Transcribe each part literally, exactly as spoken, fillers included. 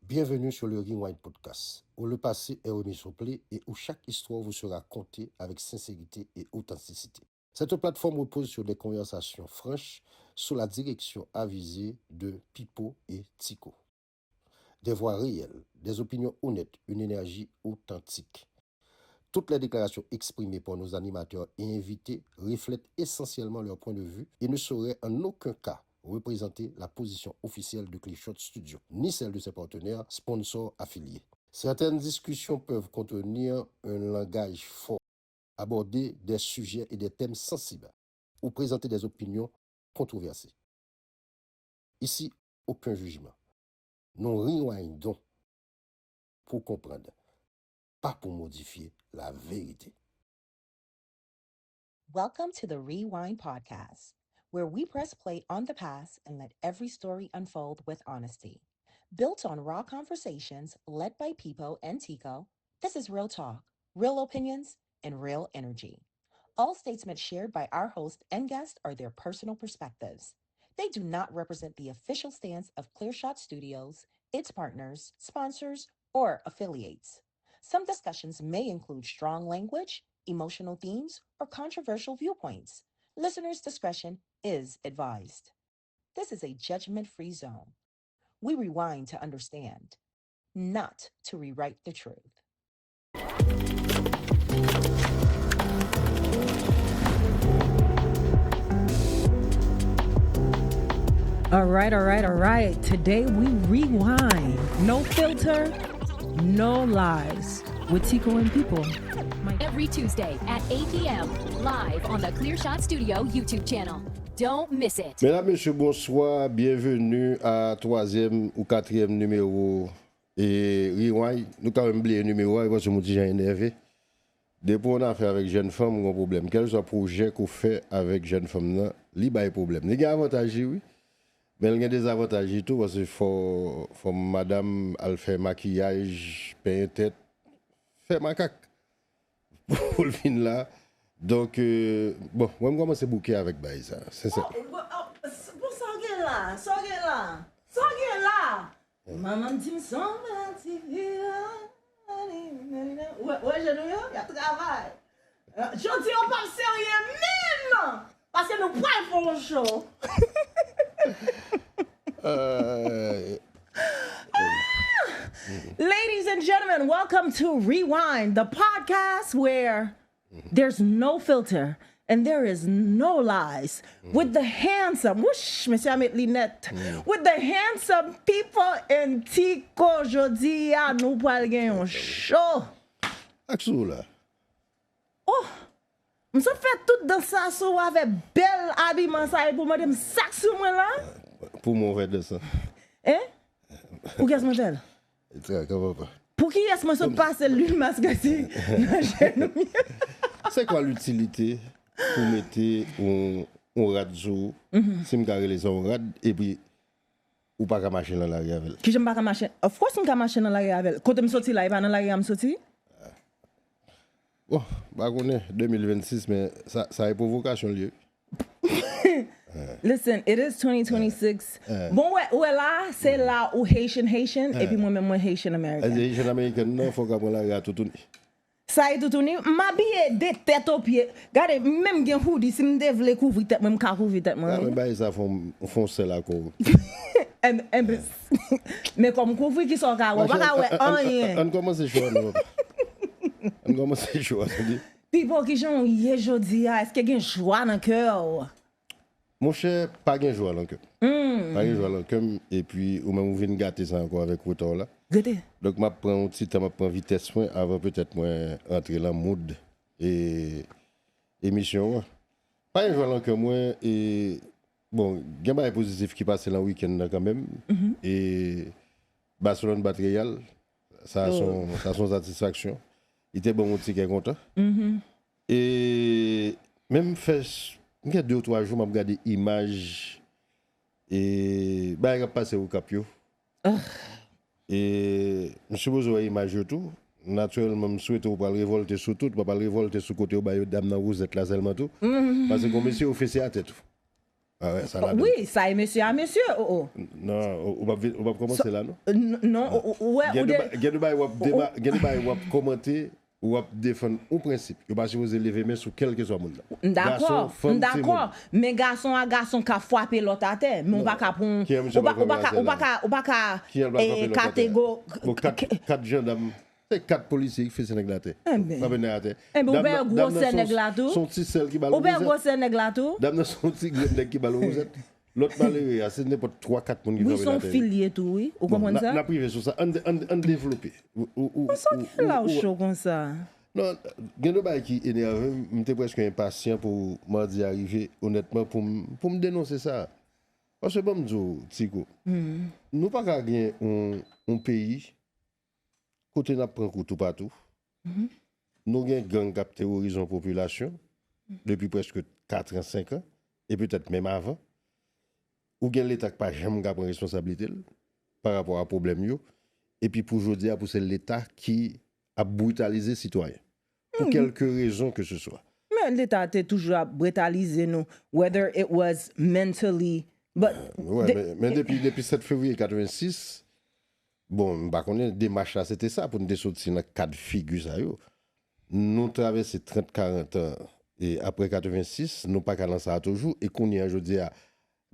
Bienvenue sur le Rewind Podcast, où le passé est remis au play et où chaque histoire vous sera contée avec sincérité et authenticité. Cette plateforme repose sur des conversations franches sous la direction avisée de Pipo et Tico. Des voix réelles, des opinions honnêtes, une énergie authentique. Toutes les déclarations exprimées par nos animateurs et invités reflètent essentiellement leur point de vue et ne sauraient en aucun cas représenter la position officielle de Clearshot Studio, ni celle de ses partenaires, sponsors affiliés. Certaines discussions peuvent contenir un langage fort, aborder des sujets et des thèmes sensibles, ou présenter des opinions controversées. Ici, aucun jugement. Nou rewindons pour comprendre, pas pour modifier la vérité. Welcome to the Rewind Podcast, where we press play on the past and let every story unfold with honesty. Built on raw conversations led by Pipo and Tico, this is real talk, real opinions, and real energy. All statements shared by our host and guest are their personal perspectives. They do not represent the official stance of Clearshot Studios, its partners, sponsors, or affiliates. Some discussions may include strong language, emotional themes, or controversial viewpoints. Listeners' discretion is advised. This is a judgment free zone. We rewind to understand, not to rewrite the truth. All right, all right, all right. Today we rewind. No filter, no lies with Tico and Pipo. Every Tuesday at eight p.m. live on the Clearshot Studio YouTube channel. Don't miss it. Medam, mesye, bonswa. Byenveni a twazyèm ou katriyèm nimewo e Rewind. Nou kanmenm bliye nimewo a, paske m on ti jan enève. Depi w nan afè avèk jèn fanm, ou gon pwoblèm. Kèlkeswa pwojè ke w fè avèk jèn fanm nan, li bay pwoblèm. Li gen avantaj li, wi. Men l gen dezavantaj li tou, paske fò, fò madanm al fè makiyaj, penyen tèt, fè makak pou l fin la. Donk, euh, bon, mwen m kòmanse bouke avèk bagay sa, sensè. Oh, oh, oh, s- bon, sa w gen la? Sa w gen la? Sa w gen la? Manman m di m se yon bèl ti fi la. Ou wè, ou wè je nou yo? Y ap travay. Euh, jodi yo p ap serye menm! Paske nou pral fè yon show. Euh, Ladies and gentlemen, welcome to Rewind, the podcast where there's no filter and there is no lies. With the handsome, wouch, mesye a met linèt. With the handsome Pipo and Tico, jodi a nou pral gen yon show. Ak sou la. Oh! M sot fè tout dans sa sou ou avèk bèl abiman sa epi w mande m sa k sou mwen la? Pou mwen w fè dans lan. Hein? Pou kiyès mwen fè l? Traka papa. Pou kiyès mwen sot pase lwil maskati nan jenou m yo? C'est quoi l'utilité pou mete yon, yon rad sou ou? Si m ka rele sa yon rad, epi ou pa ka mache nan lari avè l. Kijan m pa ka mache? Of course m ka mache nan lari avè l. Kote m soti la, e pa nan lari a m soti? Bon, m pa konnen, de mil vennsis, men sa, sa e pwovokasyon l ye. Listen, it is twenty twenty-six. Bon, wè, wè la, se la ou Haitian Haitian, epi mwen menm mwen Haitian American. As a Haitian American, non, fòk w aprann lari a toutouni. Sa e toutouni, m abiye de tèt o pye. Gade, m menm gen hoodie, si m te vle kouvri tèt mwen, m ka kouvri tèt mwen. Sa men bagay sa fon, fon sèl akò. Enben, enben, men kòm kouvri, kisa w ka wè? Ou pa ka wè anyen. Ann kòmanse show a, non, papa. Ann kòmanse show a, tande. Pipo, kijan w ye jodi a? Èske gen jwa nan kè w? Monchè, pa gen jwa nan kè m. Pa gen jwa nan kè m, epi ou menm ou vin gate sa ankò avèk reta w la. Gade. Donk, m ap pran yon ti tan, m ap pran vitès mwen avan petèt mwen antre nan mood e emisyon an. Pa gen jwa nan kè mwen, e, bon, gen bagay pozitif ki pase nan wikenn nan kanmenm. E Barcelone bat Real, sa se yon, sa se yon satisfaksyon. Li te ban m yon ti kè kontan. E menm fè, m gen de ou twa jou, m ap gade imaj e bagay k ap pase Okap yo. E m sipoze wè imaj yo tou. Natirèlman, m swete ou pral revòlte sou tout, ou pa pral revòlte sou kote yo ba yo dam nan wozèt la sèlman tou. Paske gon mesye yo fese atè tou. Ah ouais, sa ladan. Wi, sa e mesye a mesye, oh, oh. Non, ou, ou p ap vin- ou p ap kòmanse la, non? N- Non, ou- ou wè, Gen ou de de- ba- gen de bagay w ap dema- gen de bagay w ap kòmante, w ap defann yon prensip. Yo pa sipoze leve men sou kèlkeswa moun nan. M dakò, Gason, fanm, m dakò. timoun. Men gason a gason ka frape lòt atè, men ou pa ka pran, Ki an misye ou pa, pral ou pa frape ka, ou pa atè la? ka, ou pa ka, Ki an pral eh, frape lòt atè? katego, Bon, kat, kat jandam, se kat polisye ki fese nèg la atè. Enben. Frape nèg atè. Enben, ou Dam pè nan- dam gwosè nan se nèg la yon- tou. Se yon ti sèl ki ba l Ou pè wozèt. Gwosè nèg la tou. Dam nan se yon ti grenn nèg ki ba l wozèt. Lòt malere a, se nenpòt twa kat moun ki Wi, frape se yon l atè. filye tou, wi. Ou Bon, konprann n a- sa? N ap rive sou sa. Ann, ann, ann devlope. Ou, ou, ou, Sa ou- ki la ou- ou ou- cho konsa? Non, gen de bagay ki enève m, m te prèske enpasyan pou madi a rive, onètman, pou m, pou m denonse sa. Paske ban m di w, Tiko, nou pa ka gen yon, yon peyi kote n ap pran kou toupatou. Nou gen gang k ap teworize yon popilasyon depi prèske kat an, senk an, e petèt menm avan. Ou gen Leta k pa janm ka pran responsablite l pa rapò a pwoblèm yo. Epi pou jodi a, pou se Leta ki ap britalize sitwayen. Pou kèlke rezon ke se swa. Men Leta te toujou ap britalize nou, whether it was mentally, but Wè, men, men depi, depi sèt fevriye katrevensis, bon, m pa konnen demach la se te sa pou n te soti nan kad figi sa yo. Nou travèse trant, karant an, e apre katrevensis, nou pa ka nan sa a toujou, e kounye a, jodi a,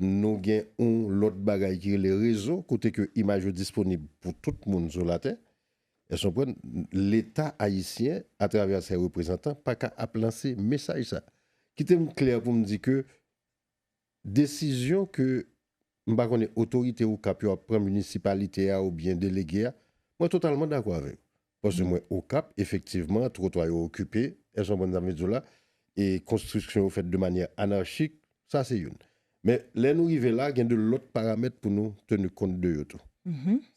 nou gen yon lòt bagay ki rele rezo, kote ke imaj yo disponib pou tout moun sou latè. Èske w konprann? Leta ayisyen, atravè se reprezantan, pa ka ap lanse mesaj sa. Kite m klè pou m di ke desizyon ke, m pa konnen, otorite Okap yo ap pran, minisipalite a oubyen delege a, mwen totalman dakò avè yo. Paske mwen Okap, efektivman, twotwa yo okipe, èske w konprann sa m vle di w la, e konstriksyon yo fèt de manyè anachik, sa se youn. Men lè nou rive la, gen de lòt paramèt pou nou teni kont de yo tou.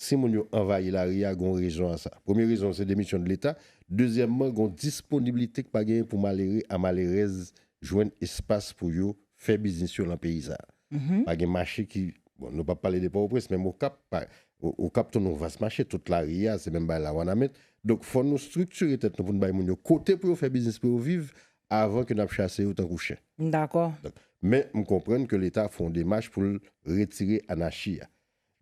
Si moun yo anvayi lari a, gon rezon a sa. Premye rezon, se demisyon de Leta. Dezyèmman, gon disponiblite k pa genyen pou malere a malerèz jwenn espas pou yo fè biznis yo nan peyi sa. Pa gen mache ki, bon, nou p ap pale de Pòtoprens, menm Okap, pa, O- Okap tou nou vas mache, tout lari a, se menm bay la Wanament. Donk, fò nou estriktire tèt nou pou n bay moun yo kote pou yo fè biznis, pou yo viv, avan ke n ap chase yo tankou chen. M dakò. Donk, men m konprann ke Leta fè yon demach pou l retire anachi a.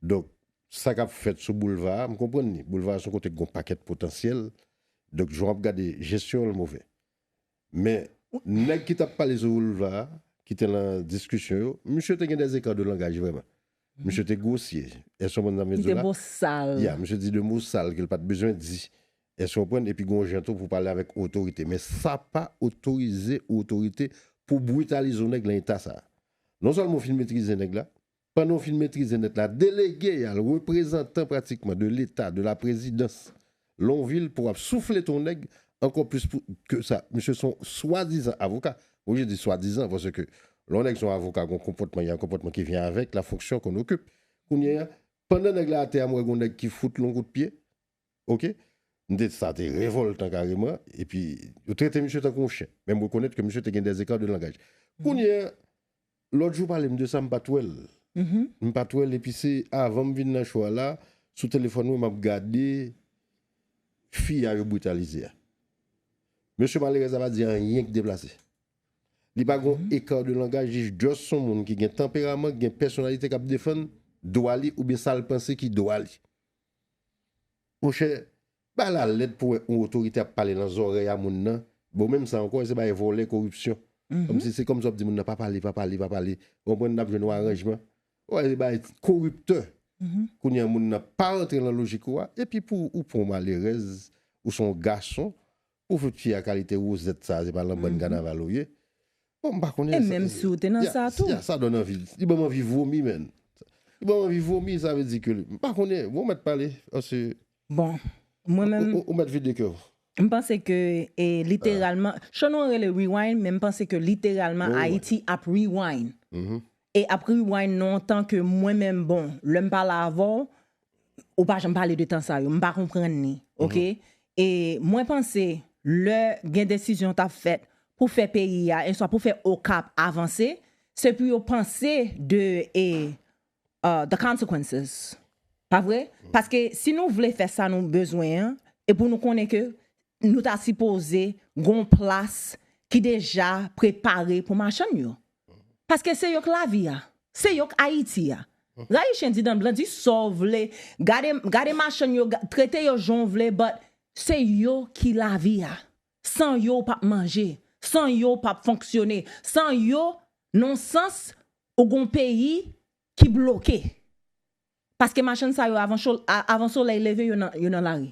Donk, sa k ap fèt sou boulva a, m konprann li. Boulva a se yon kote k gon pakèt potansyèl. Donk, jan w ap gade jesyon l move. Men, nèg ki t ap pale sou boulva a, ki te nan diskisyon yo, misye te gen des écarts de langage vrèman. Misye te gwosye. Èske w konprann sa m vle Li di te w la? Bosal. Ya, misye di de mo sal ke l pa t bezwen di. Èske w konprann? Epi gon jan tou pou pale avèk otorite. Men sa pa otorize otorite pou britalize yon nèg nan eta sa. Non sèlman w fin metrize nèg la, pandan w fin metrize nèg la, delege a, reprezantan pratikman de Leta, de la prezidans, lè w vin pou w ap souflete yon nèg, ankò plis pou, ke sa. Misye se yon swadizan avoka. Oblije di swadizan, paske lè yon nèg se yon avoka, gon konpòtman, y a un comportement qui vient avec la fonction qu'on occupe. Kounye a, pandan nèg la atè a, m wè gon nèg ki fout l yon kout pye. Oke? M te, sa te revòltan kareman. Epi, yo trete misye tankou yon chen. Men m rekonèt ke misye te gen des écarts de langage. Kounye a, lòt jou pale m de sa, m pa t wè l. M pa t wè l, epi se avan m vin nan cho a la, sou telefòn mwen, m ap gade fi a yo britalize a. Mesye malerèz la pa di anyen ki deplase. Li pa gon écart de langage, li just se yon moun ki gen tanperaman, ki gen pèsonalite k ap defann dwa li oubyen sa l panse ki dwa li. Monchè, bay la lèd pou wè yon otorite ap pale nan zòrèy a moun nan. Bon, menm sa ankò, se bay vòlè, koripsyon. Kòmsi se kòmsi w ap di moun nan, pa pale, pa pale, pa pale. Ou konprann, n ap jwenn yon aranjman. Ou wè, se bay koriptè. Kounye a, moun nan pa rantre nan lojik ou a. Epi pou ou pran malerèz, ou se yon gason, ou fout fi a kalite wozèt sa, se pa nan bann kanaval ou ye. Bon, m pa konnen. E menm si w te nan sa tou. Ya, sa donn anvi. Li ban m anvi vomi, menn. Li ban m anvi vomi, sa vle di ke, m pa konnen. Bon, mèt pale, paske Bon, mwen menm, ou, ou mèt vide kè w. M panse ke, e, literalman, chan nou rele rewind, men m panse ke literalman Ayiti ap rewind. E ap rewind nan yon tan ke mwen menm, bon, lè m pale avè w, ou pa janm pale de tan sa yo, m pa konprann li, oke? E mwen panse, lè gen desizyon t ap fèt pou fè peyi a, e swa pou fè Okap avanse, se pou yo panse de, e, uh, the consequences. Pa vre? Paske si nou vle fè sa nou bezwen an, e pou nou konnen ke nou ta sipoze gon plas ki deja prepare pou machann yo. Paske se yo k lavi a. Se yo k Ayiti a. Rayi chen di dan blan, di sa w vle. Gade, gade machann yo, ga- trete yo jan w vle, but se yo ki lavi a. San yo, w p ap manje. San yo, w p ap fonksyone. San yo, nan sans, ou gon peyi ki bloke. Paske machann sa yo, avan, chol- a- avan solèy leve, yo nan, yo nan lari.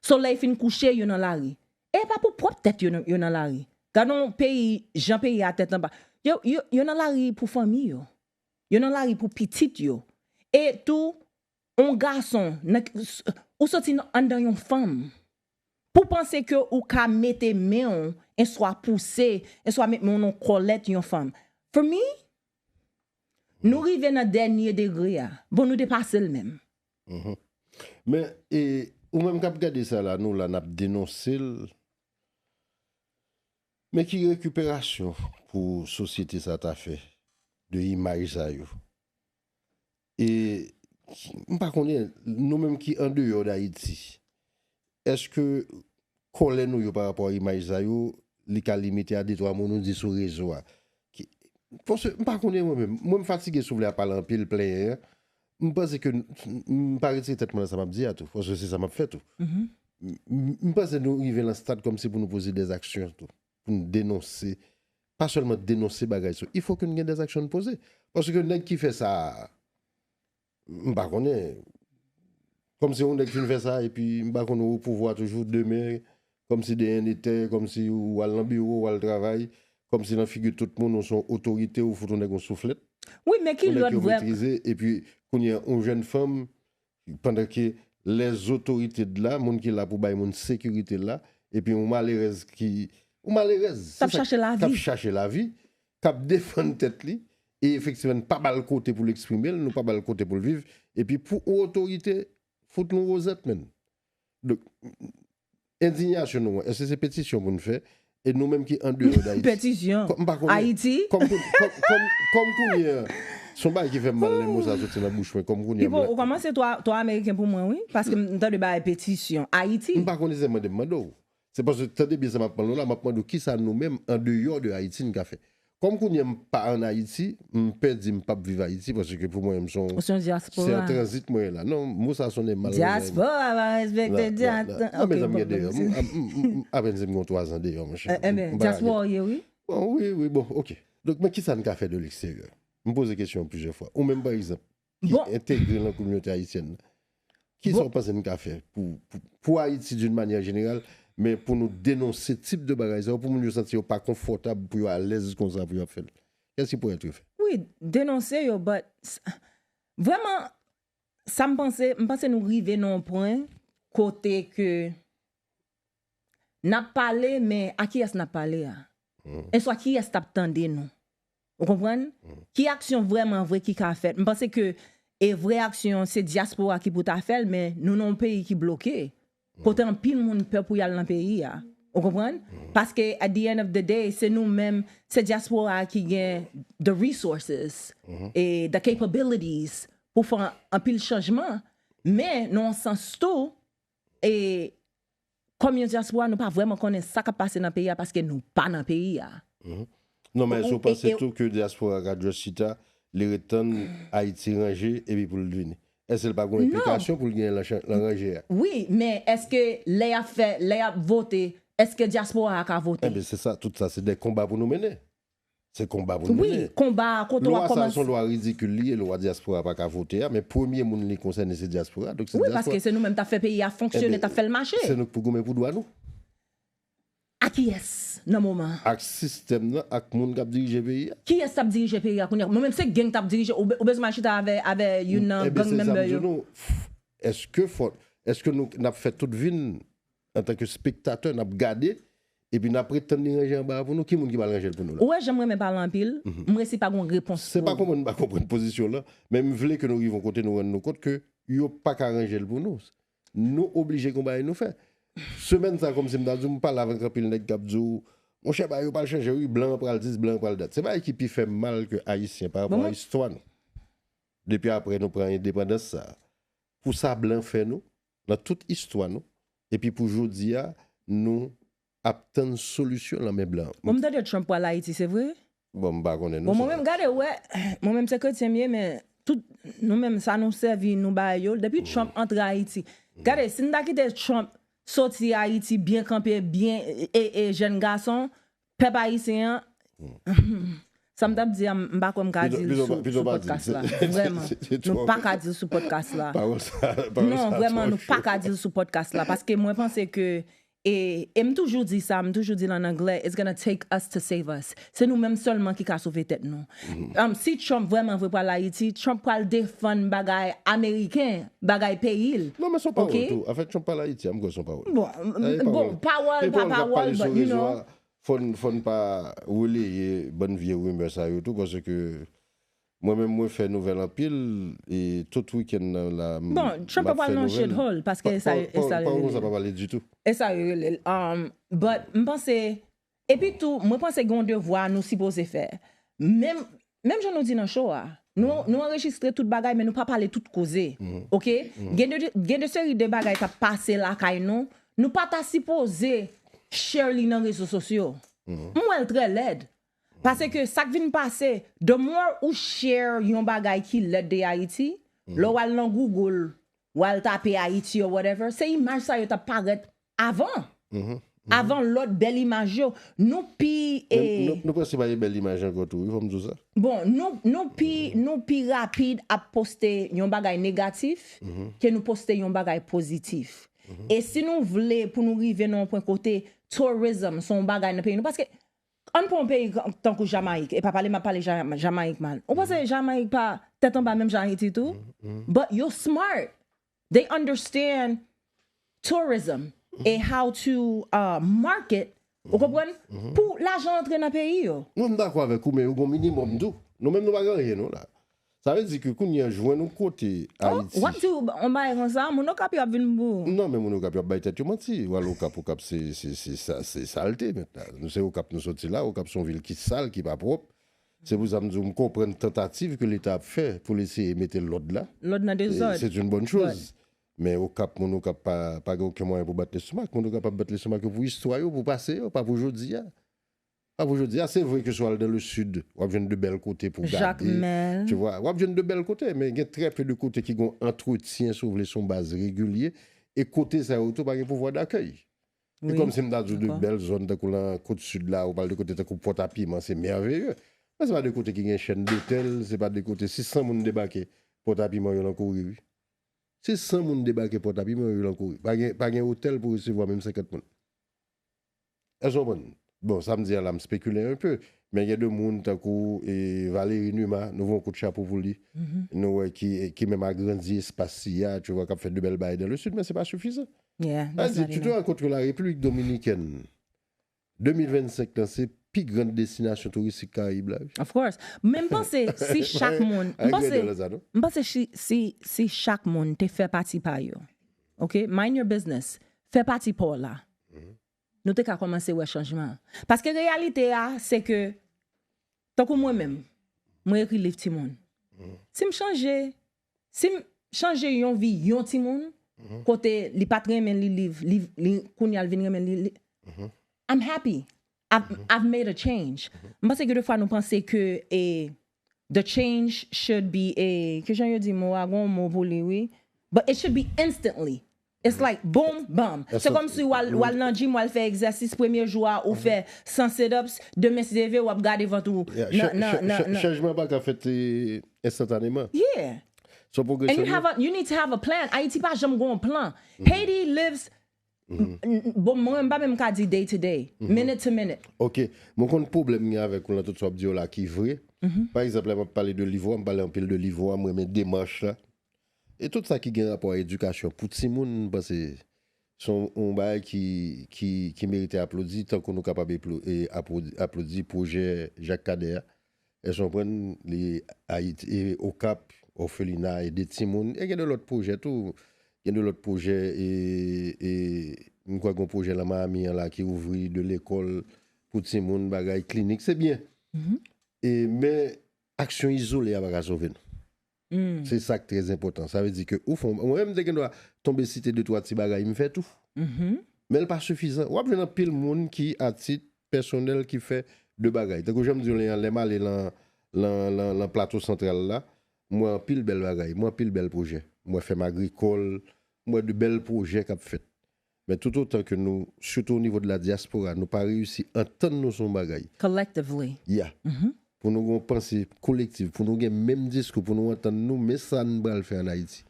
Solèy fin kouche, yo nan lari. E pa pou pwòp tèt yo, nan- yo nan lari. Gade yon peyi, jan peyi a tèt anba. Yo, yo, yo nan lari pou fanmi yo. Yo nan lari pou pitit yo. E tou, yon gason, nan- ou soti nan- anndan yon fanm. Pou panse ke ou ka mete men w, enswa pouse, enswa met men w nan kòlèt yon fanm. For me, nou rive nan dènye degre a. Bon, nou depase l menm. Men, e, ou menm k ap gade sa la, nou la, n ap denonse l. Men ki rekiperasyon pou sosyete sa ta fè de imaj sa yo? E m pa konnen, nou menm ki andeyò d Ayiti, èske kòlè nou yo pa rapò a imaj sa yo, li ka limite a de twa mo nou di sou rezo a? Ki- Paske m pa konnen mwen menm. Mwen m fatige souvle a pale anpil, plenyen an. M panse ke n- m pa retire tèt mwen nan sa m ap di a tou, paske se sa m ap fè tou. M- M panse nou rive nan stad kòmsi pou nou poze dèzaksyon tou, pou nou denonse, pa sèlman denonse bagay sa. Il faut que n gen dèzaksyon n poze. Paske nèg ki fè sa a, m pa konnen. Kòmsi yon nèg fin fè sa, epi m pa konnen ou pouvwa toujou, demen, kòmsi de rien n'était, kòmsi ou al nan biwo, ou al travay, kòmsi nan figi tout moun, ou se yon otorite, ou fout yon nèg yon souflèt. Wi, men ki Yon nèg lòt ki vrè. Metrize, epi kounye a, yon jèn fanm, pandan ke lèzotorite de la, moun ki la pou bay moun sekirite la, epi yon malerèz ki. Yon malerèz. K ap chache lavi. K ap chache lavi, k ap defann tèt li, e efektivman, n pa ba l kote pou l eksprime l, nou pa ba l kote pou l viv, epi pou yon otorite, fout nou wozèt, menn. Donk, endiyasyon nou an, èske se petisyon pou n fè? E nou menm ki andeyò d Ayiti. Petisyon. Kò- m pa konnen. Ayiti. Kòm koun- kòm- kòm- kòm kounye a, se yon bagay ki fè m mal lè mo sa soti nan bouch mwen, kòm kounye a. Pipo, ou kòmanse twa, twa ameriken pou mwen, wi. Paske m tande bagay petisyon. Ayiti. M pa konnen se mande m mande w. Se paske tande byen sa m ap mande w la, m ap mande w kisa nou menm, andeyò de Ayiti, n ka fè. Kòm kounye a m pa ann Ayiti, m pè di m p ap viv Ayiti, paske pou mwen, m se yon. Ou se yon Se an dyaspora. Tranzit mwen ye la. Non, mo sa sonnen mal. Dyaspora pa respekte Non, non, dyaspora. non. Non, mezanmi, gen deyò. M- m- m- m- Apèn si m gen twazan deyò, monchè. Eh, eh ben, M pa dyaspora w ye, wi. Bon, wi, wi, bon, ok. Donk, men kisa n ka fè de leksteryè? M poze kesyon plizyè fwa. Ou menm, pa egzanp, ki Bon. Entegre nan kominote ayisyèn nan. Kisa Bon. w panse n ka fè pou, pou, pou Ayiti d'une manière générale, men pou nou denonse tip de bagay sa yo, pou moun yo santi yo pa konfòtab, pou yo alèz konsa, pou yo ap fè l? Qu'est-ce qui pourrait être fait? Wi, denonse yo, but s- vrèman, sa m panse, m panse nou rive nan yon pwen kote ke n ap pale, men a kiyès n ap pale a? Enswa kiyès t ap tande nou? Ou konprann? Ki aksyon vrèman vre ki ka fèt? M panse ke e vrè aksyon se dyaspora ki pou ta fè l, men nou nan yon peyi ki bloke. Kote anpil moun pè pou y al nan peyi a. Ou konprann? Paske at the end of the day, se nou menm, se dyaspora a ki gen the resources e the capabilities pou fè anpil chanjman. Men, nan yon sans tou, e kòm yon dyaspora, nou pa vrèman konnen sa k ap pase nan peyi a paske nou pa nan peyi a. Non, men èske w E- panse e- tou ke dyaspora ka just chita, li ret tann Ayiti ranje, epi pou l vini? Èske l pa gen yon Non. Enplikasyon pou l genyen lan chan- lan ranje a? Wi, men èske lè y ap fè, lè y ap vote, èske dyaspora a ka vote? Enben, se sa, tout sa, se de konba pou nou mennen. Se konba pou nou Wi, mennen. Konba a, kote w Lwa ap sa, kòmanse. se yon lwa ridikil li ye, lwa dyaspora pa ka vote a, men premye moun li konsène, se dyaspora. Donk, se Wi, dyaspora. paske se nou menm t ap fè peyi a fonksyone, Enben, t ap fè l mache. Se nou k pou goumen pou dwa nou. A kiyès nan moman an? Ak sistèm nan, ak moun k ap dirije peyi a. Kiyès t ap dirije peyi a kounye a? Mwen menm se gang t ap dirije. Ou, be- ou bezwen al chita avè, avè youn nan Enben, gang se sa m member di yo? Nou, èske fò, èske nou n ap fè tout vi n antanke spektatè, n ap gade, epi n ap ret tann li ranje anba a pou nou? Ki moun ki pral ranje l pou nou la? Ou wè jan m renmen pale anpil, m resi pa gon repons. Se pa konprann m pa konprann pozisyon w lan, men m vle ke nou rive yon kote nou rann nou kont ke yo pa ka ranje l pou nou. Nou oblije gon bagay nou fè. Semèn sa, kòmsi m ta di w, m pale avèk anpil nèg k ap di w, monchè, bagay yo pral chanje, wi, blan an pral dis, blan an pral dat. Se bagay ki pi fè m mal ke Ayisyen pa rapò a istwa nou. Depi apre nou pran endepandans sa, pou sa blan fè nou, nan tout istwa nou, epi pou jodi a, nou ap tann solisyon nan men blan. Bon, m tande Trump pral Ayiti, se vre? Bon, m pa konnen non. Bon, mwen menm, gade, wè, mwen menm se kretyen m ye, men tout nou menm sa nou sèvi, nou bay yo. Depi Trump antre Ayiti, gade, si n ta kite Trump soti Ayiti byen kanpe, byen, e, e jèn gason, pèp ayisyen an, sa m t ap di a, m pa kwè m ka di l sou podcast la. Vrèman. Nou pa ka di l sou podcast la. Non, vrèman, nou pa ka di l sou podcast la. Paske mwen panse ke E, e m toujou di sa, m toujou di l an anglè, it's gonna take us to save us. Se nou menm sèlman ki ka sove tèt nou. Um, si Trump vrèman vre pral Ayiti, Trump pral defann bagay ameriken, bagay peyi l. Non, men se yon pawòl tou. Anfèt, Trump pral Ayiti, m kwè se yon pawòl. Bon, bon, pawòl pa pawòl, but you know. Fò n pa releye bann vye rimè sa yo tou, paske Mwen menm, mwen fè nouvèl anpil, e tout wikenn nan la, m, Bon, Trump pa pral nan shithole, paske e sa, e sa yo rele l. E sa yo rele l. Um, but, m panse, epi tou, mwen panse gen yon devwa nou sipoze fè. Menm, menm jan nou di nan show a, nou, nou anrejistre tout bagay, men nou pa pale tout koze. Oke? Gen de, gen de seri de bagay k ap pase lakay nou, nou pa ta sipoze share li nan rezo sosyo. M wè l trè lèd. Paske sa k vin pase, the more ou share yon bagay ki lèd de Ayiti, lè w al nan Google, w al tape Ayiti or whatever, se imaj sa yo t ap parèt avan. Avan lòt bèl imaj yo. Nou pi. Nou, nou prèske pa gen bèl imaj ankò tou, wi, fò m di w sa. Bon, nou, nou pi, nou pi rapid ap poste yon bagay negatif ke nou poste yon bagay pozitif. E si nou vle pou nou rive nan yon pwen kote tourism se yon bagay nan peyi nou, paske Ann pran yon peyi tankou Jamayik, e pa pale m ap pale Jamayik mal. Ou panse Jamayik pa tèt anba menm jan Ayiti tou? But yo smart. They understand tourism and how to uh, market. Ou konprann? Pou lajan antre nan peyi yo. Mwen m dakò avèk ou, men yo gon minimòm tou. Nou menm nou pa gen anyen non la. Sa vle di ke kounye a jwenn yon kote Ayiti. W ap di yon bagay konsa, moun Okap yo ap vin pou ou. Non, men moun Okap yo ap bay tèt yo manti. W al Okap, Okap se, se, se, sa, se salte mentnan. Nou se Okap nou soti la, Okap se yon vil ki sal, ki pa pwòp. Se pou sa m di w, m konprann tantativ ke Leta ap fè pou l eseye mete lòd la. Lòd nan dezòd. C'est une bonne chose. Men Okap, moun Okap pa, pa gen okenn mwayen pou bat lestomak. Moun Okap ap bat lestomak yo pou istwa yo, pou pase yo, pa pou jodi a. Pa pou jodi a, se vre ke si w al dans le sud, w ap jwenn de bèl kote pou gade. Jakmèl. Tu vois, w ap jwenn de bèl kote, men gen trè pe de kote ki gen yon antretyen, si w vle, se yon baz regilye. E kote sa yo tou pa gen pouvwa dakèy. E kòm si m ta di w de bèl zòn tankou lan kot sid la, ou pale de kote tankou Pòtapiman, se mèveye. Men se pa de kote ki gen chèn dotèl, se pa de kote sis san moun debake Pòtapiman, yo lan kouri, wi. Sis san moun debake Pòtapiman, yo lan kouri. Pa gen, pa gen otèl pou resevwa menm senkant moun. Èske w konprann? Bon, sa m di a la, m spekile un peu. Men gen de moun tankou e, Valéry Numa, nou voye yon kout chapo pou li. Nou wè ki, ki menm agrandi espas li a, tu vois, k ap fè de bèl bagay dans le sud, men se pa sifizan. Sa di, tu te rends compte que la République dominicaine, de mil vennsenk lan, se pi grann destinasyon touristik Karayib la, wi. Of course. Men m panse si chak moun, m panse, m panse si, si, si chak moun te fè pati pa yo. Ok? Mind your business. Fè pati pa w la. Nou te ka kòmanse wè chanjman. Paske reyalite a, se ke, tankou mwen menm, mwen ekri liv timoun. Si m chanje, si m chanje yon vi yon timoun, kote li pa t renmen li liv, li, li kounye a l vin renmen li, li, I'm happy. I've, I've made a change. M panse gen de fwa nou panse ke e, the change should be a, kijan yo di mo a, gon mo pou li, wi. But it should be instantly. It's like, boom, bam. Se kòmsi w al, w al nan gym, w al fè egzèsis, premye jou a, ou fè san sit-ups, demen si Dye vle, w ap gade vant ou nan, nan, nan, nan. Chanjman pa ka fèt enstantaneman. Yeah. Se yon pwogresyon. And you have a, you need to have a plan. Ayiti pa janm gon plan. Haiti lives Bon, mwen, m pa menm ka di day to day, minute to minute. Ok, mwen konn pwoblèm m gen avèk ou lan tout sa w ap di yo la ki vre. Pa egzanp, lè m ap pale de liv ou a, m pale anpil de liv ou a, m renmen demach la. E tout sa ki gen rapò a edikasyon pou timoun, m panse se yon, yon bagay ki, ki, ki merite aplodi, tankou nou kapab eplo, e, aplo, aplodi pwojè Jacques Cadet a. Èske w konprann? Li Ayiti, e, Okap, òfelina, ede timoun. E gen de lòt pwojè tou. Gen de lòt pwojè, e, e, m kwè gen yon pwojè lan Miami an la ki ouvri de lekòl pou timoun, bagay, klinik. Se byen. E, men, aksyon izole a pa ka sove nou. Se sa k trè enpòtan. Sa vle di ke ou fè yon, mwen menm, m te gen dwa tonbe site de twa ti bagay m fè tou. Men l pa sifizan. W ap jwenn anpil moun ki, a tit pèsonèl, ki fè de bagay. Tankou jan m di w, lè, lè m ale lan, lan, lan, lan Plato Santral la, m wè anpil bèl bagay, m wè anpil bèl pwojè. M wè fèm agrikòl, m wè de bèl pwojè k ap fèt. Men toutotan ke nou, sitou o nivo de la dyaspora, nou pa reyisi antann nou sou yon bagay, Collectively. Yeah. Pou nou gen yon panse kolektiv, pou nou gen menm diskou, pou nou antann nou, men sa n pral fè ann Ayiti.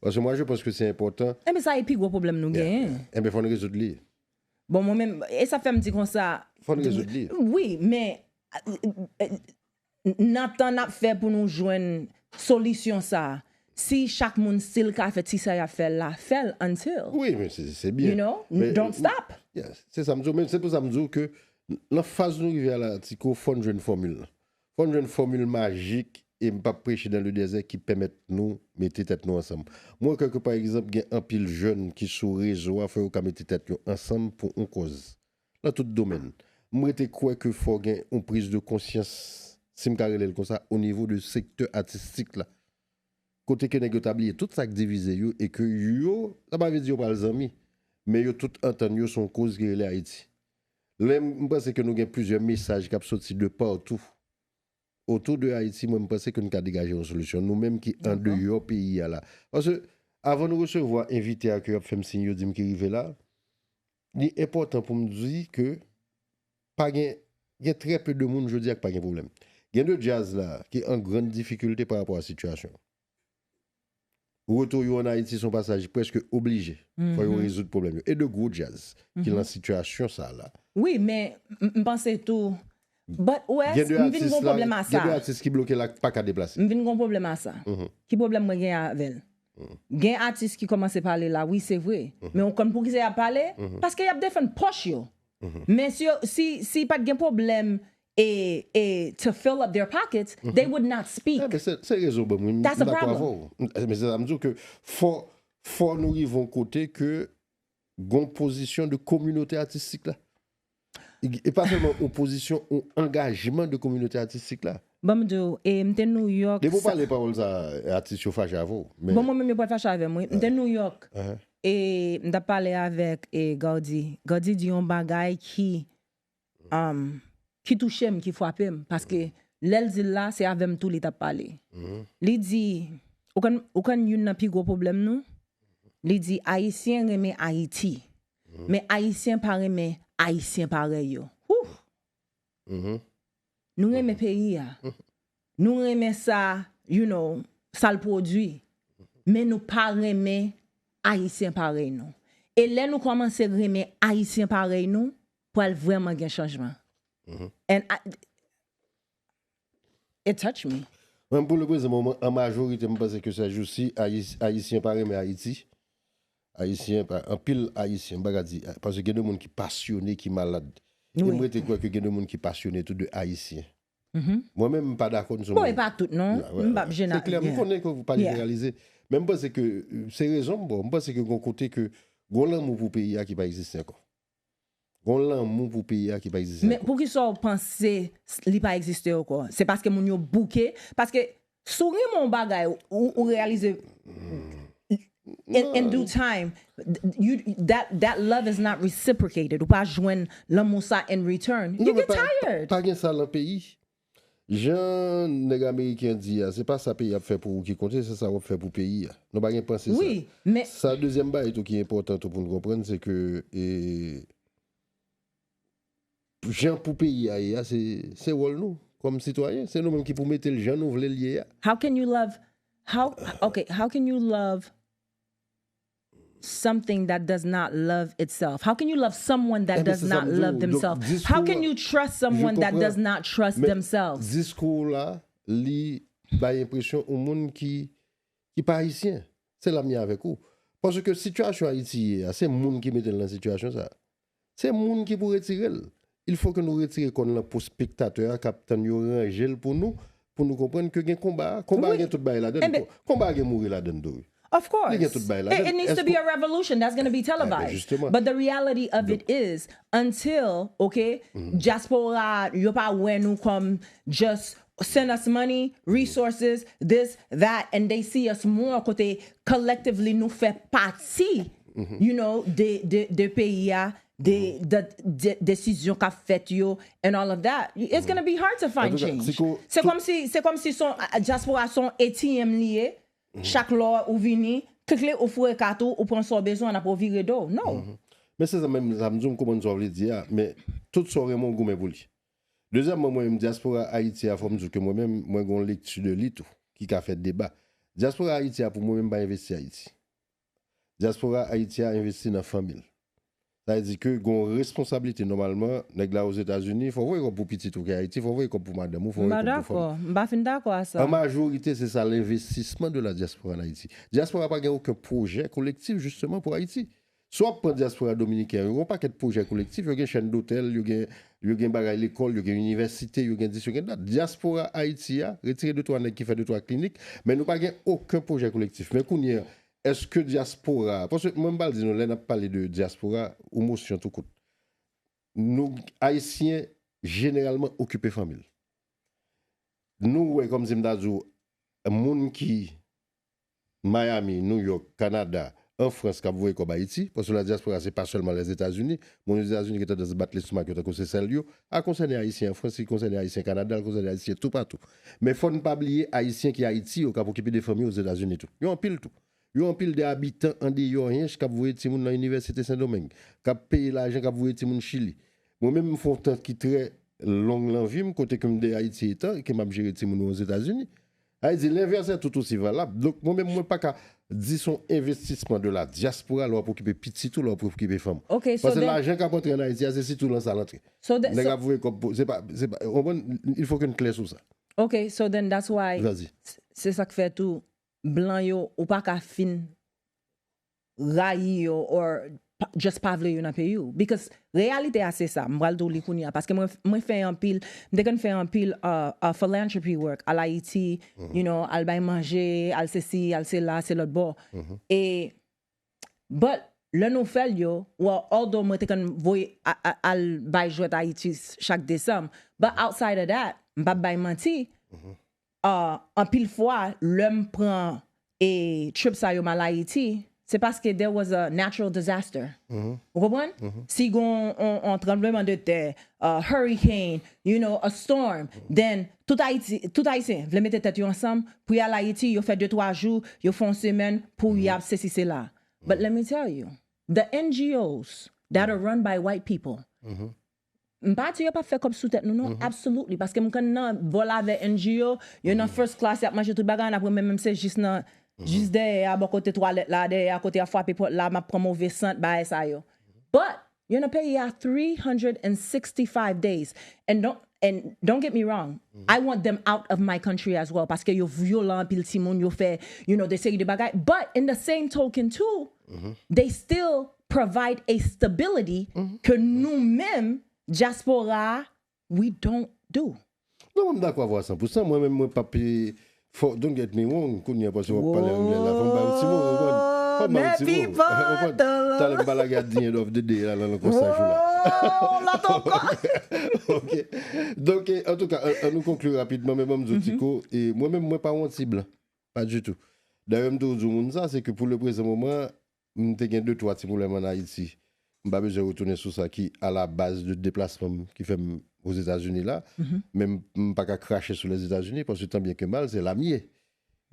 Paske mwa, je panse ke se enpòtan. Enben sa e pi gwo pwoblèm nou genyen. Enben, fò n rezoud li. Bon, mwen menm, e sa fè m di konsa. Fò n rezoud li. Wi, men, nan tan n ap fè pou nou jwenn solisyon sa, si chak moun still ka fè ti sa y ap fè la, fè l until. Wi, men se se byen. You know, don't stop. Yes, se sa m di w, men se pou sa m di w ke nan faz nou rive a la, Tiko, fò n jwenn fòmil la. Fò n jwenn fòmil majik, e m p ap preche dans le désert, ki pèmèt nou mete tèt nou ansanm. Mwen kwè ke, pa egzanp, gen anpil jèn ki sou rezo a, fò yo ka mete tèt yo ansanm pou yon kòz. Nan tout domèn. M rete kwè ke fò gen yon priz de konsyans, si m ka rele l konsa, o nivo de sektè atistik la. Kote ke nèg yo ta bliye tout sa k divize yo e ke yo, sa pa vle di yo pral zanmi, men yo tout antann yo sou yon koz ki rele Ayiti. Lè m, m panse ke nou gen plizyè mesaj k ap soti de patou otou de Ayiti, mwen, m panse ke n ka degaje yon solisyon. Nou menm ki andeyò peyi a la. Paske, avan nou resevwa envite a ke y ap fè m siy, yo di m ki rive la, li enpòtan pou m di ke pa gen, gen trè pe de moun jodi a ki pa gen pwoblèm. Gen de djaz la ki an grann difikilte pa rapò a sitiyasyon. Retou yo ann Ayiti se yon pasaj prèske oblije. Fò yo rezoud pwoblèm yo. E de gwo djaz ki lan sitiyasyon sa la. Wi, men m m panse tou. But, ou wè, m vin gon pwoblèm a sa. Gen de atis ki bloke la ki pa ka deplase. M vin gon pwoblèm a sa. Ki pwoblèm mwen gen avè l? Gen atis ki kòmanse pale la, wi, se vre. Men ou konn poukisa y ap pale? Paske y ap defann pòch yo. Men si, si, si pa t gen pwoblèm e, e to fill up their pockets, they would not speak. Enben, se, se rezon ban mwen, m dakò avè w. Men se sa m di w ke fò, fò nou rive yon kote ke gon pozisyon de kominote atistik la. E, e pa sèlman yon pozisyon, yon angajman de kominote atistik la. Ban m di w, e m te New York. Depi w pale pawòl sa, atis yo fache avè w. Men Bon, mwen menm yo pral fache avè m, wi. M te New York. E m t ap pale avèk e Gaudy. Gaudy di yon bagay ki, um, ki touche m, ki frape m. Paske lè l di l la, se avè m tou li t ap pale. Li di, ou konn, ou konn youn nan pi gwo pwoblèm nou? Li di, Ayisyen renmen Ayiti. Men Ayisyen pa renmen Ayisyen parèy yo. Whew! Nou renmen peyi a. Nou renmen sa, you know, sa l pwodui. Men nou pa renmen Ayisyen parèy nou. E lè nou kòmanse renmen Ayisyen parèy nou, pral vrèman gen chanjman. And I, it touched me. Mwen, pou le prezan moman, an majorite, m panse ke sèjousi, Ayis-, Ayisyen pa renmen Ayiti. Ayisyen pa, anpil Ayisyen, m pa ka di, paske gen de moun ki pasyone, ki malad. E m rete kwè ke gen de moun ki pasyone tou de Ayisyen. Mwen menm, m pa dakò sou... Bon, e pa tout, non. M p ap jene. Se klè, m konnen ke w pa jeneralize. Men m panse ke, se rezon m ba w. M panse ke gon kote ke gon lanmou pou peyi a ki pa egziste ankò. Gon lanmou pou peyi a ki pa egziste ankò. Men poukisa w panse li pa egziste ankò? Se paske moun yo bouke? Paske si w renmen yon bagay, ou, ou reyalize in, in due time, you, that, that love is not reciprocated. Ou pa jwenn lanmou sa in return. You get tired. Pa gen sa lan peyi. Jan nèg ameriken di a, se pa sa peyi ap fè pou ou ki konte, se sa w ap fè pou peyi a. Nou pa gen panse sa. Wi, men sa dezyèm bagay tou ki enpòtan tou pou n konprann, se ke, e, jan pou peyi a ye a, se, se wòl nou kòm sitwayen. Se nou menm ki pou mete l jan nou vle l ye a. How can you love, how, okay, how can you love something that does not love itself? How can you love someone that does not love themselves? How can you trust someone that does not trust themselves? Diskou w la, li bay enpresyon yon moun ki, ki pa ayisyen. Se la m ye avèk ou. Paske sitiyasyon Ayiti ye a, se moun ki mete l nan sitiyasyon sa. Se moun ki pou retire l. Il faut que nou retire kò n lan pou spektatè a k ap tann yo ranje l pou nou, pou nou konprann ke gen konba a. Konba a gen tout bagay ladan l. Konba a gen mouri ladan l tou wi. Of course. Li gen tout bagay ladan l. It needs to be a revolution that's gonna be televised. But the reality of it is, until, okay, dyaspora yo pa wè nou kòm just send us money, resources, this, that, and they see us more kote collectively nou fè pati, you know, de, de, de peyi a, de, de, de desizyon k ap fèt yo, and all of that, it's gonna be hard to find change. Se kòm si, se kòm si son, dyaspora son A T M li ye. Chak lè ou vini, klik klik, ou foure kat ou, ou pran sa w bezwen, apre ou vire do w. No. Men se sa menm, sa m di w, m konprann sa w vle di a, men tout sa w renmen w goumen pou li. Dezyèmman, mwen menm, dyaspora Ayiti a, fò m di w ke mwen menm, mwen gen yon lekti de li tou, ki ka fè deba. Dyaspora Ayiti a, pou mwen menm, pa envesti Ayiti. Dyaspora Ayiti a envesti nan fanmi l. Sa vle di ke gen yon responsablite nòmalman, nèg la Ozetazini, fò w voye kòb pou pitit ou ki Ayiti, fò w voye kòb pou madanm ou, fò w voye kòb pou fanmi. M pa dakò, m pa fin dakò a sa. An majorite, se sa lenvestisman de la diaspora an Ayiti. Dyaspora pa gen okenn pwojè kolektif, jisteman, pou Ayiti. Si w ap pran dyaspora dominiken an, yo gen yon pakèt pwojè kolektif, yo gen chèn dotèl, yo gen, yo gen bagay lekòl, yo gen inivèsite, yo gen dis, yo gen dat. Dyaspora Ayiti a, retire de twa nèg ki fè de twa klinik, men nou pa gen okenn pwojè kolektif. Men kounye a, èske dyaspora, paske mwen m pral di nou, lè n ap pale de dyaspora, ou mosyon tou kout. Nou, Ayisyen, jeneralman, okipe fanmi l. Nou wè, kòmsi m ta di w, moun ki Miami, New York, Kanada, an Frans k ap voye kòb Ayiti, paske la dyaspora se pa sèlman Lèzetazini, moun Ozetazini gen tandans bat lestomak yo tankou se sèl yo, a konsène Ayisyen an Frans, li konsène Ayisyen Kanada, li konsène Ayisyen toupatou. Men fò n pa bliye Ayisyen ki Ayiti yo k ap okipe de fanmi yo Ozetazini tou. Yo anpil tou. Yo anpil de abitan andeyò Hinche k ap voye timoun nan Inivèsite Sendomeng, k ap peye lajan, k ap voye timoun Chili. Mwen menm, m fè yon tan ki trè long nan vi m, kote ke m de Ayiti etan, e ke m ap jere timoun yo Ozetazini. Sa vle di, lenvès est tout aussi valable. Donk, mwen menm, mwen pa ka di se yon envestisman de la dyaspora lè w ap okipe pitit ou, lè w ap okipe fanm ou. Paske lajan k ap antre ann Ayiti a, se sitou lan sa l antre. Nèg ap voye kòb pou, se pa, se pa, w konprann, il faut que n klè sou sa. Ok, so then that's why, se sa k fè tou, blan yo, ou pa ka fin rayi yo or pa- just pa vle yo nan peyi w. Because reyalite a se sa, m pral di w li kounye a. Paske mwen, mwen fè anpil, m te konn fè anpil uh, uh, philanthropy work al Ayiti, you know, al bay manje, al sesi, al sela, se lòt bò. E, but, lè nou fè l yo, well, although mwen te konn voye a- a- al bay jwèt Ayiti chak desanm, but outside of that, m p ap bay manti, uh, anpil fwa, lè m pran e trip sa yo m al Ayiti, se paske there was a natural disaster. Ou konprann? Si gon on, on tranbleman de tè, a hurricane, you know, a storm, then tout Ayiti, tout Ayisyen vle mete tèt yo ansanm pou y al Ayiti, yo fè de twa jou, yo fè yon semèn pou y ap sesi sela. But let me tell you, the N G Os that are run by white people, m pa di yo p ap fè kòb sou tèt nou non, absolutely, paske m konn nan vòl avè N G O, yo nan first class, y ap manje tout bagay, n ap renmen menm se jis nan, jis dèyè a, bò kote twalèt la, dèyè a, kote y ap frape pòt la, m ap pran move sant, bagay sa yo. But yo nan peyi a three hundred and sixty-five days. And don't, and don't get me wrong, I want them out of my country as well, paske yo vyolan anpil timoun, yo fè, you know, de seri de bagay. But in the same token too, they still provide a stability ke nou menm, dyaspora, we don't do. Non, mwen m dakò avè w a san pou san. Mwen menm, mwen p ap, eh, fò, don't get me wrong, kounye a paske w ap pale anglè la, fò m ba w ti mo, ou konprann? Fò m ba w ti mo. Ou konprann? Talè m pa lage at the end of the day la nan, nan konsa jou la. Ok. Donk, eh, antouka, an, an nou konkli rapidman, men ban m di w ti kou, e mwen menm, mwen pa yon ti blan. Pa ditou. Dayè, m toujou di moun sa, se ke pou le prezan moman, m te gen de twa ti pwoblèm ann Ayiti. M pa bezwen retounen sou sa ki a la baz de deplasman m ki fè m Ozetazini la. Men m, m pa ka krache sou Lèzetazini paske tan byen ke mal, se la m ye.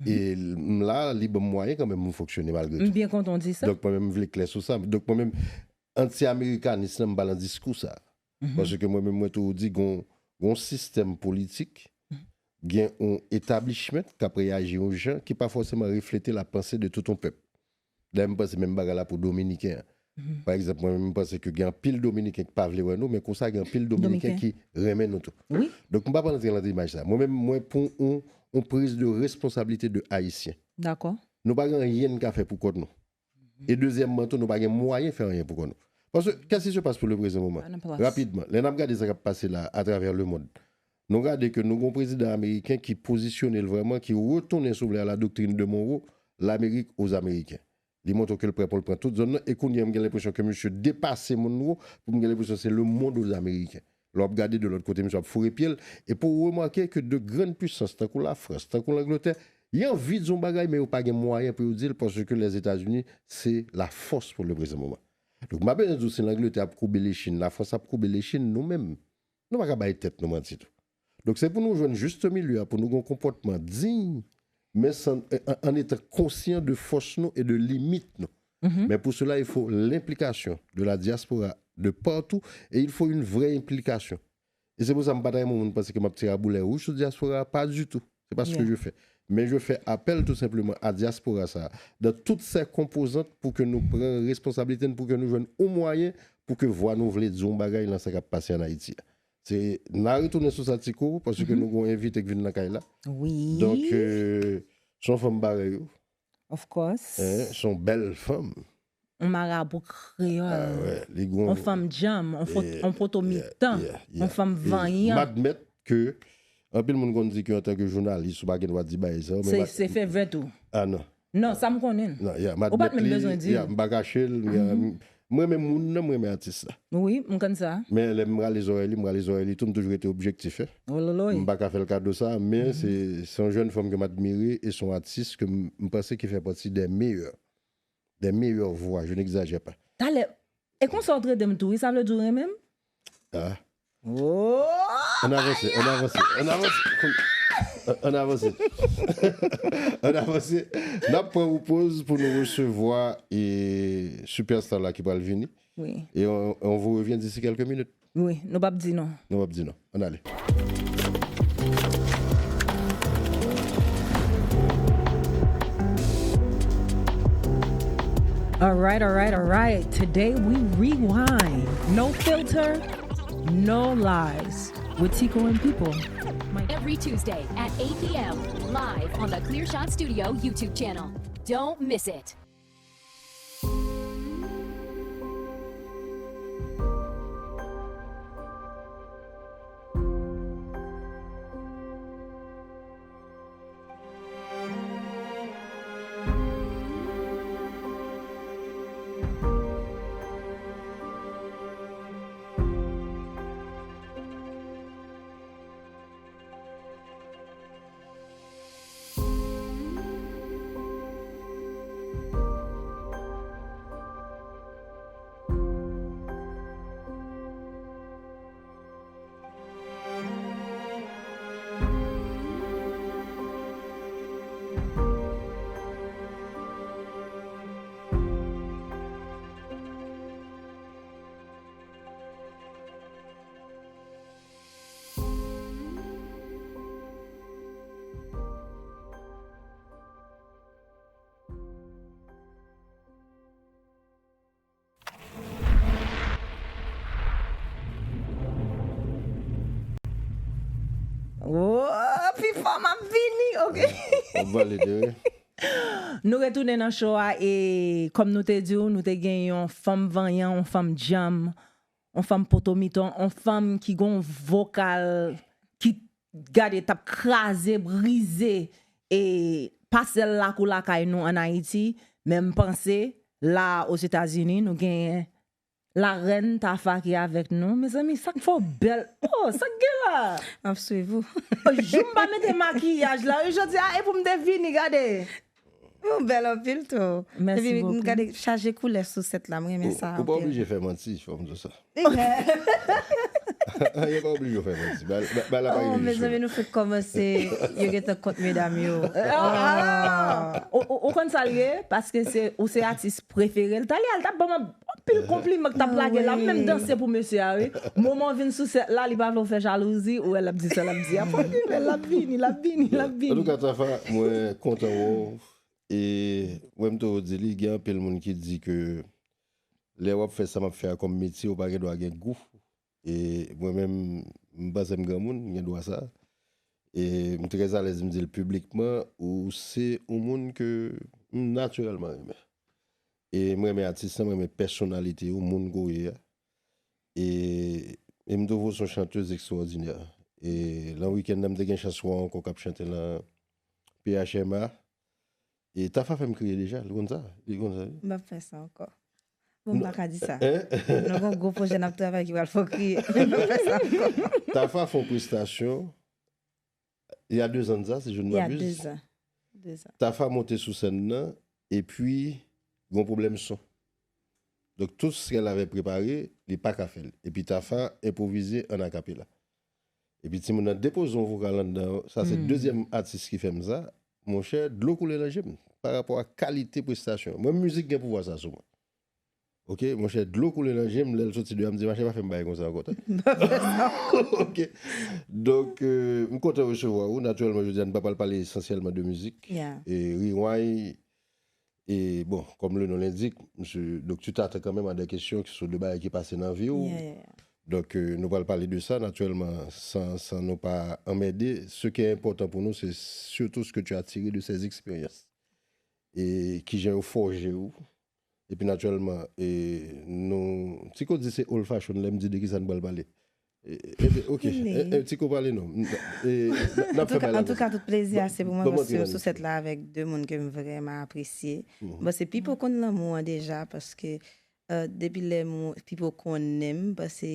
E m la, li ban m mwayen kanmenm pou m fonksyone malgre tou. M byen kontan w di sa. Donk mwen menm m vle klè sou sa. Donk mwen menm, anti-amerikanis lan, m pa lan diskou sa. Paske mwen menm mwen toujou di gon, gon sistèm politik, gen yon establishment k ap reyaji yon jan ki pa fòseman reflete la panse de tout yon pèp. Dayè, m panse menm bagay la pou Dominiken an. Pa egzanp, mwen menm, m panse ke gen anpil Dominiken ki pa vle wè nou, men konsa gen anpil Dominiken ki renmen nou tou. Donk, m pa pral antre nan demach sa. Mwen menm, mwen pou yon, yon priz de responsablite de Ayisyen. Dakò. Nou pa gen anyen n ka fè pou kont nou. E dezyèmman tou, nou pa gen mwayen fè anyen pou kont nou. Paske, qu'est-ce qui se passe pour le présent moment? Rapidman, lè n ap gade sa k ap pase la atravè lemonn, nou gade ke nou gen yon prezidan ameriken ki pozisyone l vrèman, ki retounen, si w vle, à la doctrine de Monroe, l'Amérique aux Américains. Li montre ke l prè pou l pran tout zòn nan, e kounye a, m gen lenpresyon ke misye depase Monroe, pou m gen lenpresyon se le monde aux Américains. Lè w ap gade de lòt kote, misye ap foure pye l, e pou w remake ke de grann pwisans, tankou Lafrans, tankou Langletè, y anvi di yon bagay, men yo pa gen mwayen pou yo di l, paske Lèzetazini se la fòs pou le prezan moman. Donk, m pa bezwen di w si Langletè ap koube Lechin, Lafrans ap koube Lechin, nou menm, nou pa ka bay tèt nou manti tou. Donk, se pou nou jwenn jis milye a, pou nou gen yon konpòtman diy, men san, en, en étant conscient de force nou e de limit nou. Men pour cela, il faut l'implication de la diaspora de partout et il faut une vraie implication. E se pou sa m pa ta renmen moun panse ke m ap tire boulè wouj sou dyaspora a, pa ditou. Se pa sa ke je fè. Men je fè apèl tou senpleman a dyaspora sa a, dans toutes ses composantes, pou ke nou pran responsablite n, pou ke nou jwenn yon mwayen pou ke vwa nou vle di yon bagay lan sa k ap pase ann Ayiti a. Se, n a retounen sou sa ti kou, paske nou gen yon envite k vin nan kay la. Donk, euh, se yon fanm parèy ou. Of course. Hein, se yon bèl fanm. On marabou kreyòl. Ah ouais, li gon... On fanm djanm, on, fo- yeah, on poto mitan, yeah, yeah, on fanm vanyan. M admèt ke anpil moun konn di ke antanke jounalis, ou pa gen dwa di bagay sa yo, men se, se fè vèt ou. Ah non. Non, sa m konnen. Non, yeah, m admèt li, yeah, m pa kache l, yeah, m- mwen renmen moun nan, mwen renmen atis la. Wi, m konn sa. Men lè m rale zòrèy li, m rale zòrèy li tou, m toujou rete objektif, hein. M pa ka fè l kado sa, men se, se yon jèn fanm ke m admire e se yon atis ke m, m panse ki fè pati des meilleurs. Des meilleures voix, je n'exagère pas. Talè, e konsa w trete m tou, wi, sa vle di w renmen m? Ah. Oh! Ann avanse, ann avanse, ann avanse. Ann avanse. Ann avanse. N ap pran yon poz pou nou resevwa e superstar la ki pral vini. Wi. E on, on vous revient d'ici quelques minutes. Wi, nou p ap di non. Nou p ap di non. Ann ale. All right, all right, all right. Today we rewind. No filter, no lies. With Tico and People. Every Tuesday at eight p.m., live on the Clear Shot Studio YouTube channel. Don't miss it. Oh, pi fò m ap vini, ok. W ap valide, wi. Nou retounen nan show a, e kòm nou te di w, nou te gen yon fanm vanyan, yon fanm djanm, yon fanm poto mitan, yon fanm ki gen yon vokal ki, gade, t ap kraze, brize, e pa sèl lakou lakay nou ann Ayiti, men m panse, la, Ozetazini, nou genyen larèn Tafa ki avèk nou. Mezanmi, sa k fè w bèl? Oh, sa k gen la? M ap swiv ou. Oh, jou m pa mete makiyaj la, wi, jodi a, e pou m te vini, gade. Ou bèl anpil tou. Mèsi bokou. Epi m gade chaje koulè sou sèt la, m renmen sa anpil. Ou pa oblije fè manti, fò m di w sa. Yo pa oblije w fè manti. Bay, bay, bay la pa rive jis la. Oh, mezanmi, nou fèk kòmanse. Yo gentan kont medam yo. Ah! Ou, ou, ou konn sa l ye? Paske se, ou se atis prefere l. Talè a, l t ap ban m anpil konpliman k t ap lage la. M menm danse pou mesye a, wi. Moman w vin sou sèt la, li pa vle w fè jalouzi, ou wè l ap di sa l ap di a. Fò l vini, l ap vini, l ap vini, l ap vini. Antouka, Tafa, mwen kontan wè w. E mwen, m toujou di li, gen anpil moun ki di ke lè w ap fè sa m ap fè a kòm metye, ou pa gen dwa gen gou. E mwen menm, m panse m granmoun, m gen dwa sa. E m trè alèz m di l piblikman, ou se yon moun ke m natirèlman renmen. E m renmen atis lan, m renmen pèsonalite ou, moun ke w ye a. E, e m twouve w se yon chantèz ekstwòdinè. E lan wikenn nan, m te gen chans wè w ankò k ap chante lan P H M A. E Tafa fè m kriye deja, li konn sa, li konn sa, wi. M p ap fè sa ankò. Bon, m pa ka di sa. Hein? Nou gen yon gwo pwojè n ap travay ki pral fè w kriye. M p ap fè sa ankò. Tafa fè yon prestasyon, il y a deux ans de ça, si je ne m'abuse. Il y a deux ans. Deux ans. Tafa monte sou sèn nan, epi, gen yon pwoblèm son. Donk, tout ce qu'elle avait préparé, li pa ka fè l. Epi Tafa enpwovize an akapela. Epi timoun nan depoze yon vokal anndan, sa se dezyèm atis ki fè m sa. Monchè, dlo koule nan je m pa rapò a kalite prestasyon. Mwen, mizik gen pouvwa sa sou mwen. Ok, monchè, dlo koule nan je m, lè l soti deyò, m di, "Mache, pa fè m bagay konsa ankò, tande." Ok. Donk, euh, m kontan resevwa ou. Natirèlman, jodi a, nou pa pral pale esansyèlman de mizik. Yeah. E Rewind, e bon, comme le nom l'indique, monsieur, donc tu t'attends quand même à des questions qui sont de bagay ki pase nan vi w. Yeah, yeah, yeah. Donk, euh, nou pral pale de sa, natirèlman, san, san nou pa anmède. Ce qui est important pour nous, c'est surtout ce que tu as tiré de ces expériences. E kijan yo fòje w. Epi, natirèlman, e, nou, Ti Ko di se old fashion, lè m di de kisa n pral pale. E, e, ok, e, e, Ti Ko pale non. E, n, n ap fè bagay la konsa. Antouka, tout plezi a se pou mwen Ban m paske antre sou sèt la avèk de moun ke m vrèman apresye. Bon, se Pipo konn lanmou an deja paske euh, depi lè m, Pipo konnen m, paske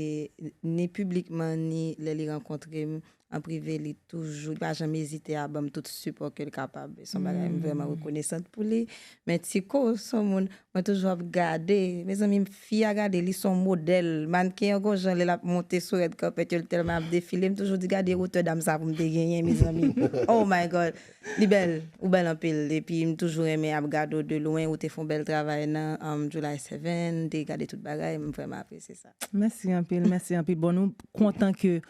ni piblikman, ni lè li rankontre m an prive, li toujou, li pa janm ezite a ban m tout sipò ke l kapab. Se yon bagay m vrèman rekonesan pou li. Men Ti Ko, se yon moun, mwen toujou ap gade. Mezanmi, fi a gade, li se yon modèl. Mannken an gon jan, lè l ap monte sou red carpet yo, li tèlman ap defile, m toujou di, "Gade wotè dam sa pou m te genyen, mezanmi." Oh my God. Li bèl, ou bèl anpil. Epi m toujou renmen ap gade w de lwen, ou te fè yon bèl travay nan um, July seven, te gade tout bagay, m vrèman apresye sa. Mèsi anpil, mèsi anpil. Bon, nou kontan ke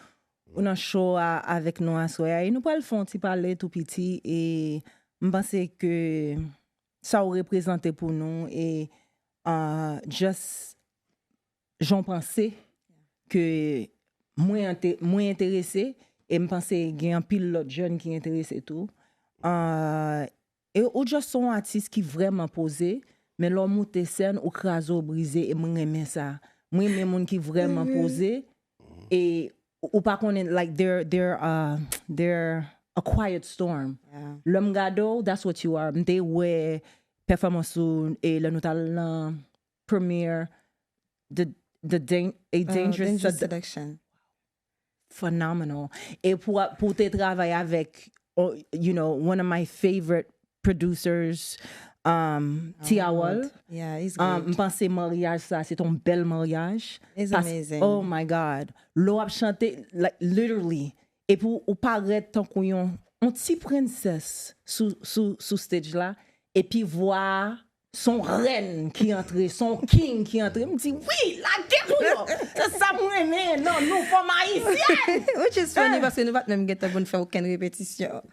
ou nan show a avèk nou aswè a. E nou pral fè yon ti pale tou piti e m panse ke sa ou reprezante pou nou e uh, just jan w panse ke mwen ente- mwen enterese e m panse gen anpil lòt jèn ki enterese tou. Uh, e ou just se yon atis ki vrèman poze, men lè w moute sèn, ou kraze, ou brize, e mwen renmen sa. Mwen renmen moun ki vrèman poze, e ou pa konnen, like, they're, they're, uh, they're a quiet storm. Lè m gade w, that's what you are. M te wè pèfòmans ou e lè nou t al nan premiere The, the dan A Dangerous, Dangerous Sedu- Seduction. Phenomenal. E pou, pou te travay avèk, oh, you know, one of my favorite producers, um, Tiawol. Yeah, he's Um, great. M panse maryaj sa, se ton bèl maryaj. It's Pas- amazing. Oh my God. Lè w ap chante, like, literally. Epi ou parèt tankou yon, yon ti prensès sou, sou, sou stage la. Epi vwa a, se yon rèn ki antre, se yon king ki antre. M di, "Wi, lage pou yo." Se sa m renmen nan nou, fanm ayisyèn. Which is funny paske nou pa t menm gentan pou n fè okenn repetisyon.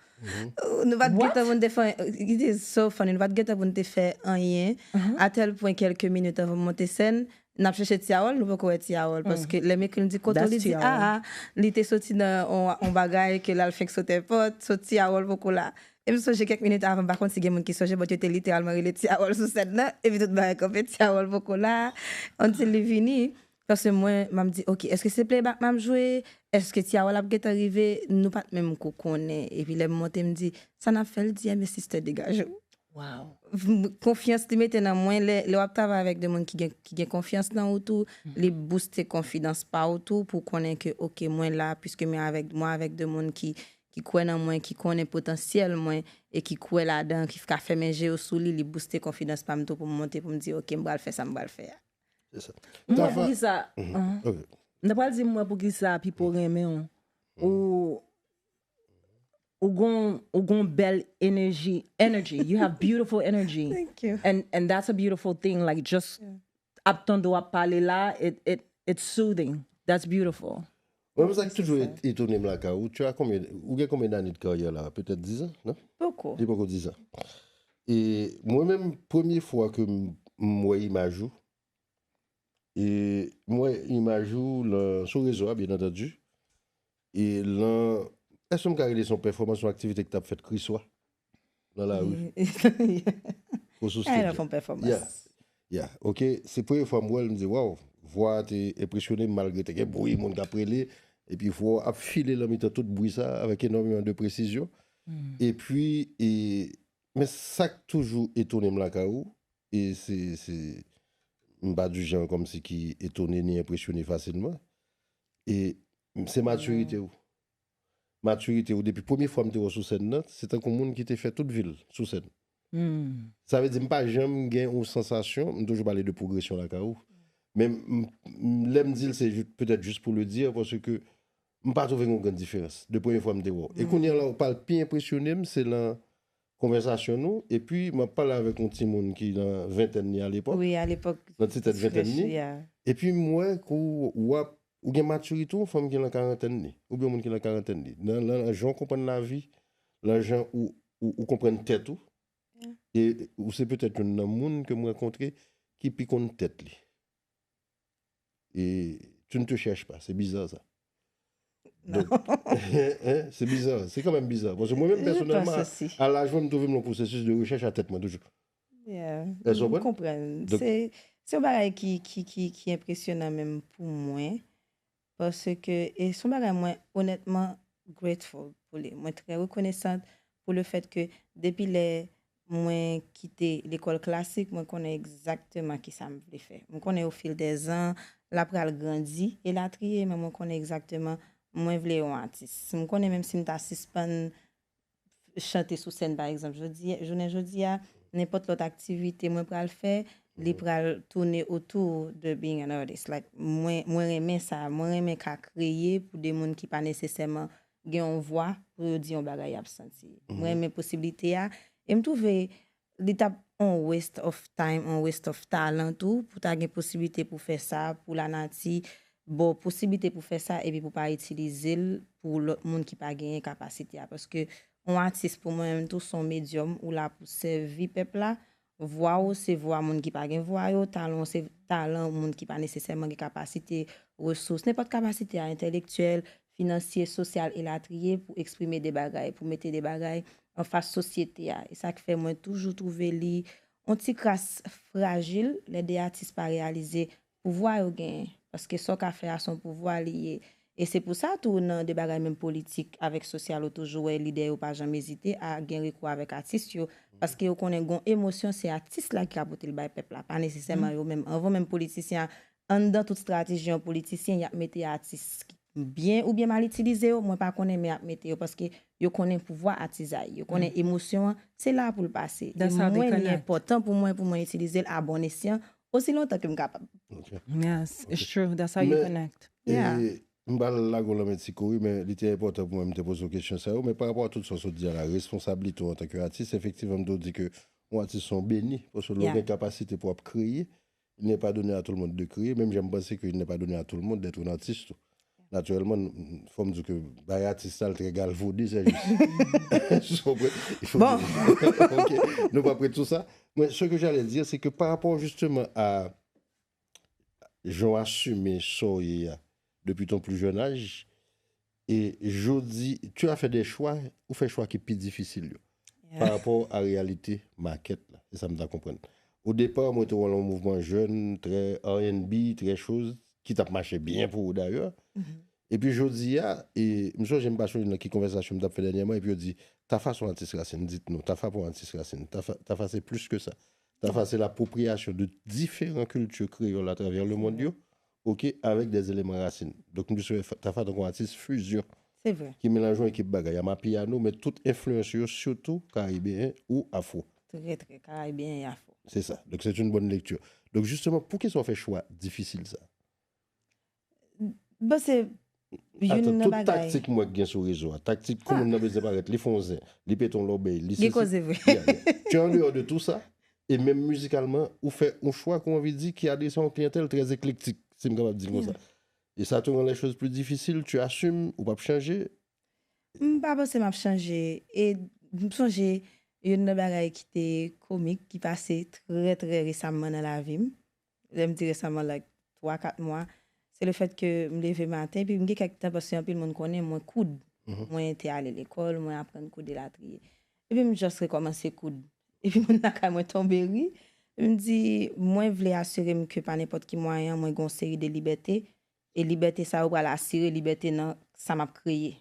Nou pa t What? Gentan pou n te fè, it is so funny, nou pa t gentan pou n te fè anyen, a tel pwen kèlke minit anvan m monte sèn, n ap chèche Ti Awòl, nou poko wè Ti Awòl, paske lè m ekri l, m di, "Kote w?" That's Li di, Ti Awòl. "Ah, li te soti nan on, on bagay ke l al fenk sote pòt, so Ti Awòl poko la." E m sonje kèk minit avan, m pa konn si gen moun ki sonje, but yo te literalman rele Ti Awòl sou sèn nan, epi tout bagay kanpe, "Ti Awòl poko la," until li vini. Paske mwen, m ap di, "Ok, èske se playback m ap jwe? Èske Ti Awòl ap gentan rive?" Nou pa t menm ko konnen. Epi lè m monte, m di, "Sa n ap fè?" L di, "Enben, sister, degaje w." Wow. V- Konfyans li mete nan mwen, lè, lè w ap travay avèk de moun ki gen, ki gen konfyans nan ou tou, li booste konfidans pa w tou pou konnen ke, "Ok, mwen la, piske mwen avèk, mwen avèk de moun ki, ki kwè nan mwen, ki konnen potansyèl mwen, e ki kwè ladan, ki ka fèmen je yo sou li," li booste konfidans pa m tou pou m monte, pou m di, "Ok, m pral fè sa m pral fè a." Se sa. Mwen Tafa- pou ki sa? Mhm. Ok. N ap pral di mwen pou ki sa Pipo renmen w. Ou, ou gon, ou gon bèl energy, energy. You have beautiful energy. Thank you. And, and that's a beautiful thing. Like, just ap tande w ap pale la, it, it, it's soothing. That's beautiful. Mwen, sa ki toujou et- etone m lakay ou, tu as combien, ou gen konbyen dane de karyè la? Petèt diz an, non? Poko. Li poko diz an. E mwen menm, premye fwa ke m, m wè imaj ou, e m wè imaj ou lan, sou rezo a, byen antandi. E lan, èske m ka rele se yon pèfòmans, yon aktivite ki t ap fèt Kriswa? Nan lari. Ou sou Ay, stage. L fè yon pèfòmans. Yeah. Yeah. Ok. Se premye fwa m wè l, m di, "Waw, vwa a te enpresyone m malgre te gen bri, moun k ap rele." Epi vwa w ap file lan mitan tout bri sa avèk enòmeman de presizyon. Epi, e, men sa k toujou etone m lakay ou, e se, se, m pa di jan kòmsi ki etone ni enpresyone fasilman, e se matirite w. Matirite w, depi premye fwa m te wè w sou sèn nan, se tankou moun ki te fè tout vi l sou sèn. Sa vle di, m pa janm gen yon sansasyon, m toujou pale de pwogresyon lakay ou. Men m- m- lè m di l, se ju- petèt jis pou le dire, paske m pa twouve gen yon gran diferans de premye fwa m te wè w. E kounye a la, ou pral pi enpresyone m, se nan konvèsasyon nou, epi m ap pale avèk yon timoun ki nan ventèn li alepòk, Wi, alepòk. Nan ti tèt ventèn li. Epi m wè ke w ap, ou gen matirite yon fanm ki nan karantèn li, oubyen yon moun ki nan karantèn li. Nan, nan, nan jan w konprann lavi, nan jan ou, ou, ou konprann tèt ou, e ou se petèt youn nan moun ke m rankontre ki pi konn tèt li. E tu ne te cherches pas, se biza sa. Non. Donk, hein, se biza, se kanmenm biza. Paske mwen menm pèsonèlman, a laj mwen, m twouve m nan pwosesis de rechèch a tèt mwen toujou. Yeah. Èske w konprann? Se se yon bagay ki, ki, ki, ki enpresyonan menm pou mwen. Paske e se yon bagay mwen onètman grateful pou li. Mwen trè rekonesan pou le fèt ke depi lè mwen kite lekòl klasik, mwen konnen egzakteman kisa m vle fè. Mwen konnen ofil dè zan, l ap pral grandi, elatriye, men mwen konnen egzakteman mwen vle yon atis. Mwen konnen menm si m ta sispann chante sou sèn, pa egzanp, jodi, jounen jodi a, nenpòt lòt aktivite mwen pral fè, li pral tounen otou de being an artist. Like, mwen, mwen renmen sa, mwen renmen ka kreye pou de moun ki pa nesesèman gen yon vwa pou yo di yon bagay y ap santi. Mwen renmen posiblite a, e m twouve li t ap on waste of time, on waste of talent tou, pou ta gen posiblite pou fè sa, pou lanati ba w posiblite pou fè sa, epi pou pa itilize l pou lòt moun ki pa genyen kapasite a. Paske yon atis pou mwen menm tou, se yon medyòm ou la pou sèvi pèp la. Vwa w se vwa moun ki pa gen vwa yo, talan w se talan moun ki pa nesesèman gen kapasite, resous, nenpòt kapasite a, entèlektyèl, finansye, sosyal, elatriye, pou eksprime de bagay, pou mete de bagay anfas sosyete a. E sa k fè mwen toujou twouve li yon ti kras frajil lè de atis pa reyalize pouvwa yo genyen. Paske sa w ka fè a se yon pouvwa li ye. E se pou sa tou nan de bagay menm politik avèk sosyal ou toujou wè lidè yo pa janm ezite a gen rekou avèk atis yo. Paske yo konnen gon emosyon se atis la ki ka pote l bay pèp la, pa nesesèman yo menm. Anvan menm politisyen an, anndan tout estrateji yon politisyen, y ap mete atis byen oubyen mal itilize yo, mwen pa konnen men y ap mete yo paske yo konnen pouvwa atizay, yo konnen emosyon an, se la pou l pase. E mwen, li enpòtan pou mwen, pou mwen itilize l a bon esyan, osi lontan ke m kapab. Yes, it's true. That's how you connect. Yeah. M pa lage w nan men ti kouri, men li te enpòtan pou mwen m te poze w kesyon sa yo. Men pa rapò a tout sa w sot di a la, responsablite w antanke atis, efektivman, m te di ke yon atis se yon beni, paske lè w gen kapasite pou w ap kreye, il n'est pas donné à tout le monde de créer, menm jan m panse ke il n'est pas donné à tout le monde d'être un artiste tou. Natirèlman, fò m di ke bay atis sa l trè galvode, sè jis. Bon. Nou pa prè tou sa. Men ce que j'allais dire, c'est que par rapport justement à jan w asime sa w ye a depuis ton plus jeune âge, e jodi, tu as fait des choix, ou fè chwa ki pi difisil yo. Par rapport a reyalite makèt la, se sa m ta konprann. O depa, mwen te wè yon mouvman jèn, trè R and B, trè choz, ki t ap mache byen pou ou dayè. Epi jodi a, e, m sonje m pa sonje nan ki konvèsasyon m t ap fè dènyèman, epi yo di, Tafa se yon atis rasin, dit nou, Tafa pa yon atis rasin, Tafa, Tafa se plis ke sa. Tafa se lapwopriyasyon de diferan kilti kreyòl atravè lemonn yo, oke, avèk dè eleman rasin. Donk, m plis wè Tafa tankou yon atis fizyon ki melanje yon ekip bagay, amapiano, men tout enfliyans yo, sitou karibeyen ou afwo. Trè, trè karibeyen e afwo. C'est ça. Donc, c'est une bonne lecture. Donk, jisteman, poukisa w fè chwa difisil sa? Bon, se youn nan bagay. Tout taktik mwen gen sou rezo a. Taktik kou moun nan bezwen parèt, li fè yon zen, li pete yon lòbèy, li Gen koze vre. Tu es en dehors de tout sa, e menm mizikalman, ou fè yon chwa, kòman anvi di, ki adrese a yon kliyantèl trè eklektik, si m kapab di l konsa. E sa te rann les choses plus difficiles, tu assumes, ou p ap chanje. M pa panse m ap chanje. E m sonje youn nan bagay ki te komik, ki pase trè, trè resamman nan lavi m. Lè m di resamman, like, twa, kat mwa, se le fèt ke m leve maten, epi m gen kèk tan, paske anpil moun konnen mwen koud. Mwen te ale lekòl, mwen aprann koud elatriye. Epi m just rekòmanse koud. Epi moun lakay mwen tonbe ri. Epi m di, mwen vle asire m ke pa nenpòt ki mwayen, mwen gen yon seri de libète. E libète sa yo pral asire libète nan sa m ap kreye.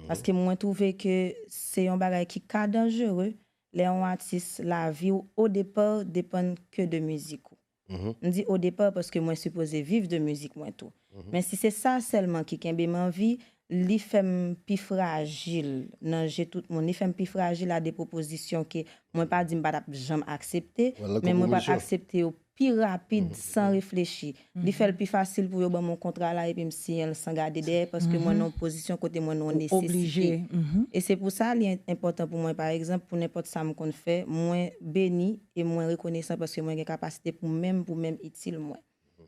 Paske mwen twouve ke se yon bagay ki ka danjere lè yon atis, lavi w o depa depann ke de mizik ou. M di o depa paske mwen sipoze viv de mizik mwen tou. Men si se sa sèlman ki kenbe m an vi, li fè m pi frajil nan je tout moun. Li fè m pi frajil a de pwopozisyon ke mwen pa di m pa t ap janm aksepte, men mwen pa t aksepte yo pi rapid, san reflechi. Li fè l pi fasil pou yo ban m yon kontra la epi m siyen l san gade dèyè, paske mwen nan yon pozisyon kote mwen nan yon nesesite. E se pou sa li en- enpòtan pou mwen, pa egzanp, pou nenpòt sa m konn fè, mwen beni e mwen rekonesan paske mwen gen kapasite pou menm, pou menm itil mwen.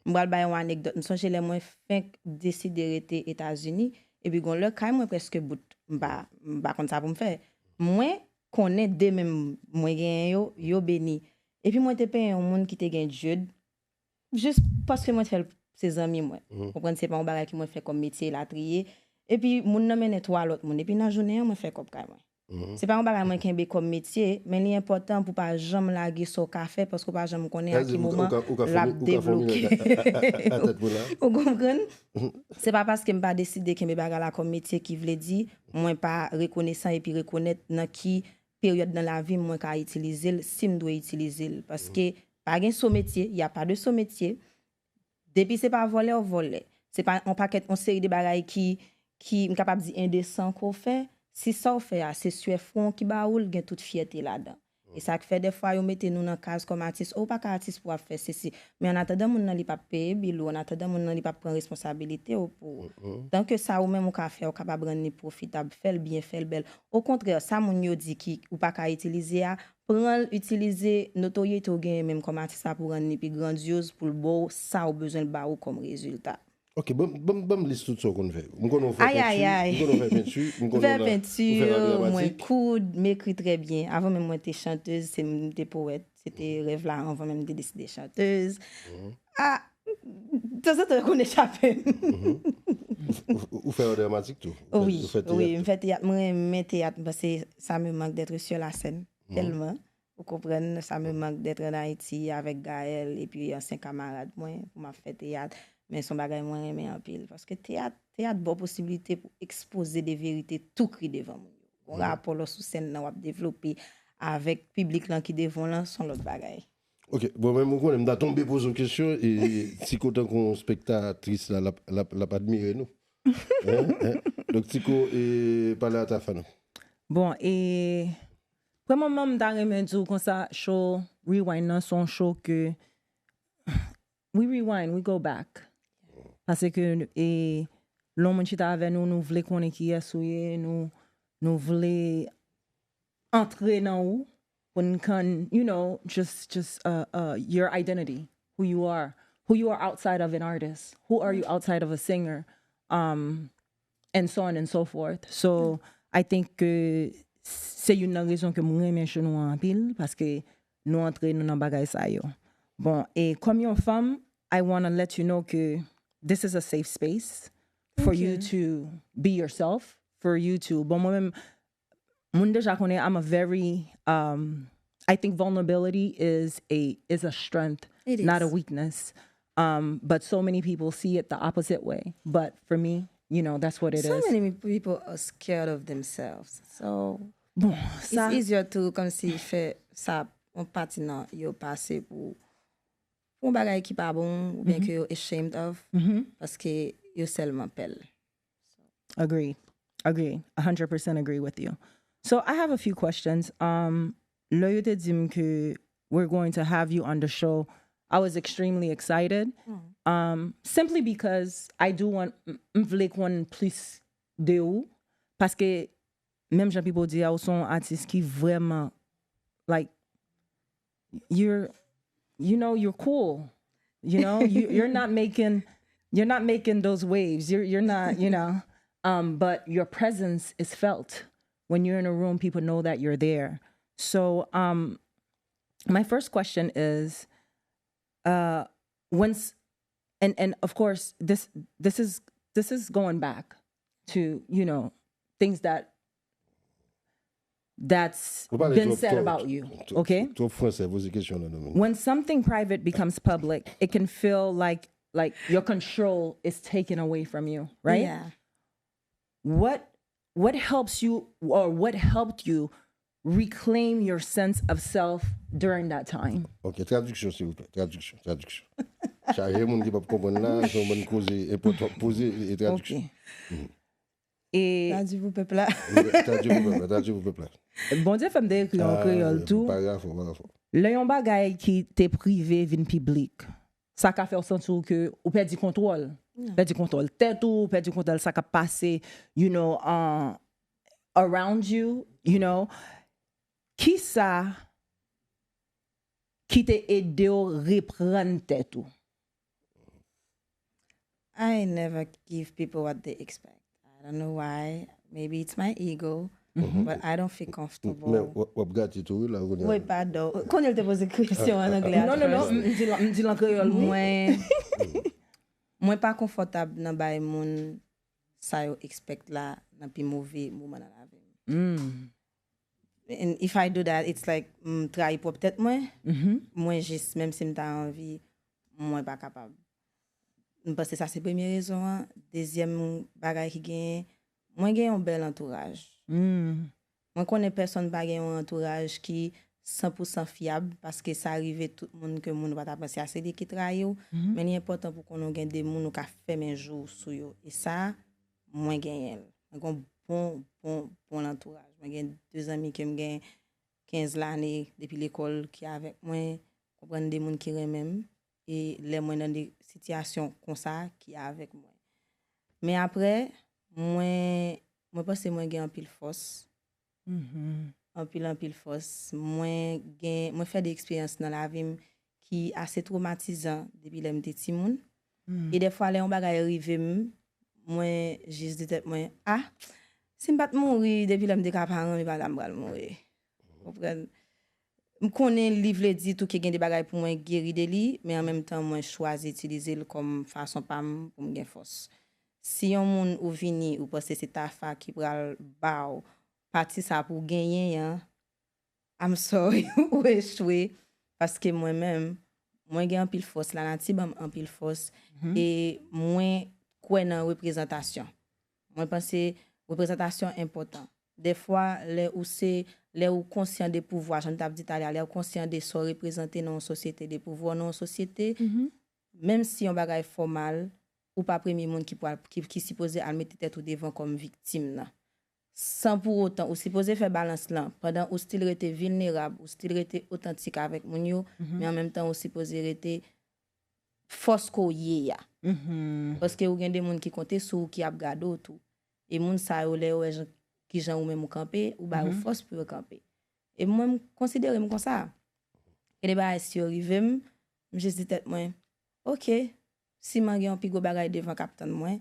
M pral bay yon anekdòt. M sonje lè mwen fenk deside rete Etazini, epi gon lè kay mwen prèske bout. M pa, m pa konn sa pou m fè. Mwen konnen de men m mwen genyen yo, yo beni. Epi mwen te peye yon moun ki te gen Jude, jis paske mwen te fè l se zanmi mwen. Konprann, se pa yon bagay ke mwen fè kòm metye elatriye. Epi moun nan mennen twa lòt moun. Epi nan jounen an, mwen fè kòb kay mwen. Se pa yon bagay mwen kenbe kòm metye, men li enpòtan pou pa janm lage sa w ka fè, paske w pa janm konnen a ki moman l ap debloke. Ou konprann? Se pa paske m pa deside kenbe bagay la kòm metye ki vle di mwen pa rekonesan epi rekonèt nan ki peryòd nan lavi m mwen ka itilize l, si m dwe itilize l. Paske pa gen so metye, y a pa de so metye. Depi se pa vòlè w vòlè, se pa yon pakèt, yon seri de bagay ki, ki, m kapab di endesan ke w fè, si sa w fè a, se swè fwon w ki ba ou l, gen tout fyète ladan. E sa k fè dèfwa yo mete nou nan kaz kòm atis, o, ou pa ka atis pou w ap fè sesi. Men annatandan moun nan li p ap peye bil ou, annatandan moun nan li p ap pran responsabilite w pou ou. Tanke sa ou menm ou ka fè, ou kapab rann li pwofitab, fè l byen, fè l bèl. Okontrè, sa moun yo di ki ou pa ka itilize a, pran l, itilize notoryete w genyen menm kòm atis la pou rann li pi grandyoz, pou l ba w sa ou bezwen l ba ou kòm rezilta. Ok, ban m, ban m, ban m lis tout sa w konn fè. M konnen w fè penti, m konnen w fè penti, m konnen w fè penti, mwen koud, m ekri trè byen. Avan menm mwen te chantèz, se m te powèt. Se te rèv la anvan menm m te deside chantèz. Ah, tanzantan yo konn echape m. Ou, ou, ou fè dramatèk tou? Ou fè, ou fè teyat tou? Wi, m fè teyat, mwen renmen teyat, m panse ça me manque d'être sur la scène, tèlman. Ou konprann, ça me manque d'être en Haïti avec Gaël epi ansyen kamarad mwen pou m ap fè teyat. Men se yon bagay mwen renmen anpil. Paske teyat, teyat ba w posibilite pou ekspoze de verite tou kri devan moun yo. Gon rapò lè w sou sèn nan w ap devlope avèk piblik lan ki devan w lan, se yon lòt bagay. Ok, bon, men mwen konnen m ta tonbe poze w kesyon, e Tiko tankou yon spektatris la, l ap, l ap, l ap admire nou. Hein, hein. Donk, Tiko, e pale a ta fan ou. Bon, e premyèman, m ta renmen di w konsa, show Rewind nan se yon show ke we rewind, we go back. Paske e lè yon moun chita avè nou, nou vle konnen kiyès ou ye, nou, nou vle antre nan ou, pou n konn, you know, just, just uh, uh, your identity, who you are, who you are outside of an artist, who are you outside of a singer, um, and so on and so forth. So, I think ke se youn nan rezon ke mwen renmen show nou an anpil, paske nou antre nou nan bagay sa yo. Bon, e kòm yon fanm, I wanna let you know ke this is a safe space for you to be yourself, for you to, bon, mwen menm, moun deja konnen I'm a very, um, I think vulnerability is a, is a strength, not a weakness. Um, but so many people see it the opposite way. But for me, you know, that's what it is. So many people are scared of themselves. So bon, it's easier to kòmsi fè sa yon pati nan yo pase pou, pou yon bagay ki pa bon oubyen ke yo ashamed of, paske yo sèlman pè l. Agree. Agree. A hundred percent agree with you. So I have a few questions. Um, lè yo te di m ke we're going to have you on the show, I was extremely excited. Um, simply because I do want, m, m vle konn plis de ou. Paske, menm jan people di a, ou se yon atis ki vrèman, like, you're, you know, you're cool. You know, you, you're not making, you're not making those waves. You're, you're not, you know, um, but your presence is felt. When you're in a room, people know that you're there. So, um, my first question is, uh, when, and, and of course, this, this is, this is going back to, you know, things that that's been said about you, okay? Trop français, poze kesyon nan domèn. When something private becomes public, it can feel like, like your control is taken away from you, right? Yeah. What, what helps you, or what helped you reclaim your sense of self during that time? Ok, tradiksyon, silvouplè. Tradiksyon, tradiksyon. Chaje moun ki p ap konprann la, se yon bann koze enpòtan w ap poze, e tradiksyon. Ok. E Tradui pou pèp la. Tradui pou pèp la, tradui pou pèp la. Bondye fè m te ekri an kreyòl tou. Paragraf, paragraf. Lè yon bagay ki te prive vin piblik, sa ka fè w santi w ke ou pèdi kontwòl. Pèdi kontwòl tèt ou, pèdi kontwòl sa k ap pase, you know, uh, around you, you know. Kisa ki te ede w reprann tèt ou? I never give people what they expect. I don't know why. Maybe it's my ego, but I don't feel comfortable. Men w ap gate tou wi la kounye a. Wi, padon. Kounye l te poze kesyon an anglè. Non, non, non, m di l- m di l an kreyòl, wi. Mwen, mwen pa konfòtab nan bay moun sa yo expect la nan pi move moman nan lavi m. Mm. And if I do that, it's like m trayi pwòp tèt mwen. Mhm. Mwen jis, menm si m ta anvi, mwen pa kapab. M panse sa se premye rezon an. Dezyèm bagay ki genyen, mwen gen yon bèl antouraj. Mm. Mwen konnen pèsonn pa gen yon antouraj ki san pou san fyab, paske sa rive tout moun ke moun ou pa ta panse a, se li ki trayi w. Men li enpòtan pou konnen w gen de moun ou ka fèmen je w sou yo. E sa, mwen genyen l. Mwen gen yon bon, bon, bon lantouraj. Mwen gen de zanmi ke m gen kenz lane depi lekòl ki avèk mwen, konprann, de moun ki renmen m, e lè mwen nan de sitiyasyon konsa ki avèk mwen. Men apre, mwen, mwen panse mwen gen anpil fòs. Mhm. Anpil, anpil fòs. Mwen gen, mwen fè de eksperyans nan lavi m ki ase twomatizan depi lè m te timoun. Mm. E dèfwa, lè yon bagay rive m, mwen jis di tèt mwen, ah, si m pa t mouri depi lè m te ka paran, e pa la m pral mouri. Konprann? M konnen li vle di tou ke gen de bagay pou mwen geri de li, men an menm tan, mwen chwazi itilize l kòm fason pa m pou m gen fòs. Si yon moun ou vini, ou panse se Tafa ki pral ba w pati sa pou w genyen an, I'm sorry, ou echwe, paske mwen menm, mwen gen anpil fòs, lanati ban m anpil fòs, e mwen kwè nan reprezantasyon. Mwen panse reprezantasyon enpòtan. Dèfwa, lè ou se, lè ou konsyan de pouvwa, jan m t ap di talè a, lè ou konsyan de sa w reprezante nan yon sosyete, de pouvwa w nan yon sosyete, menm si yon bagay fè w mal, ou pa premye moun ki pral, ki, ki sipoze al mete tèt ou devan kòm viktim nan. San pou otan, ou sipoze fè balans lan, pandan ou still rete vilnerab, ou still rete otantik avèk moun yo, men an menm tan ou sipoze rete fòs ke w ye a. Mhm. Paske ou gen de moun ki konte sou ou, ki ap gade w tou. E moun sa yo, lè yo wè jan, kijan ou menm ou kanpe, ou ba yo fòs pou yo kanpe. E mwen, m konsidere m konsa. E de bagay, si yo rive m, m jis di tèt mwen, oke, siman gen yon pi gwo bagay devan k ap tann mwen.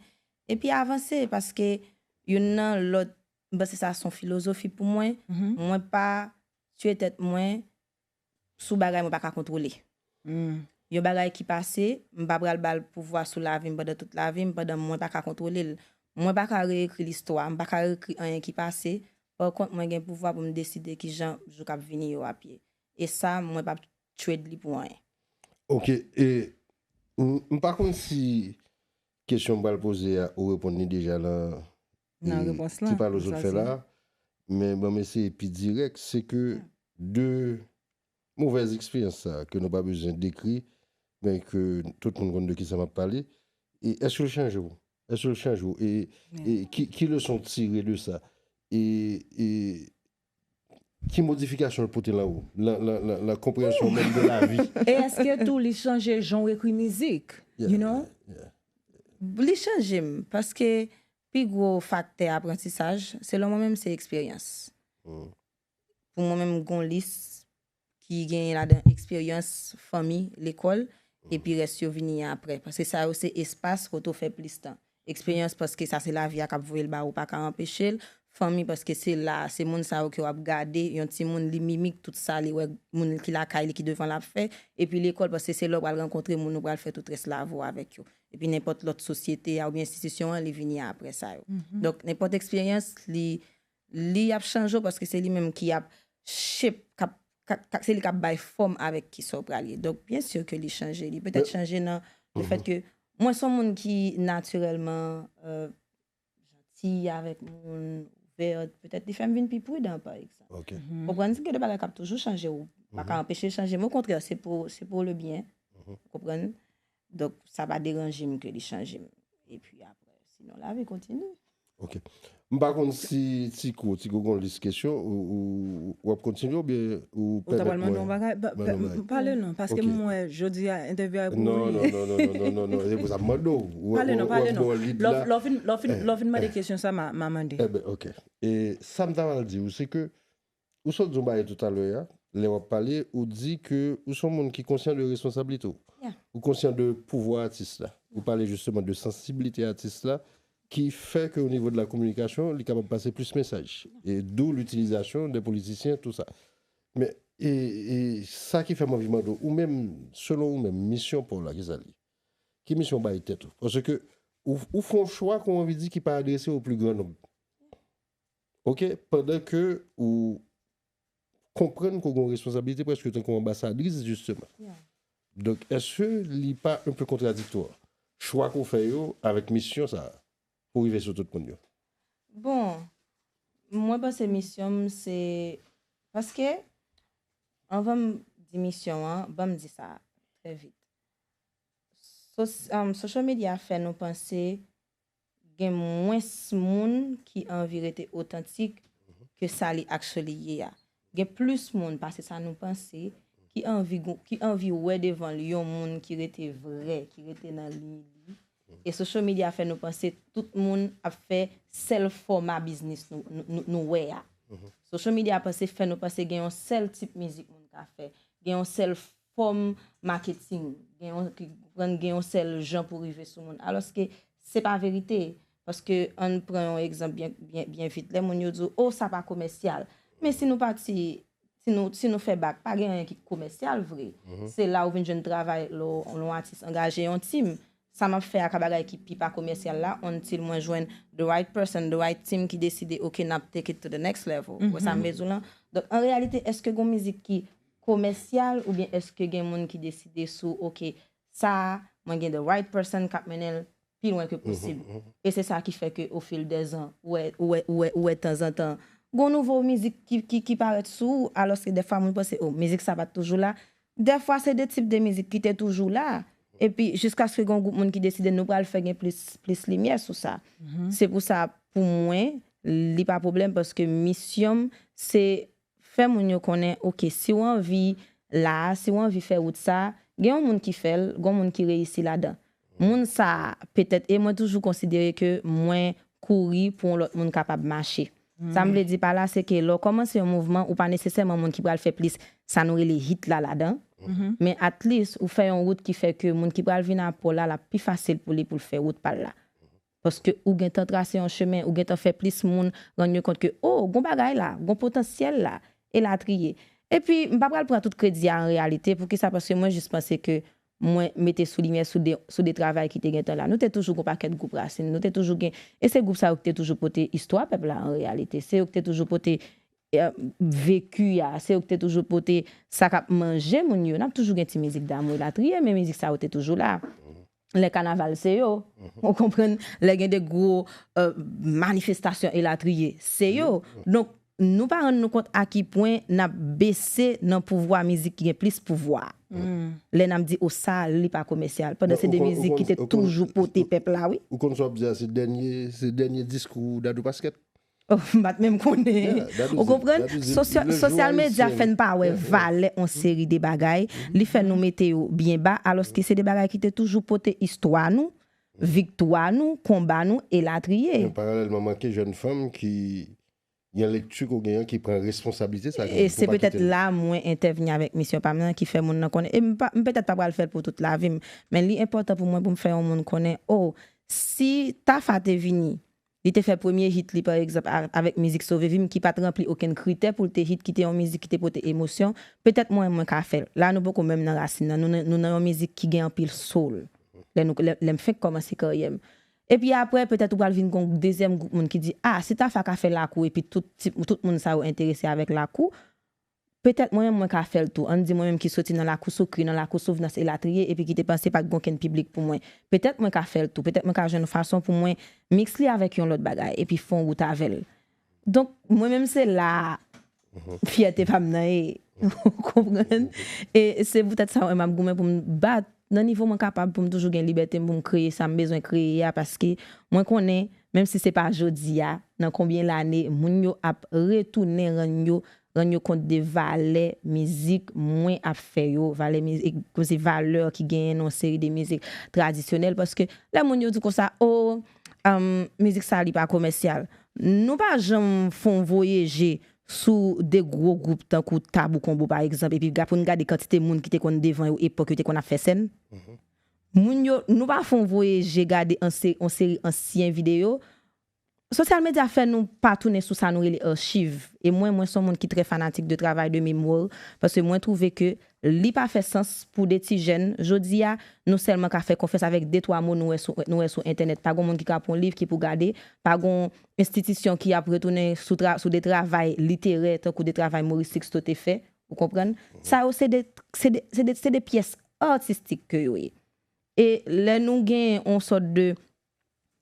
Epi avanse, paske youn nan lòt, m panse sa se yon filozofi pou mwen. Mwen pa tiye tèt mwen sou bagay mwen pa ka kontwole. Mm. Yon bagay ki pase, m pa pral ba l pouvwa sou lavi m pandan tout lavi m, pandan mwen pa ka kontwole l. Mwen pa ka reyekri listwa, m pa ka reyekri anyen ki pase. Pa kont, mwen gen pouvwa pou m deside kijan jou k ap vini yo ap ye. E sa, mwen p ap trade li pou anyen. Ok, e m m pa konn si kesyon m pral poze a, ou reponn li deja nan Nan e, repons lan, ti pale w sot sa fè se- la, men ban m eseye pi dirèk, se ke de movèz eksperyans sa ke nou pa bezwen dekri, men ke tout moun konn de ki sa m ap pale, e èske l chanje w? Èske l chanje w? E, e ki, ki leson w tire de sa? E, e ki modifikasyon l pote nan ou? Nan, nan, nan, nan konpreyansyon menm de lavi? E èske tou li chanje jan w ekri mizik? Yeah, You know? Yeah. Li chanje m, paske pi gwo faktè aprantisaj, selon mwen menm, se eksperyans. Mm. Pou mwen menm, m gon lis ki genyen ladan eksperyans, fanmi, lekòl, epi rès yo vini apre. Paske sa yo se espas kote w fè plis tan. Eksperyans, paske sa se lavi a k ap voye l ba ou, pa ka anpeche l. Fanmi, paske se la, se moun sa yo ke w ap gade, yon timoun, li mimik tout sa li wè moun ki lakay li, ki devan l ap fè. Epi lekòl, paske se la w pral rankontre moun ou pral fè tout rès lavi w avèk yo. Epi nenpòt lòt sosyete a oubyen enstitisyon an, li vini apre sa yo. Donk, nenpòt eksperyans, li, li ap chanje w paske se li menm ki ap shape, k ap, k ap, k ap, se li k ap bay fòm avèk kisa w pral ye. Donk, byen si ke li chanje. Li petèt chanje nan le fèt ke mwen se yon moun ki natirèlman, euh, janti avèk moun, ouvè, petèt li fè m vin pi pridan, pa egzanp. Ok. Konprann, gen de bagay k ap toujou chanje, ou pa ka anpeche l chanje, men okontrè, se pou, se pou le byen. Konprann? Donk, sa pa deranje m ke li chanje m. Epi apre, sinon, lavi kontinye. Ok. M pa konn si Tiko, Tiko gon lis kesyon, ou, ou, w ap kontinye oubyen ou Ou ta pral pèmèt mande yon mwen bagay? Ba- mande yon ba- bagay? Pale non, paske Ok. mwen, jodi a, entèvyou a pou Non, li. non, non, non, non, non, non, non, e pou sa m mande w. Ou- Pale non, ou- pale ou non. ap ba w lead Lò la. lò fin, lò fin, lò fin mande kesyon sa, ma, ma mande. Eben, ok. E sa m ta pral di w, se ke ou sot di yon bagay toutalè a, lè w ap pale, ou di ke ou se yon moun ki konsyan de responsablite w. Yeah. Ou konsyan de pouvwa atis la. Ou pale jisteman de sansiblite atis la ki fè ke o nivo de la kominikasyon, li kapab pase plis mesaj. E d'où l'utilisation des politiciens, tout sa. Men, e, e sa ki fè m anvi mande w, ou menm, selon ou menm, misyon pa w la, ki sa l ye? Ki misyon w bay tèt ou? Paske ou, ou fè yon chwa, kòman anvi di, ki pa adrese au plus grand nombre. Ok? Pandan ke ou konprann ke w gen yon responsablite prèske tankou anbasadris, jisteman. Yeah. Donk, èske li pa un peu contradictoire? Chwa ke w fè yo avèk misyon sa a, pou rive sou tout moun yo? Bon, mwen panse misyon m se, paske, anvan m di misyon an, ban m di sa trè vit. Sos- um, social media fè nou panse gen mwens moun ki anvi rete otantik ke sa li actually ye a. Gen plis moun pase sa nou panse ki anvi, gou- ki anvi wè devan l yon moun ki rete vrè, ki rete nan liy li. E social media fè nou panse tout moun ap fè sèl fòma biznis nou, nou, nou, nou wè a. Social media panse fè nou panse gen yon sèl tip mizik moun ka fè, gen yon sèl fòm maketing, gen yon, ki- konprann, gen yon sèl jan pou rive sou moun. Alòske se pa verite. Paske ann pran yon egzanp byen, byen, byen vit. Lè moun yo di w, oh, sa pa komèsyal. Men si nou pati, si nou, si nou fè bak, pa gen anyen ki komèsyal vre. Se la ou vin jwenn travay lè w lè w yon atis angaje yon tim. Sa m ap fè a ka bagay ki pi pa komèsyal la, until mwen jwenn the right person, the right team ki deside, ok, n ap take it to the next level. Ou wè sa m vle di w lan? Donk, an reyalite, èske gen mizik ki komèsyal oubyen èske gen moun ki deside sou, ok, sa a, mwen gen the right person k ap mennen l pi lwen ke posib. E se sa ki fè ke au fil des ans, ou wè, ou wè, ou wè, ou wè tanzantan, gon nouvo mizik ki, ki, ki parèt sou ou, alòske dèfwa moun panse, oh, mizik sa pa t toujou la. Dèfwa se de tip de mizik ki te toujou la. Epi, jiskaske gon gwoup moun ki deside nou pral fè gen plis, plis limyè sou sa. Se pou sa, pou mwen, li pa pwoblèm paske misyon m, se fè moun yo konnen, ok, si w anvi la, si w anvi fè wout sa, gen yon moun ki fè l, gon moun ki reyisi ladan. Moun sa, petèt, e mwen toujou konsidere ke mwen kouri pou yon lòt moun kapab mache. Sa m vle di pa la, se ke lè w kòmanse yon mouvman, ou pa nesesèman moun ki pral fè plis sa nou rele hit la ladan. Men at least, ou fè yon wout ki fè ke moun ki pral vin apre w la, l ap pi fasil pou li pou l fè wout pa l la. Paske ou gentan trase yon chemen, ou gentan fè plis moun rann yo kont ke, oh, gon bagay la, gon potansyèl la, elatriye. Epi, m pa pral pran tout kredi a an reyalite. Poukisa? Paske mwen jis panse ke mwen mete sou limyè sou de, sou de travay ki te gentan la. Nou te toujou gon pakèt gwoup rasin. Nou te toujou gen, e se gwoup sa yo ki te toujou pote istwa pèp la an reyalite. Se yo ki te toujou pote, eh, veki a, se yo ki te toujou pote sa k ap manje moun yo. N ap toujou gen ti mizik damou elatriye, men mizik sa yo te toujou la. Lè kanaval se yo. Ou konprann? Lè gen de gwo, eh, manifestasyon elatriye, se yo. Donk, nou pa rann nou kont a ki pwen n ap bese nan pouvwa mizik ki gen plis pouvwa. Lè n ap di, o, sa, li pa komèsyal. Pandan se de mizik ki te toujou pote pèp la, wi. Ou konn sa w ap di a, se dènye, se dènye diskou Dadou Pasquet. Oh, m pa t menm konnen. Ou konprann? Sosyal medya fè n pa wè valè yon seri de bagay. Li fè nou mete yo byen ba, alòske se de bagay ki te toujou pote istwa nou, viktwa nou, konba nou, elatriye. Men paralèlman, manke jèn fanm ki gen lekti ke w genyen ki pran responsablite sa. E se petèt la mwen entèvni avèk misyon pa m nan ki fè moun nan konnen. E m pa- m petèt pa pral fè l pou tout lavi m, men li enpòtan pou mwen pou m fè yon moun konnen, o, si Tafa te vini, li te fè premye hit li, pa egzanp, a- avèk mizik Sove Vi M ki pa t ranpli okenn kritè pou l te hit, ki te yon mizik ki te pote emosyon, petèt mwen, mwen ka fè l. La, nou poko menm nan rasin nan. Nou nan, nou nan yon mizik ki gen anpil soul. Lè nou, lè, lè m fenk kòmanse karyè m. Epi apre, petèt ou pral vin gon dezyèm gwoup moun ki di, a, si Tafa ka fè lakou epi tout, ti- tout moun sa yo enterese avèk lakou, petèt mwen menm mwen ka fè l tou. Ann di mwen menm ki soti nan lakou Soukri, nan lakou Souvnans elatriye, epi ki te panse pa t gon kenn piblik pou mwen. Petèt mwen ka fè l tou. Petèt mwen ka jwenn yon fason pou mwen miks li avèk yon lòt bagay, epi fè yon wout avè l. Donk, mwen menm se la fyète pa m nan ye. Ou konprann? E se poutèt sa mwen m ap goumen pou m bat nan nivo mwen kapab pou m toujou gen libète m pou m kreye sa m bezwen kreye a, paske mwen konnen menm si se pa jodi a, nan konbyen lane, moun yo ap retounen rann yo, rann yo kont de valè mizik mwen ap fè yo, valè mizik, kòmsi valè ki genyen nan yon seri de mizik tradisyonèl, paske lè moun yo di konsa, o, um, mizik sa li pa komèsyal. Nou pa janm fè yon voye je sou de gwo gwoup tankou Tabou Combo, pa egzanp, epi ga-, pou n gade kantite moun ki te konn devan yo epòk yo te konn ap fè sèn. Moun yo, nou pa fè yon voye je gade an se-, yon seri ansyen videyo. Sosyal medya fè nou pa tounen sou sa nou rele achiv. E mwen, mwen se yon moun ki trè fanatik de travay de memwa, paske mwen twouve ke li pa fè sans pou de ti jèn. Jodi a, nou sèlman ka fè konfyans avèk de twa mo nou wè sou, nou wè sou entènèt. Pa gen moun ki ka pran yon liv ki pou gade, pa gen yon enstitisyon ki ap retounen sou tra-, sou de travay literè, tankou de travay Maurice Sixto te fè, ou konprann? Sa yo se de, se de, se de, se de pyès atistik ke yo ye. E lè nou gen yon sòt de,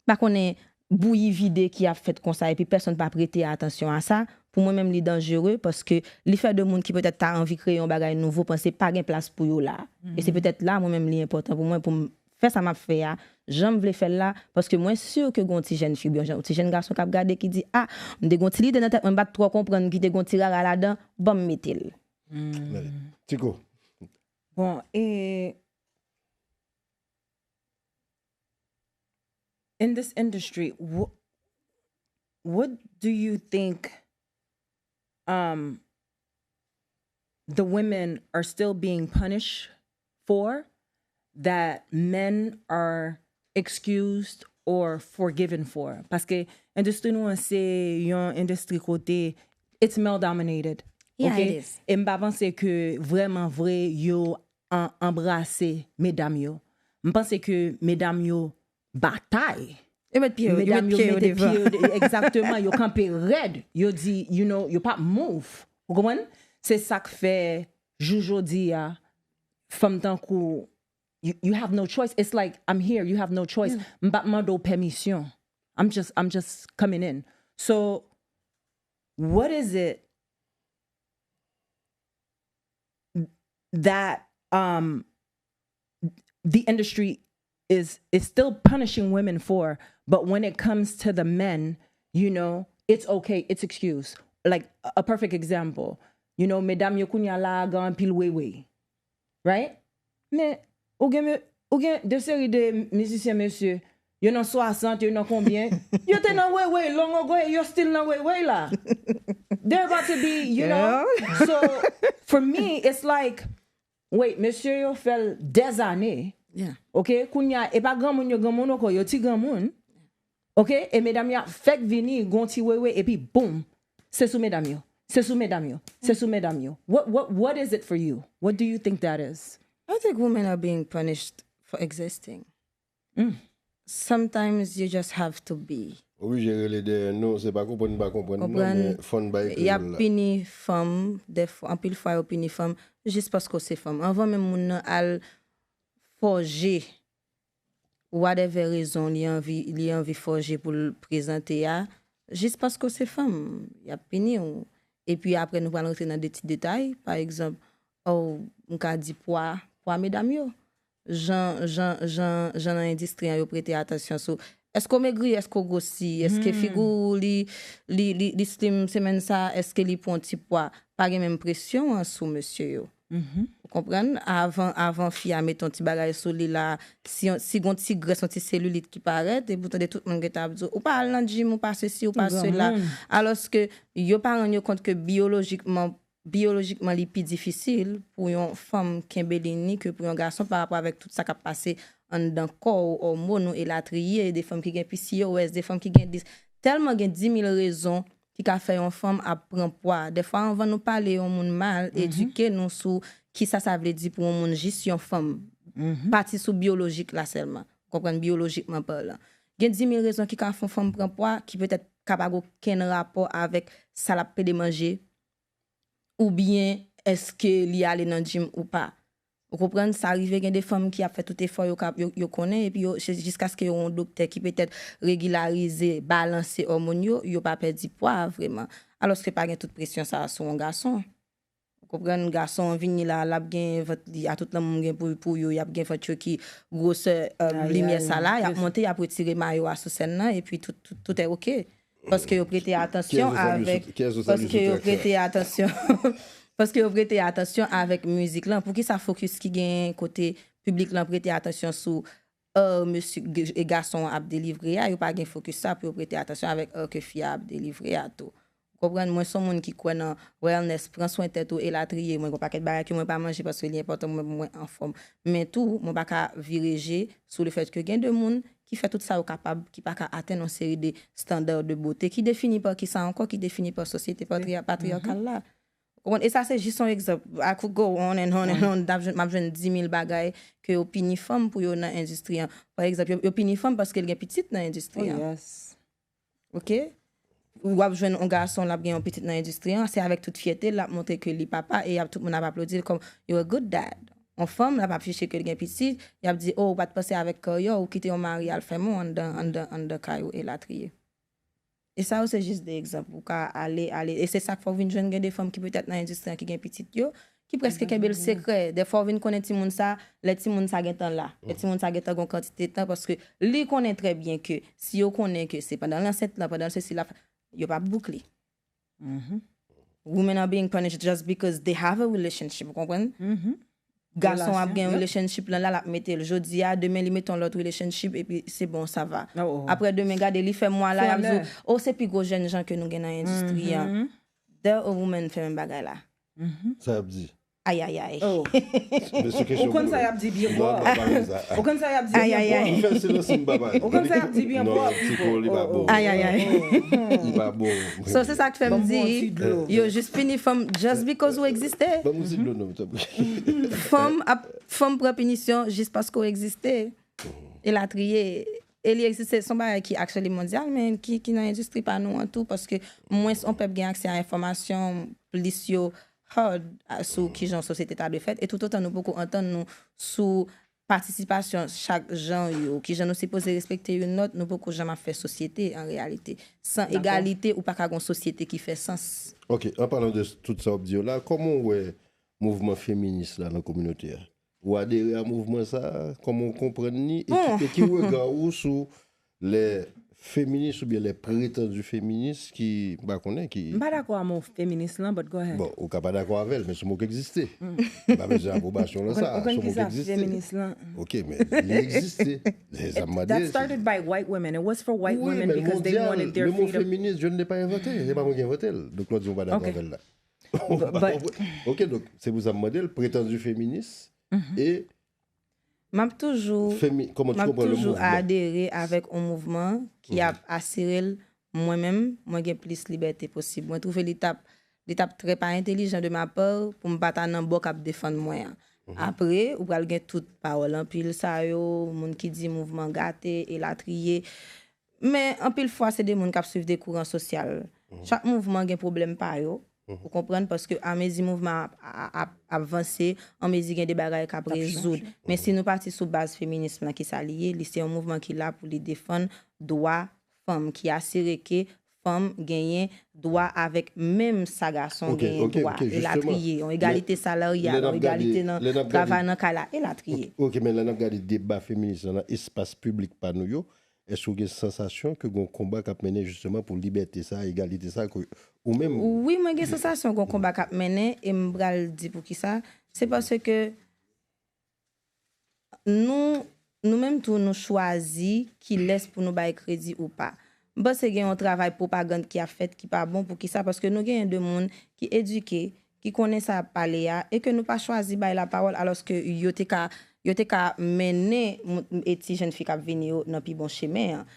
pa konnen, bouyi vide ki ap fèt konsa, epi pèsonn pa prete atansyon a sa, pou mwen menm li danjere, paske li fè de moun ki petèt ta anvi kreye yon bagay nouvo panse pa gen plas pou yo la. E se petèt la, mwen menm li enpòtan pou mwen, pou m fè sa m ap fè a, jan m vle fè l la, paske mwen si ke gen yon ti jèn fi, oubyen yon ti jèn gason k ap gade ki di, a, m te gen yon ti lide nan tèt mwen, m pa t twò konprann ki te gen yon ti rara ladan, ban m mete l. Tiko. Bon, e in this industry, what, what do you think um, the women are still being punished for that men are excused or forgiven for? Paske endistri nou an se yon endistri kote it's male dominated. Yeah, okay? It is. E m pa panse ke vrèman vre yo an, anbrase medam yo. M panse ke medam yo batay. Yo met pye yo, yo met pye yo devan. Egzakteman, yo kanpe rèd. Yo di, you know, yo pa move. Ou konprann? Se sa k fè, jou jodi a, fanm tankou, you, you have no choice. It's like, I'm here, you have no choice. M p ap mande w pèmisyon. I'm just, I'm just coming in. So, what is it that um the industry is is still punishing women for, but when it comes to the men, you know, it's okay, it's excused. Like a perfect example, you know, medam yo kounye a la gen anpil wewe, right? Men ou gen ou gen de seri de mizisyen mesye, yo nan swasant, yo nan konbyen, yo te nan wewe long ago e yo still nan wewe la. They're about to be, you know. So for me it's like, wait, mesye yo fè l dèzane. Ok, kounye a e pa granmoun yo granmoun ankò, yo ti granmoun. Ok, e medam yo ap fèk vini gon ti wewe epi boom, se sou medam yo, se sou medam yo, se sou medam yo. What, what, what is it for you? What do you think that is? I think women are being punished for existing. Sometimes you just have to be. Oblije rele dèyè non, se pa konprann pa konprann non, men fòn bay kreyòl la. Y ap pini fanm, dèfwa, anpil fwa yo pini fanm jis paske w se fanm. Anvan menm moun nan al fòje whatever rezon li anvi, li anvi fòje pou l prezante a, jis paske w se fanm, y ap pini w. Epi apre nou pral rantre nan de ti detay, pa egzanp, oh, m ka di pwa, pwa medam yo. Jan, jan, jan, jan nan endistri an yo prete atansyon sou, èske w megri, èske w gwosi, èske figi w li, li, li, li slim semèn sa, èske li pran ti pwa. Pa gen menm presyon an sou mesye yo. Ou konprann? Avan, avan fi a mete yon ti bagay sou li la, si, si gon ti grès, yon ti selilit ki parèt, epi w tande tout moun gentan ap di w, ou pa al nan gym, ou pa sesi, ou pa sela. Alòske yo pa rann yo kont ke biyolojikman, biyolojikman li pi difisil pou yon fanm kenbe liy ni ke pou yon gason pa rapò avèk tout sa k ap pase anndan kò w, òmòn ou elatriye, de fanm ki gen P C O S, de fanm ki gen dis. Tèlman gen dimil rezon ki ka fè yon fanm ap pran pwa. Dèfwa, anvan nou pale yon moun mal, edike nou sou kisa sa vle di pou yon moun jis yon fanm. Pati sou biyolojik la sèlman. Konprann biyolojikman palan. Gen dimil rezon ki ka fè yon fanm pran pwa, ki petèt ka pa gen okenn rapò avèk sa l ap pede manje, oubyen èske li ale nan gym ou pa. Ou konprann? Sa rive gen de fanm ki ap fè tout efò yo ka, yo, yo konnen, epi yo, se jiskaske yo wè yon doktè ki petèt regilarize, balanse òmòn yo, yo pa pèdi pwa vrèman. Alòske pa gen tout presyon sa a sou yon gason. Konprann, gason an vini la, l ap gen vant li a tout lanmou m gen pou, pou yo, y ap gen vant yo ki gwosè, euh, limyè sa la, y ap monte, y ap retire mayo a sou sèn nan, epi tout, tout, tout est OK. Paske yo prete atansyon avèk, paske yo prete atansyon, paske yo prete atansyon avèk mizik lan. Poukisa fokis ki gen kote piblik lan prete atansyon sou, euh, mesye, g-, e gason an ap delivre a, yo pa gen fokis sa pou yo prete atansyon avèk, euh, ke fi a ap delivre a tou. Konprann, mwen se yon moun ki kwè nan wellness, pran swen tèt ou, elatriye. Mwen gen yon pakèt bagay ke mwen pa manje paske li enpòtan pou mwen, pou mwen anfòm. Men tou, mwen pa ka vire je sou le fèt ke gen de moun ki fè tout sa yo kapab, ki pa ka atenn yon seri de standard de beauté ki defini pa kisa ankò, ki defini pa sosyete patri-, patriyakal la. Konprann? E sa se jis yon egzanp. I could go on and on and on. M ap jwenn, m ap jwenn dis mil bagay ke yo pini fanm pou yo nan endistri an. Pa egzanp, yo, yo pini fanm paske l gen pitit nan endistri an. OK? W ap jwenn yon gason, l ap gen yon pitit nan endistri an, se avèk tout fyète l ap montre ke li papa e y ap, tout moun ap aplodi l kòm, "You're a good dad." Yon fanm, l ap afiche ke l gen pitit, y ap di, "Oh, ou pa t panse avèk karyè w, ou kite yon mari al fèmen w anndan, anndan, anndan kay ou," elatriye. E sa yo se jis de egzanp. Ou ka ale, ale. E se sa k fè w vin jwenn gen de fanm ki petèt nan endistri an ki gen pitit yo, ki prèske kenbe l sekrè. Dèfwa w vin konnen timoun sa, lè timoun sa gentan la. Lè timoun sa gentan gon kantite tan, paske li konnen trè byen ke si yo konnen ke se pandan l ansent lan, pandan l sesi la, yo p ap bouk li. Women are being punished just because they have a relationship, ou konprann? Gason ap gen relationship lan la, l ap mete l. Jodi a, demen li mete yon lòt relationship, epi se bon, sa va. Apre demen, gade, li fè mwa la, y ap di w, "Oh, se pi gwo jèn jan ke nou gen nan endistri an." There a woman fè menm bagay la. Sa y ap di? Ayayay. Mesye, kesyon pou nou. Ou konn sa y ap di byen pwòp. Ou konn sa y ap di byen pwòp. Ou fè silans, m pa pale. Ou konn sa y ap di byen pwòp. Ti po, li pa bon. Ayayay. Li pa bon. So, se sa k fè m di, yo jis pini fanm just because ou egziste. Ban m yon ti dlo, non, tanpri. Fanm ap, fanm pran pinisyon jis paske ou egziste. Elatriye. E li egziste, se yon bagay ki actually mondyal, men ki, ki nan endistri pa nou an tou, paske mwens yon pèp gen aksè a enfòmasyon, plis yo hard a, sou kijan sosyete ta dwe fèt, e toutotan nou poko antann nou sou patisipasyon chak jan yo, kijan nou sipoze respekte youn lòt, nou poko janm ap fè sosyete an reyalite. San egalite, ou pa ka gon sosyete ki fè sans. Ok, an palan de tout sa w ap di yo la, kòman w wè mouvman feminis la nan kominote a? Ou adere a mouvman sa a? Kòman w konprann li? E ki, e ki rega ou sou lè feminis oubyen lè pretandi feminis ki, m pa konnen ki... M pa dakò a mo feminis lan, but go ahead. Bon, ou ka pa dakò avè l, men se yon mo k egziste. M pa bezwen apwobasyon lan sa, se yon mo k egziste. Ou konn kisa feminis lan? Ok, men li egziste. Se sa m mande. That started by white women. It was for white women because they wanted their freedom. Wi, men mondyal, le mo feminis, je ne l'ai pas inventé. Se pa mwen ki envante l. Donk, lè w di w pa dakò avè l la. Ok, donk, se pou sa m mande l, pretandi feminis e... M ap toujou, m ap toujou adere avèk yon mouvman ki ap asire l, mwen menm, mwen gen plis libète posib. Mwen twouve li t ap, li t ap trè pa entelijan de ma part pou m pa ta nan bò k ap defann mwen an. Apre, ou pral gen tout pawòl anpil sa yo, moun ki di mouvman gate, elatriye. Men, anpil fwa, se de moun k ap swiv de kouran sosyal. Chak mouvman gen pwoblèm pa yo. Ou konprann? Paske amezi mouvman ap, ap, ap, ap vanse, anmezi gen de bagay k ap rezoud. Men si nou pati sou baz feminism lan, ki sa li ye? Li se yon mouvman ki la pou li defann dwa fanm, ki asire ke fanm genyen dwa avèk menm sa gason genyen dwa, elatriye. Yon egalite salaryal, yon egalite nan travay nan kay la, elatriye. Ok, men lè n ap gade deba feminis lan nan espas piblik pa nou yo, èske w gen sansasyon ke gon konba k ap mennen jisteman pou libète sa, egalite sa, ke ou menm... Wi, mwen gen sansasyon gon konba k ap mennen, e m pral di poukisa. Se paske nou, nou menm tou, nou chwazi kilès pou nou bay kredi ou pa. M panse gen yon travay pwopagann ki ap fèt ki pa bon. Poukisa? Paske nou genyen de moun ki edike, ki konnen sa y ap pale a, e ke nou pa chwazi bay lapawòl, alòske yo te ka, yo te ka mennen moun, e ti jèn fi k ap vini yo nan pi bon chemen an.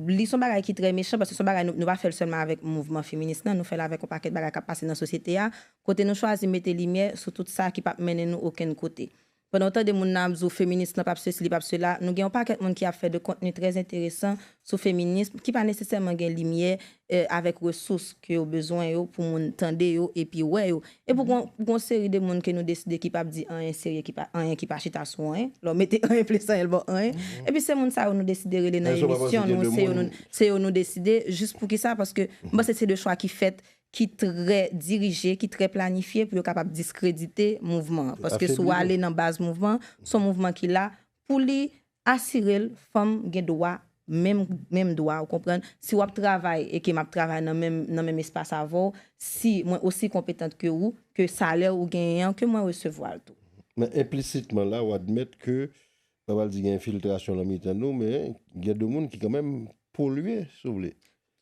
Li se yon bagay ki trè mechan, paske se yon bagay nou, nou pa fè l sèlman avèk mouvman feminis lan, nou fè l avèk yon pakèt bagay k ap pase nan sosyete a, kote nou chwazi mete limyè sou tout sa ki p ap mennen nou okenn kote. Pandan w tande moun nan ap di w feminis lan p ap sesi, li p ap sela, nou gen yon pakèt moun ki ap fè de kontni trè enteresan sou feminism, ki pa nesesèman gen limyè, eh, avèk resous ke yo bezwen yo pou moun tande yo epi wè yo. E pou gon, pou gon seri de moun ke nou deside ki p ap di anyen serye, ki pa, anyen ki pa chita sou anyen, lè w mete anyen plis anyen l ba w anyen. Epi se moun sa yo nou deside rele nan emisyon nou, se yo nou, se yo nou deside, jis poukisa? Paske m panse se de chwa ki fèt ki trè dirije, ki trè planifye pou yo kapab diskredite mouvman an. Paske si w ale nan baz mouvman an, se yon mouvman ki la pou li asire l fanm gen dwa, menm, menm dwa, ou konprann? Si w ap travay e ke m ap travay nan menm, nan menm espas avè w, si mwen osi konpetant ke ou, ke salè ou genyen an, ke mwen resevwa l tou. Men enplisitman la, w admèt ke, m pa pral di gen enfiltrasyon nan mitan nou, men gen de moun ki kanmenm polye, si w vle.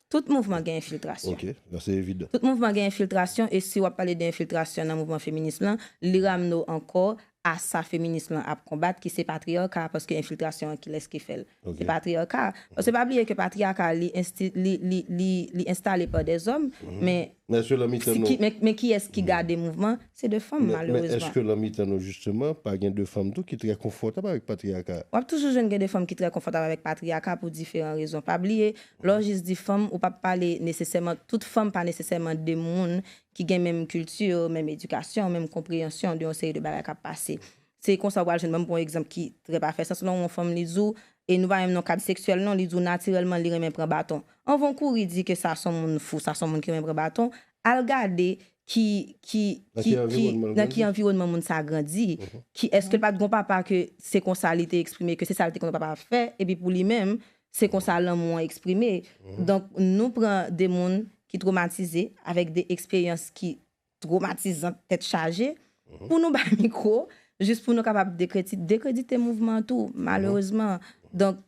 Tout mouvman gen enfiltrasyon. Ok, la se evidan. Tout mouvman gen enfiltrasyon, e si w ap pale de enfiltrasyon nan mouvman feminis lan, li ramne w ankò a sa feminis lan ap konbat, ki se patriyaka, paske enfiltrasyon an, kilès ki fè l? Se patriyaka. Paske pa bliye ke patriyaka, li ensti-, li, li, li, li enstale pa dèzòm, men Men èske nan mitan nou, men, men kiyès ki gade mouvman? Se de fanm, malerezman. Men èske nan mitan nou, jisteman, pa gen de fanm tou ki trè konfòtab avèk patriyaka? W ap toujou jwenn gen de fanm ki trè konfòtab avèk patriyaka pou diferan rezon. Pa bliye, lè w jis di fanm, ou p ap pale nesesèman, tout fanm pa nesesèman de moun ki gen menm kilti, menm edikasyon, menm konpreyansyon de yon seri de bagay k ap pase. Se konsa w pral jwenn, ban m pran yon egzanp ki trè pa fè sans, lè yon fanm li di w, e nou pa menm nan kad seksyèl non, li di w natirèlman li renmen pran baton. Anvan w kouri di ke sa se yon moun fou, sa se yon moun ki renmen pran baton, al gade ki, ki, ki, ki, nan ki anviwònman moun sa grandi, ki, èske l pa t gon papa ke se konsa li te eksprime, ke se sa l te konn wè papa ap fè, epi pou li menm, se konsa lanmou an eksprime. Donk, nou pran de moun ki twomatize avèk de eksperyans ki twomatizan, tèt chaje, pou nou bay mikwo, jis pou nou kapab dekredi-, dekredite mouvman an tou, malerezman. Donk,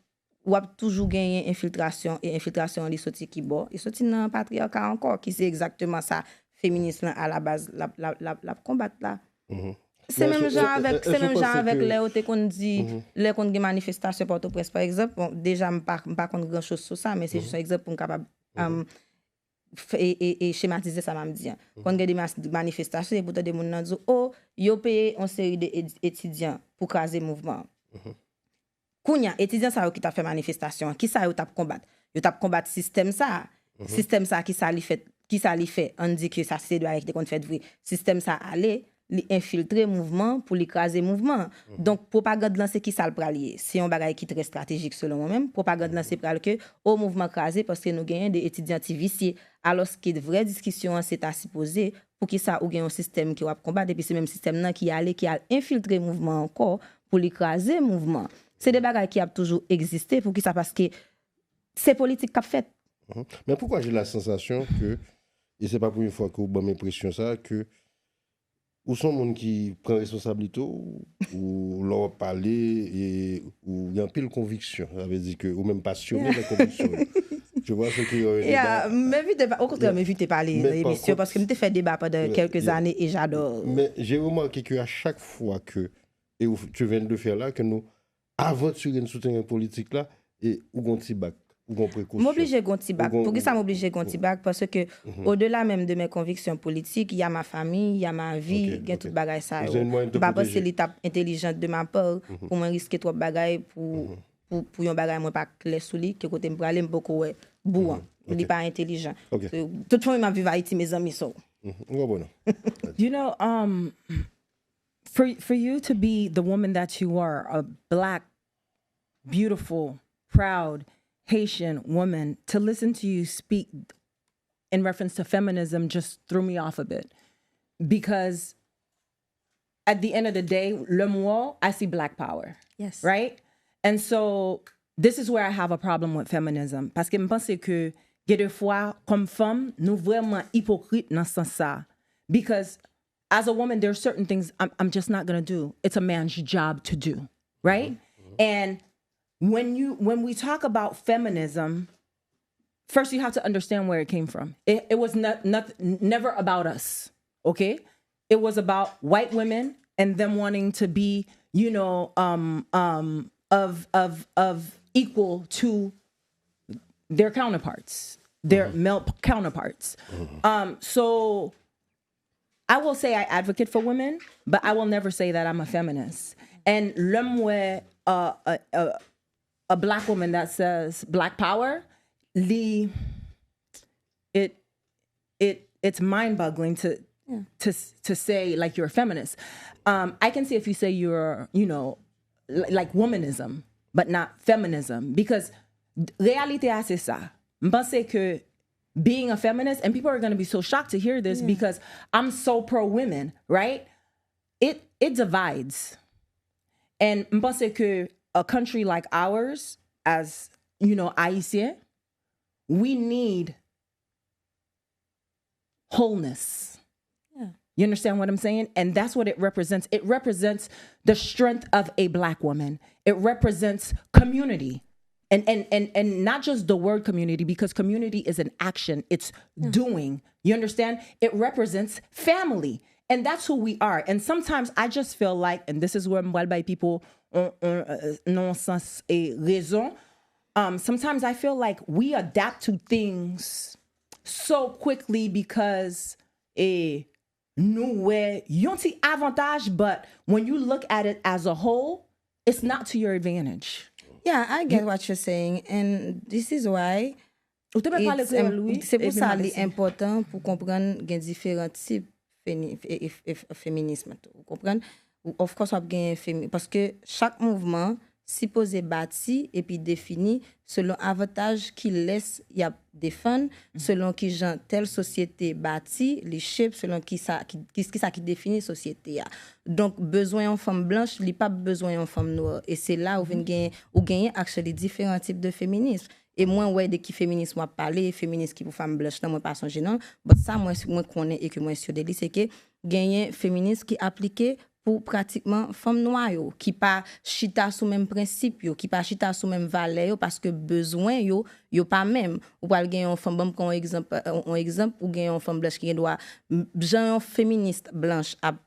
w ap toujou genyen enfiltrasyon, e enfiltrasyon an, li soti ki bò? Li soti nan patriyaka ankò, ki se egzakteman sa feminis lan, alabaz, l ap, l ap, l ap, l ap konbat la. Se menm jan avèk, se menm jan avèk lè yo te konn di, lè konn gen manifestasyon Pòtoprens, pa egzanp, bon, deja, m pa, m pa konn gran choz sou sa, men se jis yon egzanp pou m kapab, um, f-, e, e, e chematize sa m ap di an. Konn gen de mas-, manifestasyon, e poutan de moun nan di w, o, yo peye yon seri de ed-, etidyan pou kraze mouvman an. Kounye a, etidyan sa yo ki t ap fè manifestasyon an, ki sa yo t ap konbat? Yo t ap konbat sistèm sa a. Sistèm sa a, ki sa li fè, ki sa li fè? Ann di ke sa se de bagay ki te konn fèt vre. Sistèm sa a ale, li enfiltre mouvman an pou li kraze mouvman an. Donk, pwopagand lan, se ki sa l pral ye? Se yon bagay ki trè estratejik, selon mwen menm. Pwopagand lan, se pral ke, o, mouvman kraze paske nou genyen de etidyan ti visye. Alòske vrè diskisyon an, se ta sipoze, poukisa ou gen yon sistèm ke w ap konbat, epi se menm sistèm nan ki ale, ki al enfiltre mouvman an ankò pou li kraze mouvman an? Se de bagay ki ap toujou egziste. Poukisa? Paske se politik k ap fèt. Men poukwa j'ai la sensation que, e se pa premye fwa ke w ban m enpresyon sa, ke ou se yon moun ki pran responsablite w, ou lè w ap pale, e ou gen anpil konviksyon. Sa vle di ke ou menm pasyone nan konviksyon w. Tu vois ce que, euh, yeah, m evite pa-, okontrè, m evite pale nan emisyon paske m te fè deba pandan kèlke zane e j'adore. Men j'ai remarqué que à chaque fois que, et ou, tu viens de le faire là, que nous aventire n sou teren politik la, e ou gon ti bak, ou gon prekosyon. M oblije gon ti bak. Poukisa m oblije gon ti bak? Paske, odela menm de mes convictions politiques, il y a ma famille, il y a ma vie, gen tout bagay sa yo. M pa panse li t ap entèlijan de ma part pou mwen riske twòp bagay pou, pou, pou yon bagay mwen pa klè sou li, ke kote m prale, m poko wè bout an. Li pa entèlijan. Tout fanmi m ap viv Ayiti, mezanmi, so. You know, um, for for you to be the woman that you are, a black, beautiful, proud Haitian woman, to listen to you speak in reference to feminism just threw me off a bit, because at the end of the day, le mot, I see black power. Yes. Right? And so this is where I have a problem with feminism. Paske m panse ke gen de fwa, kòm fanm, nou vrèman ipokrit nan sans sa. Because as a woman, there are certain things I'm, I'm just not gonna do. It's a man's job to do, right? And when you when we talk about feminism, first you have to understand where it came from. It, it was not, not never about us, okay? It was about white women and them wanting to be, you know, um, um, of of of equal to their counterparts, their male counterparts. Um, so I will say I advocate for women, but I will never say that I'm a feminist. And lè m wè a, a, a, a black woman that says black power, li, it, it, it's mind boggling to, to, to say, like, you're a feminist. Um, I can see if you say you're, you know, like, womanism, but not feminism, because realite a se sa. M panse ke being a feminist, and people are going to be so shocked to hear this because I'm so pro women, right? It it divides. And m panse ke a country like ours, as you know, Haïtien, we need wholeness. Yeah. You understand what I'm saying? And that's what it represents. It represents the strength of a black woman. It represents community. And, and and and not just the word community, because community is an action. It's doing. You understand? It represents family. And that's who we are. And sometimes I just feel like, and this is where m pral bay people on, on, uh, nan sans e rezon. Um, sometimes I feel like we adapt to things so quickly because eh, nou wè yon ti avantaj, but when you look at it as a whole, it's not to your advantage. Yeah, I get what you're saying, and this is why Ou te mèt pale it's kreyòl, im- wi. Se pou Epi sa m ap li eseye. Enpòtan pou konprann gen diferan tip feni- e- e- e- feminism tou. Ou konprann? Ou- Of course, w ap genyen femi- paske chak mouvman sipoze bati epi defini selon avantaj ki lès y ap defann, selon ki jan tèl sosyete bati, li shape, selon ki sa ki, ki, ki sa ki defini sosyete a. Donk, bezwen yon fanm blanch, li p ap bezwen yon fanm nwè. E se la ou vin genyen, ou genyen actually diferan tip de feminism. E mwen wè de ki feminism w ap pale, feminis ki pou fanm blanch nan, mwen pa sonje non. But sa mwen, mwen konnen e ke mwen sur de li, se ke genyen feminis ki aplike pou pratikman fanm nwa yo, ki pa chita sou menm prensip yo, ki pa chita sou menm valè yo, paske bezwen yo, yo pa menm. Ou pral gen yon fanm, ban m pran yon egzanp, euh, yon egzanp, ou gen yon fanm blanch ki gen dwa, m- jan yon feminis blanch ap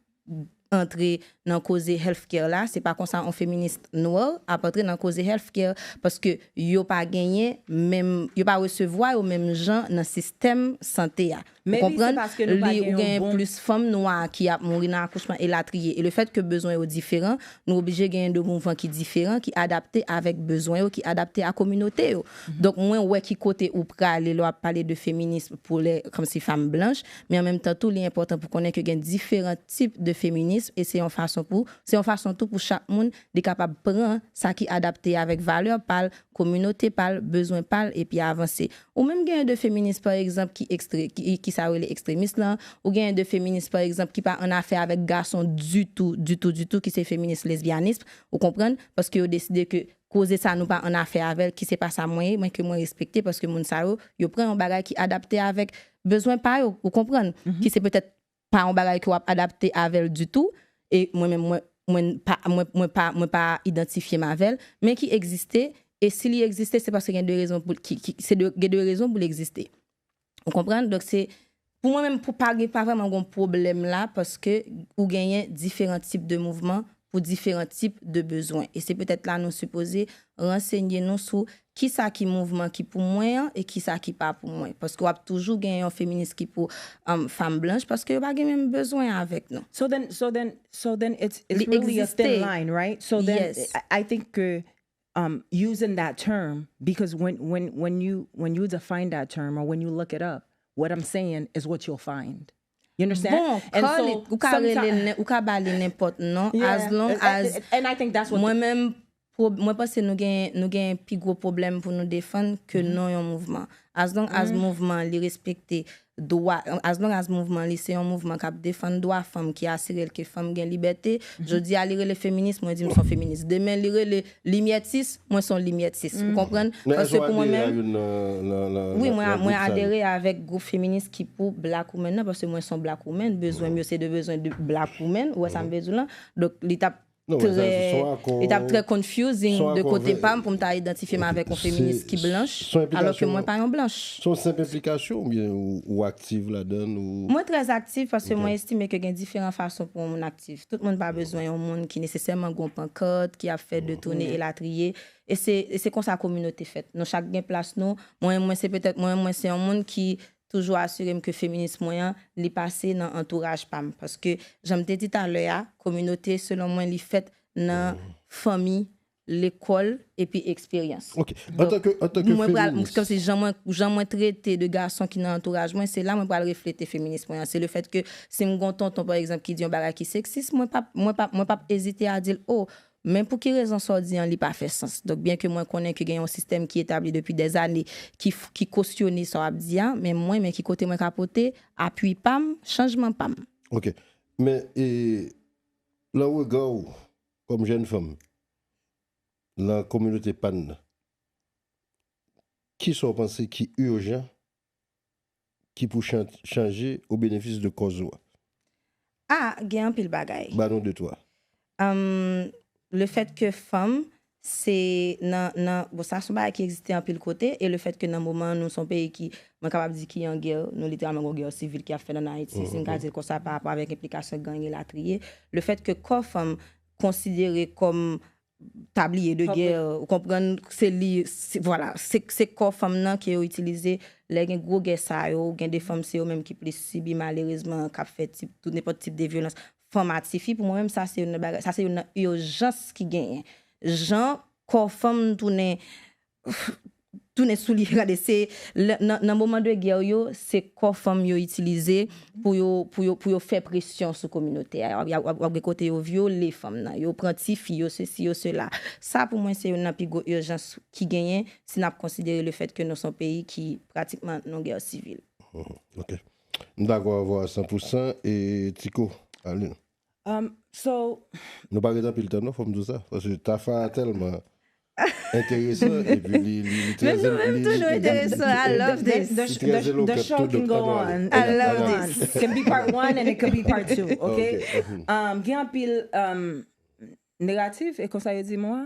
antre nan koze healthcare la, se pa konsa yon feminis nwè ap antre nan koze healthcare, paske yo pa genyen menm, yo pa resevwa yo menm jan nan sistèm sante a. Ou Maybe se konprann? paske nou pa Li, gen ou yon genyen bon plis fanm nwa ki ap mouri nan akouchman elatriye. E le fèt ke bezwen yo diferan, nou oblije genyen de mouvman ki diferan, ki adapte avèk bezwen yo, ki adapte a kominote yo. Donk, mwen wè ki kote ou prale lè w ap pale de feminism pou lè, kòmsi fanm blanch, men an menm tan tou, li enpòtan pou konnen ke gen diferan tip de feminism, e se yon fason pou, se yon fason tou pou chak moun li kapab pran sa ki adapte avèk valè pa l, kominote pa l, bezwen pa l, epi avanse. Ou menm genyen de feminis, pa egzanp, ki ekstre, ki, ki sa yo rele ekstremis lan, ou genyen de feminis, pa egzanp, ki pa an afè avèk gason ditou, ditou, ditou, ki se feminis lesbyanis, ou konprann? Paske yo deside ke koze sa nou pa an afè avè l, ki se pa sa mwen ye, mwen ke mwen respekte, paske moun sa yo, yo pran yon bagay ki adapte avèk bezwen pa yo, ou konprann? Ki se petèt pa yon bagay ke w ap adapte avè l ditou, e mwen menm, mwen, mwen pa, mwen, mwen pa, mwen pa idantifye m avè l, men ki egziste, e si li egziste, se paske gen de rezon pou, ki, ki, se de, gen de rezon pou li egziste. Ou konprann? Donk, se, pou mwen menm, pou pa gen, pa vrèman gen pwoblèm la, paske ou genyen diferan tip de mouvman pou diferan tip de bezwen. E se petèt la nou sipoze ransenye nou sou kisa ki mouvman ki pou mwen an e kisa ki pa pou mwen. Paske w ap toujou gen yon feminis ki pou, um, fanm blanch, paske yo pa gen menm bezwen avèk nou. So then, so then, so then it's it's Li really a egziste. Thin line, right? So then Yes. I, I think uh, um, using that term, because when when when you when you define that term or when you look it up, what I'm saying is what you'll find. You understand? Bon, And call so it, ou ka someti- rele nen- ou ka ba li nenpòt non, Yeah, as long and- as and, and I think that's what mwen menm, prob- mwen panse nou gen, nou gen pi gwo pwoblèm pou nou defann ke non yon mouvman. As long as mouvman li respekte dwa, as long as mouvman li se yon mouvman k ap defann dwa fanm, ki asire l ke fanm gen libète, jodi a li rele feminis, mwen di m se yon feminis. Demen li rele limyètis, mwen se yon limyètis. Ou konprann? Men Paske èske w pou mwen adere a menm, youn nan, nan, nan, wi, nan, mwen, nan mwen gwoup sa yo? Adere avèk gwoup feminis ki pou black women nan, paske mwen se yon black woman, bezwen m yo se de bezwen de black women, ou wè sa m vle di w lan? Donk, li t ap Non, men sa, se trè, yon akò, li t ap trè confusing se yon de akò kote vè- pa m pou m ta idantifye m avèk yon Se- feminis ki se- blanch, se yon alòske enplikasyon- mwen pa yon blanch. Se yon senp enplikasyon oubyen ou, ou aktif ladan l ou... Mwen trè aktif paske mwen estime ke gen diferan fason pou yon moun aktif. Tout moun pa bezwen yon moun ki nesesèman gon pankart, ki ap fè detoune elatriye. E se, e se konsa kominote fèt. Nou chak gen plas nou. Mwen, mwen se petèt, mwen, mwen se yon moun ki toujou asire m ke feminis mwen an, li pase nan antouraj pa m. Paske, jan m te di talè a, kominote, selon mwen, li fèt nan fanmi, lekòl, epi eksperyans. Ok. An tan ke, an tan ke Mwen pral, feminis. Kòmsi jan mwen, jan mwen trete de gason ki nan antouraj mwen, se la mwen pral reflete feminis mwen an. Se le fèt ke si m gon tonton, pa egzanp, ki di yon bagay ki seksis, mwen p ap, mwen p ap, mwen p ap ezite a di l, oh, Men pou ki rezon sa w di an, li pa fè sans. Donk, byen ke mwen konnen ke gen yon sistèm ki etabli depi dèzane ki, ki kosyone sa w ap di a, men mwen, men ki kote mwen ka pote apui pa m, chanjman pa m. Ok. Men, e, nan rega w, kòm jèn fanm, nan kominote pa n nan, kisa w panse ki ijan ki pou chan- chanje o benefis de kòz ou a? Ah, gen anpil bagay. Ba nou de twa. Um, le fèt ke fanm, se nan, nan, bon, sa se yon bagay ki egziste anpil kote, e le fèt ke nan moman an, nou se yon peyi ki, mwen kapab di ki an gè, nou literalman gon gè sivil ki ap fèt ann Ayiti, si n ka di l konsa, pa rapò avèk enplikasyon gang elatriye. Le fèt ke kò fanm konsidere kòm tabliye de gè, ou konprann, se li, se, vwala, se, se kò fanm nan ke yo itilize lè gen gwo gè sa yo, gen de fanm se yo menm ki plis sibi malerezman, k ap fè tip, tout nenpòt tip de vyolans. Fanm ak tifi, pou mwen menm, sa se youn nan bagay, sa se youn nan ijans ki genyen. Jan kò fanm tounen, tounen sou li, gade, se lè- nan, nan moman de gè yo, se kò fanm yo itilize pou yo, pou yo, pou yo fè presyon sou kominote a. W ap, w ap, w ap gen kote yo vyole fanm nan, yo pran tifi, yo sesi, yo sela. Sa pou mwen se youn nan pi gwo ijans ki genyen si n ap konsidere le fèt ke nou se yon peyi ki pratikman nan gè sivil. Ok. M dakò avè w a san pou san e Tiko, ale. Um, so, Nou pa gen anpil tan non, fò m di w sa. Paske Tafa tèlman enteresan epi li, li, li trè Men nou menm tou nou enteresan. I love this. Li trè elokan, The show tou, can go donk, on. I love this. Can be part one and it could be part two, ok? Ok. Um, gen anpil um, negatif, e konsa yo di mo a?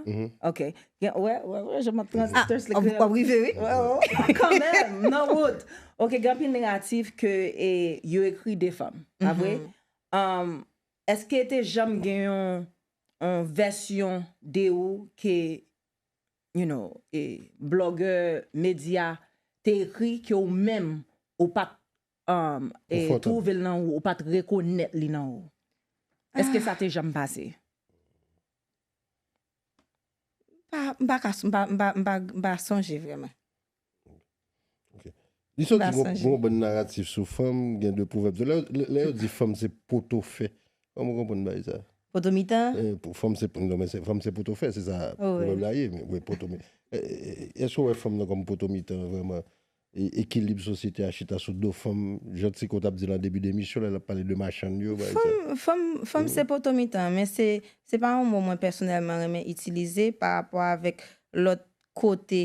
Ok. Gen, wè, wè, wè, je mwen Ah, translate w ap rive, wi. Kanmenm, nan wout. Ok, gen anpil negatif ke e, yo ekri de fanm, pa vre? Um, èske te janm gen yon, yon vèsyon de ou ke, you know, e, blogger, média te ekri ke ou menm ou pa t um, e, Konfòtab. Twouve l nan ou, ou pa t rekonèt li nan ou? Èske sa te janm pase? Pa, m pa ka, m pa, m pa, m pa, m pa sonje vrèman. Li soti Ba gon sanje. Gon bann naratif sou fanm, gen de pwovèb. Lè, lè, lè yo di fanm se poto fè. Kòman w konprann bagay sa? Poto mitan? Eh, pou fanm se non men se fanm se poto fè, se sa Oh, pwovèb wi. La ye, men wi poto men eh, eh, èske w wè fanm nan kòm poto mitan vrèman? E- ekilib sosyete a chita sou do fanm, jan Tiko t ap di l an debi de emisyon lè l ap pale de machann yo, bagay sa. Fanm, fanm, fanm se poto mitan, men se, se pa yon mo mwen pèsonèlman renmen itilize pa rapò avèk lòt kote,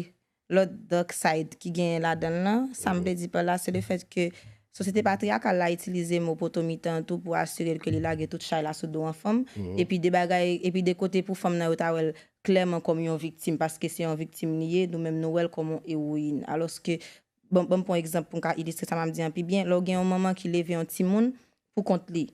lòt dark side ki genyen ladan l lan. Sa m vle di pa la, se le fèt ke sosyete patriyakal la itilize mo poto mitan tou pou asire l ke li lage tout chay la sou do an fanm. Epi de bagay, epi de kote pou fanm nan yo ta wè l klèman kòm yon viktim, paske se yon viktim li ye, nou menm nou wè l kòm yon ewoyin. Alòske, bon, bon, pran egzanp pou m ka ilistre sa m ap di an pi byen, lè w gen yon manman ki leve yon timoun pou kont li,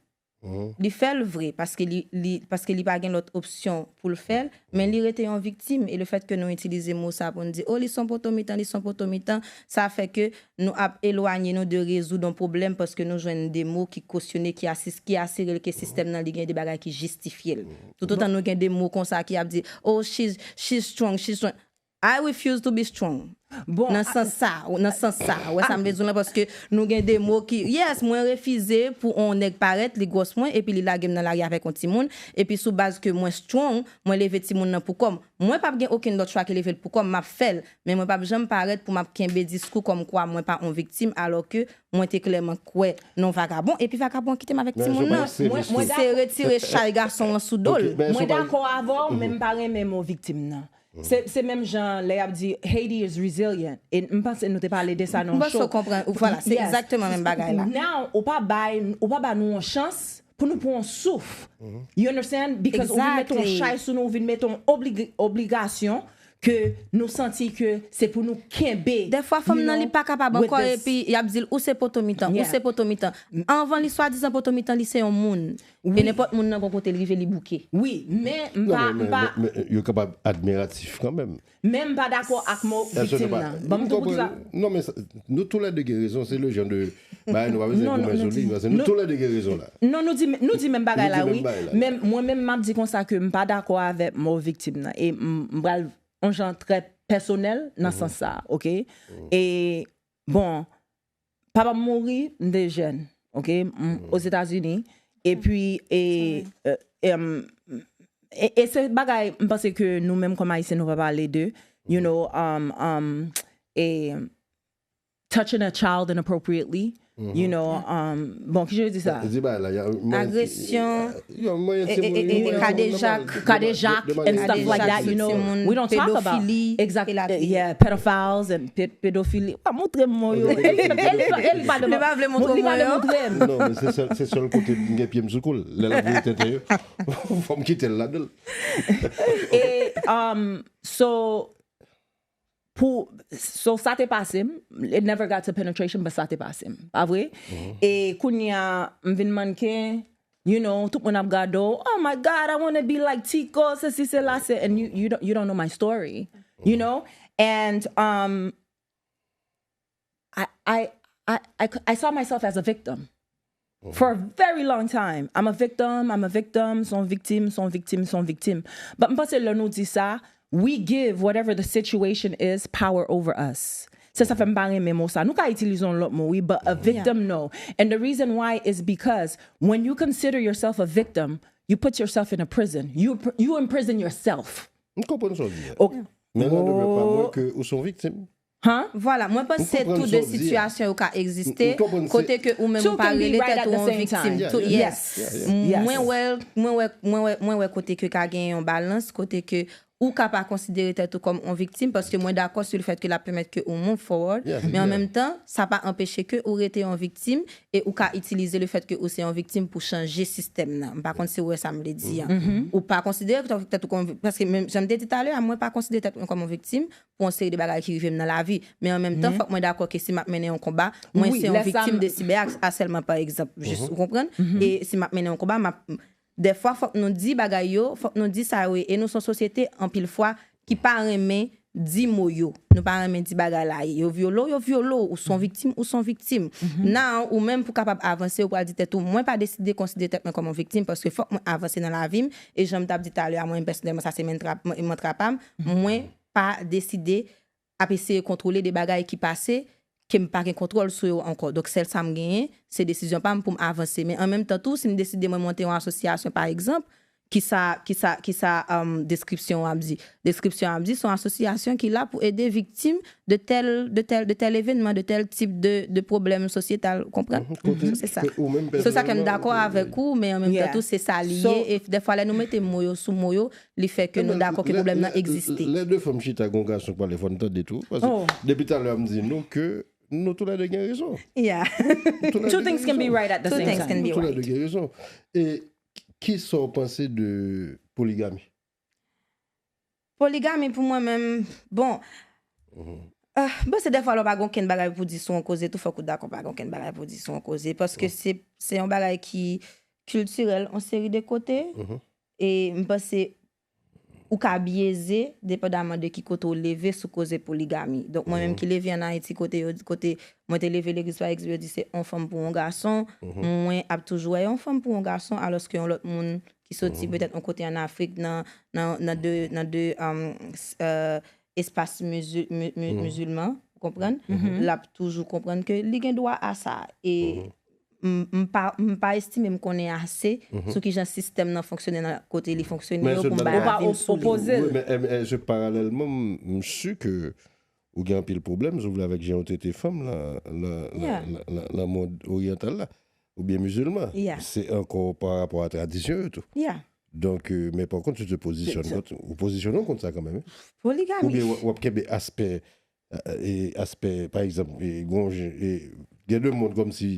li fè l vre, paske li, li, paske li pa gen lòt opsyon pou l fè l, men li rete yon viktim. E le fèt ke nou itilize mo sa pou n di, o, li se yon poto mitan, li se yon poto mitan, sa fè ke nou ap elwanye nou de rezoud yon pwoblèm, paske nou jwenn de mo ki kosyone, ki asis, ki asire l ke sistèm nan li gen de bagay ki jistifye l. Toutotan nou gen de mo konsa ki ap di, oh, she's, she's strong, she's strong. I refuse to be strong. Bon, Nan sans sa, nan sans sa. Ou wè sa m vle di w lan, paske nou gen de mo ki, yes, mwen refize pou on nèg parèt, li gwòs mwen, epi li lage m nan lari avèk on timoun, epi sou baz ke mwen strong, mwen leve timoun nan pou kò m. Mwen p ap gen okenn lòt chwa ke leve l pou kò m, m ap fè l, men mwen p ap janm parèt pou m ap kenbe diskou kòmkwa mwen pa on viktim, alòke mwen te klèman kwè nan vagabon, epi vagabon kite m avèk Men timoun se nan. pa- se- Mwen- se- mwen Se retire chay gason an sou do l. Ok, men Mwen se pa- dakò avè w, men m pa renmen mo viktim nan. Se, se menm jan lè y ap di Haiti is resilient. E m panse nou te pale de sa nan Mwen so show. Konprann. Vwala, se Yes. Egzakteman menm bagay la. Now, ou pa bay, ou pa ba nou yon chans pou nou pran yon souf. You understand? Because ou vin mete yon Exactly. Chay sou nou, ou vin mete yon oblig, obligasyon ke nou santi ke se pou nou kenbe. Dèfwa fanm nan li pa kapab with ankò, this- epi y ap di l ou se poto mitan, ou Yeah. Se poto mitan. Anvan li swadizan poto mitan, li se yon moun. E nenpòt moun nan gon kote li rive, li bouke. Wi, men m Non, pa, men, m pa, men, men, yo kapab admiratif kanmenm. men m pa dakò ak mo viktim nan. Ban m di w poukisa. Non, men sa- nou toulède gen rezon, se le jan de bagay nou pa bezwen Non, goumen nou sou di- li, paske nou nou- toulède gen rezon la. Non, nou di, nou di menm bagay Nou la, di wi. menm bagay la. Men mwen menm, m ap di konsa ke m pa dakò avèk mo viktim nan. E m, m pral yon jan trè pèsonèl nan sans sa, ok? E, bon, papa m mouri, m te jèn, ok? M, Ozetazini. Epi, e, e, em, e, e se bagay, m panse ke nou menm kòm Ayisyen, nou pa pale de, you know, um, um, e touching a child inappropriately, you know, um, bon, ki jan yo di sa? Di bagay la, y a, mwen, Agresyon, Yo, mwen, e, ti e, moun, e, e, mwen, kadejak, mwen, Kadejak de and manèr stuff like that, you sou know, timoun, we don't talk about pedofili, exact, elatriye. yeah, pedophiles and ped pedofili. Pa montre m mo yo. Ok, pedofili, Li pa- li pa de Li pa vle montre li mo pa de yo. Montre m. Non, men se sèl, se sèl kote m gen pye m sou koul. Lè l ap vire tenten yo, fò m kite l ladan l. E, um, so, pou, so sa te pase m, it never got to penetration, but sa te pase m. Pa vre? E kounye a, m vin mannken, you know, tout moun ap gade w, "Oh my God, I want to be like Tico, sesi, sela, se," and you, you don't, you don't know my story, you know? And, um, I, I, I, I, I saw myself as a victim for a very long time. I'm a victim, I'm a victim, son viktim, son viktim, son viktim. But m panse lè nou di sa, we give whatever the situation is power over us. Se sa fè m pa renmen mo sa. Nou ka itilize yon lòt mo, wi, but a victim, no. And the reason why is because when you consider yourself a victim, you put yourself in a prison. You, you imprison yourself. M konprann sa w di a. Ok. Men nan demen pa mwen ke ou se yon viktim. Huh? Vwala, mwen panse M konprann tou sa de w di a. sitiyasyon yo ka egziste, M konprann se- kote ke ou menm Two ou pa can be rele right tèt at ou the yon same viktim time. tou. Yeah, Yes. Yes. Mwen wè, mwen wè, mwen wè, mwen wè kote ke ka gen yon balans, kote ke ou ka pa konsidere tèt ou kòm yon viktim, paske mwen dakò sou le fèt ke l ap pèmèt ke ou move forward, Yeah, men an yeah. menm tan, sa pa anpeche ke ou rete yon viktim e ou ka itilize le fèt ke ou se yon viktim pou chanje sistèm nan. M pa konn si ou wè sa m vle di an. Ou pa konsidere tèt ou kòm, paske menm jan m te di talè a, mwen pa konsidere tèt mwen kòm yon viktim pou yon seri de bagay ki rive m nan lavi. Men an menm tan, fòk mwen dakò ke si m ap mennen yon konba, mwen Wi, se yon lè sa viktim m- de siberaks, asèlman pa egzanp. Jis, ou konprann? E si m ap mennen yon konba, m ap Dèfwa, fòk nou di bagay yo, fòk nou di sa yo ye. E nou se yon sosyete, anpil fwa, ki pa renmen di mo yo. Nou pa renmen di bagay la ye. Yo vyole w, yo vyole w. Ou se yon viktim, ou se yon viktim. Now, ou menm pou kapab avanse, ou pral di tèt ou, mwen pa deside konsidere tèt mwen kòm yon viktim, paske fòk mwen avanse nan lavi m. E jan m t ap di talè a, mwen menm pèsonèlman, sa se mantra, mantra pa m. Mwen pa deside ap eseye kontwole de bagay ki pase, ke m pa gen kontwòl sou yo ankò. Donk, sèl sa m genyen, se desizyon pa m pou m avanse. Men an menm tan tou, si m deside mwen monte yon asosyasyon, pa egzanp, ki sa, ki sa, ki sa, um, deskripsyon an ap di? Deskripsyon an ap di, se yon asosyasyon ki la pou ede viktim de tèl, de tèl, de tèl evènman, de tèl tip de, de pwoblèm sosyetal, ou konprann? Se sa. Ke ou menm Se sa ke m pèsonèlman, dakò ou- avèk ou, men an menm Yeah. tan tou, se sa li So- ye. E dèfwa, lè nou mete mo yo sou mo yo, li fè ke nou dakò ke pwoblèm nan egziste. Lè de fanm chita, gon gason k pale, fò n tande tou. Paske Oh. depi talè a m di nou ke nou toulède gen rezon. Yeah. Nou toulède Two gen things can be rezon. right at the Two same things time. can be Nou toulède right. Gen rezon. E ki sa w panse de poligami? Poligami pou mwen menm, bon, ah, bon, se dèfwa lè w pa gen okenn bagay pou di sou yon koze, tou fòk ou dakò pa gen okenn bagay pou di sou yon koze. Paske se, se yon bagay ki kiltirèl, yon seri de kote. E m panse ou ka byeze, depandaman de ki kote w leve sou koze poligami. Donk, mwen menm ki leve ann Ayiti, kote yo, kote mwen te leve legliz, pa egzanp, yo di se yon fanm pou yon gason, mwen ap toujou wè yon fanm pou yon gason, alòske yon lòt moun ki soti petèt yon kote ann Afrik, nan, nan, nan de, nan de, um, s- euh, espas mizi- mi- mi- mizilman, ou konprann? L ap toujou konprann ke li gen dwa a sa. E m, m pa, m pa estime m konnen ase sou kijan sistèm nan fonksyone nan kote li fonksyone Men yo se pou m nan- bay Ou pa avi m sou li. opoze l. Wi, men, eh, eh, se paralèlman, m, m si ke ou gen anpil pwoblèm, si w vle, avèk jan yo trete fanm nan, nan, Yeah. nan, nan, nan mond oryantal la, oubyen mizilman. Yeah. Se ankò pa rapò a tradisyon yo tou. Yeah. Donk, euh, men pa kont, si w te pozisyone kont, ou pozisyone w kont sa kanmenm, wi. Poligami. Oubyen w ap, w ap kenbe aspè, euh, e aspè, pa egzanp, e, gon, e, gen de moun kòmsi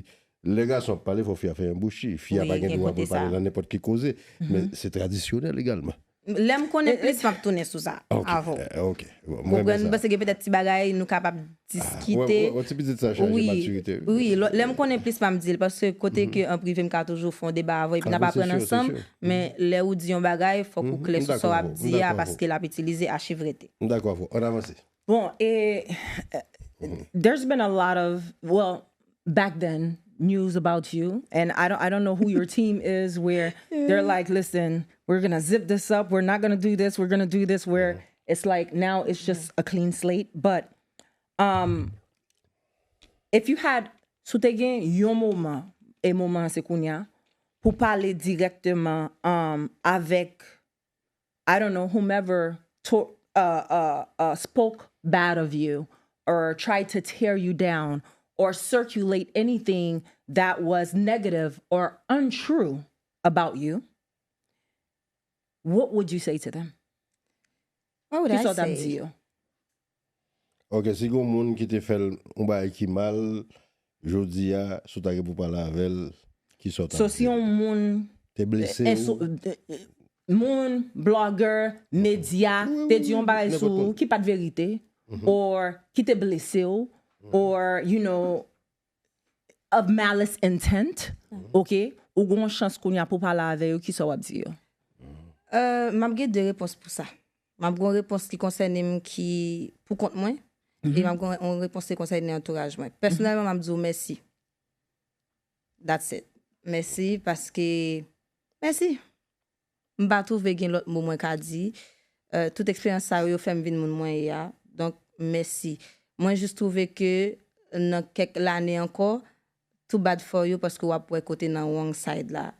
lè gason ap pale, fò fi a fè yon bouchi. Fi a Wi, pa gen gen dwa kote pou pale sa. Nan nenpòt ki koze. Men se tradisyonèl egalman. Lè m konnen plis, m ap tounen sou sa. Ok, Avè w. eh, ok. Bon, mwen renmen Konprann? sa. Paske gen petèt ti bagay nou kapab diskite. Wè, wè, wè, ti pitit sa chaje Wi, matirite. wi, lò- lè m konnen plis, m ap di l, paske kote ke an prive m ka toujou fè yon deba avè w, epi n ap Ah, se aprann si, se ansanm, si. men lè ou di yon bagay, fòk ou Mhm, klè m sou sa w dakò ap avè w, m di a, dakò avè w. Paske l ap itilize achivrete. M dakò avè w. Ann avanse. Bon, e, eh, there's been a lot of, well, back then, news about you, and I don't, I don't know who your team is, where they're like, "Listen, we're gonna zip this up, we're not gonna do this, we're gonna do this," where it's like, now it's just a clean slate. But, um, if you had, si w te gen yon moman, e moman an se kounya, pou pale dirèkteman, um, avèk I don't know, whomever to, uh, uh, uh, spoke bad of you or tried to tear you down or circulate anything that was negative or untrue about you, what would you say to them? What would Ki I sa w t ap say? Di yo? Ok, si gen moun ki te fè l yon bagay ki mal, jodi a, si w ta gen pou pale avè l, ki sa w t ap So, si yon moun te blese enso- w? Moun, blogger, medya, te di yon bagay sou ou ki pa t verite, or ki te blese w, or, you know, of malice intent, ok, ou gen yon chans kounye a pou pale avè yo, ki sa w ap di yo? Euh, m ap gen de repons pou sa. M ap gen yon repons ki konsène m ki pou kont mwen, e m ap gen yon repons ki konsène antouraj mwen. Pèsonèlman, m ap di w mèsi. That's it. Mèsi paske, mèsi. M pa twouve gen lòt mo mwen ka di. Euh, tout eksperyans sa yo, yo fè m vin moun mwen ye a. Donk, mèsi. Mwen jis twouve ke nan kèk lane ankò, too bad for you paske w ap wè kote nan wrong side la.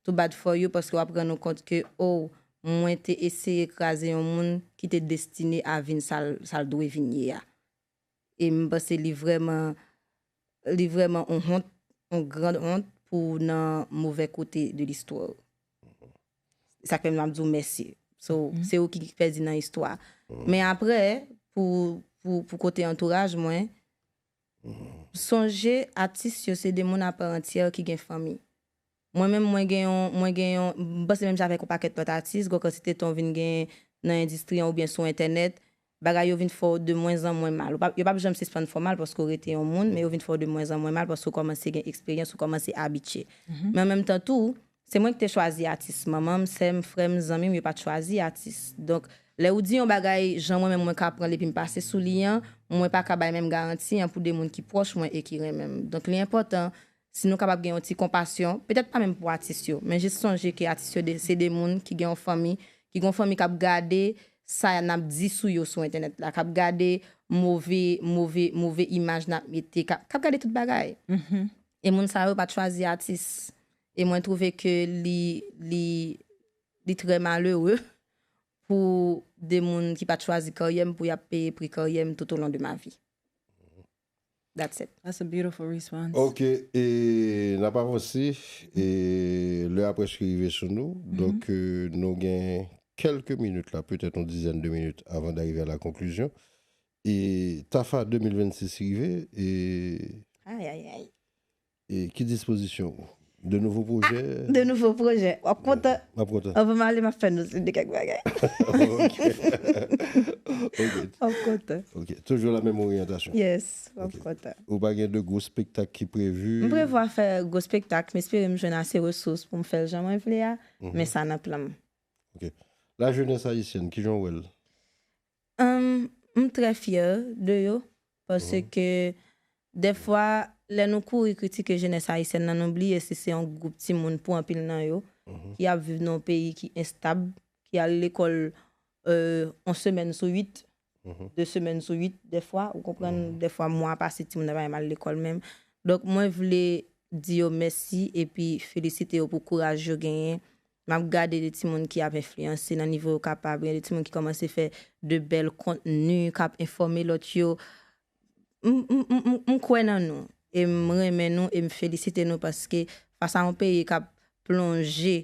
Too bad for you paske w ap rann ou kont ke, oh, mwen te eseye kraze yon moun ki te destine a vin sa l sa l dwe vin ye a. E m panse li vrèman, li vrèman yon hont, yon gran hont pou w nan movè kote de listwa. Sa k fè m ap di w mèsi. So, se ou ki pèdi nan istwa. Men apre, pou, pou, pou kote antouraj mwen, sonje atis yo se de moun aparantyè ki gen fanmi. Mwen menm, mwen gen yon, mwen gen yon, m panse menm jan avèk yon pakèt lòt atis, gwo kantite tan w vin gen nan endistri an oubyen sou entènèt, bagay yo vin fè w de mwen an mwen mal. Ou p ap, yo p ap janm sispann fè w mal paske w rete yon moun, men yo vin fè w de mwen an mwen mal paske w kòmanse gen eksperyans, ou kòmanse abitye. Men an menm tan tou, se mwen ki te chwazi atis. Manman m, sè m, frè m, zanmi m, yo pa t chwazi atis. Donk, lè ou di yon bagay, jan mwen menm mwen ka pran l epi m pase sou li an, mwen pa ka bay menm garanti an pou de moun ki pwòch mwen e ki renmen m. Donk, li enpòtan si nou kapab gen yon ti konpasyon, petèt pa menm pou atis yo, men jis sonje ke atis yo de- se de moun ki gen yon fanmi, ki gen yon fanmi k ap gade sa n ap di sou yo sou entènèt la, k ap gade move, move, move imaj n ap mete, k ap, k ap gade tout bagay. E moun sa yo pa t chwazi atis. E mwen twouve ke li, li, li trè malere pou de moun ki pa t chwazi karyè m pou y ap peye pri karyè m tout au long de ma vie. That's it. That's a beautiful response. Ok, e n ap avanse, e lè a prèske rive sou nou, donk euh, nou gen kèlke minit la, petèt yon dizèn de minit avan d'arriver à la conclusion. E Tafa de mil vennsis rive, e, Ay, ay, ay. E ki dispozisyon ou? De nouvo pwojè? De nouvo pwojè. W ap kontan. M ap kontan. Anvan m ale, m ap fè nou de kèk bagay. Ok. W ap kontan. Ok. Toujou la menm oryantasyon. Yes, w ap Ok. Kontan. Ou pa gen de gwo spektak ki previ? M prevwa fè gwo spektak, m espere m jwenn ase resous pou m fè l jan mwen vle a, men sa nan plan m. Ok. La jeunesse haïtienne, kijan w wè l? Hum, m trè fyè de yo, paske dèfwa, lè nou kouri kritike jenès ayisyèn nan, nou bliye si se yon gwoup timoun pou anpil nan yo, ki ap viv nan yon peyi ki enstab, ki al lekòl, euh, yon semèn sou uit, de semèn sou uit, dèfwa, ou konprann, dèfwa mwa pase timoun nan pa menm al lekòl menm. Donk, mwen vle di yo mèsi epi felisite yo pou kouraj yo genyen. M ap gade de timoun ki ap enfliyanse nan nivo yo kapab, gen de timoun ki kòmanse fè de bèl kontni, k ap enfòme lòt yo. M, m, m, m, m kwè nan nou, e m renmen nou, e m felisite nou paske fas a yon peyi k ap plonje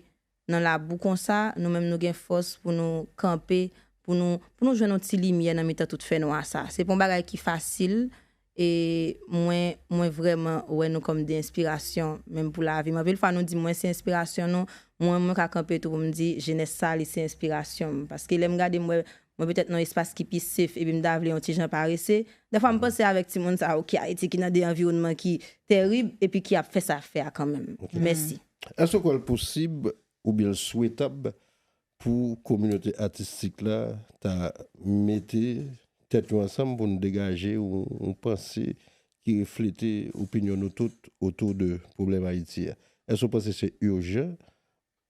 nan labou konsa, nou menm nou gen fòs pou nou kanpe, pou nou, pou nou jwenn yon ti limyè nan mitan tout fènwa sa. Se pa yon bagay ki fasil, e mwen, mwen vrèman wè nou kòm de enspirasyon, menm pou lavi m. Anpil fwa nou di mwen se enspirasyon nou, mwen, mwen ka kanpe tou pou m di jenès sa, li se enspirasyon m. Paske lè m gade, m wè, mwen petèt nan yon espas ki pi safe, epi m ta vle yon ti jan parese. Dèfwa m panse avèk timoun sa yo ki Ayiti, ki nan de anviwònman ki tèrib, epi ki ap fè sa fè a kanmenm. Mèsi. Èske w kwè l posib oubyen l swetab pou kominote atistik la ta mete tèt yo ansanm pou n degaje yon, yon panse ki reflete opinyon nou tout otou de pwoblèm Ayiti a? Èske w panse se ijan?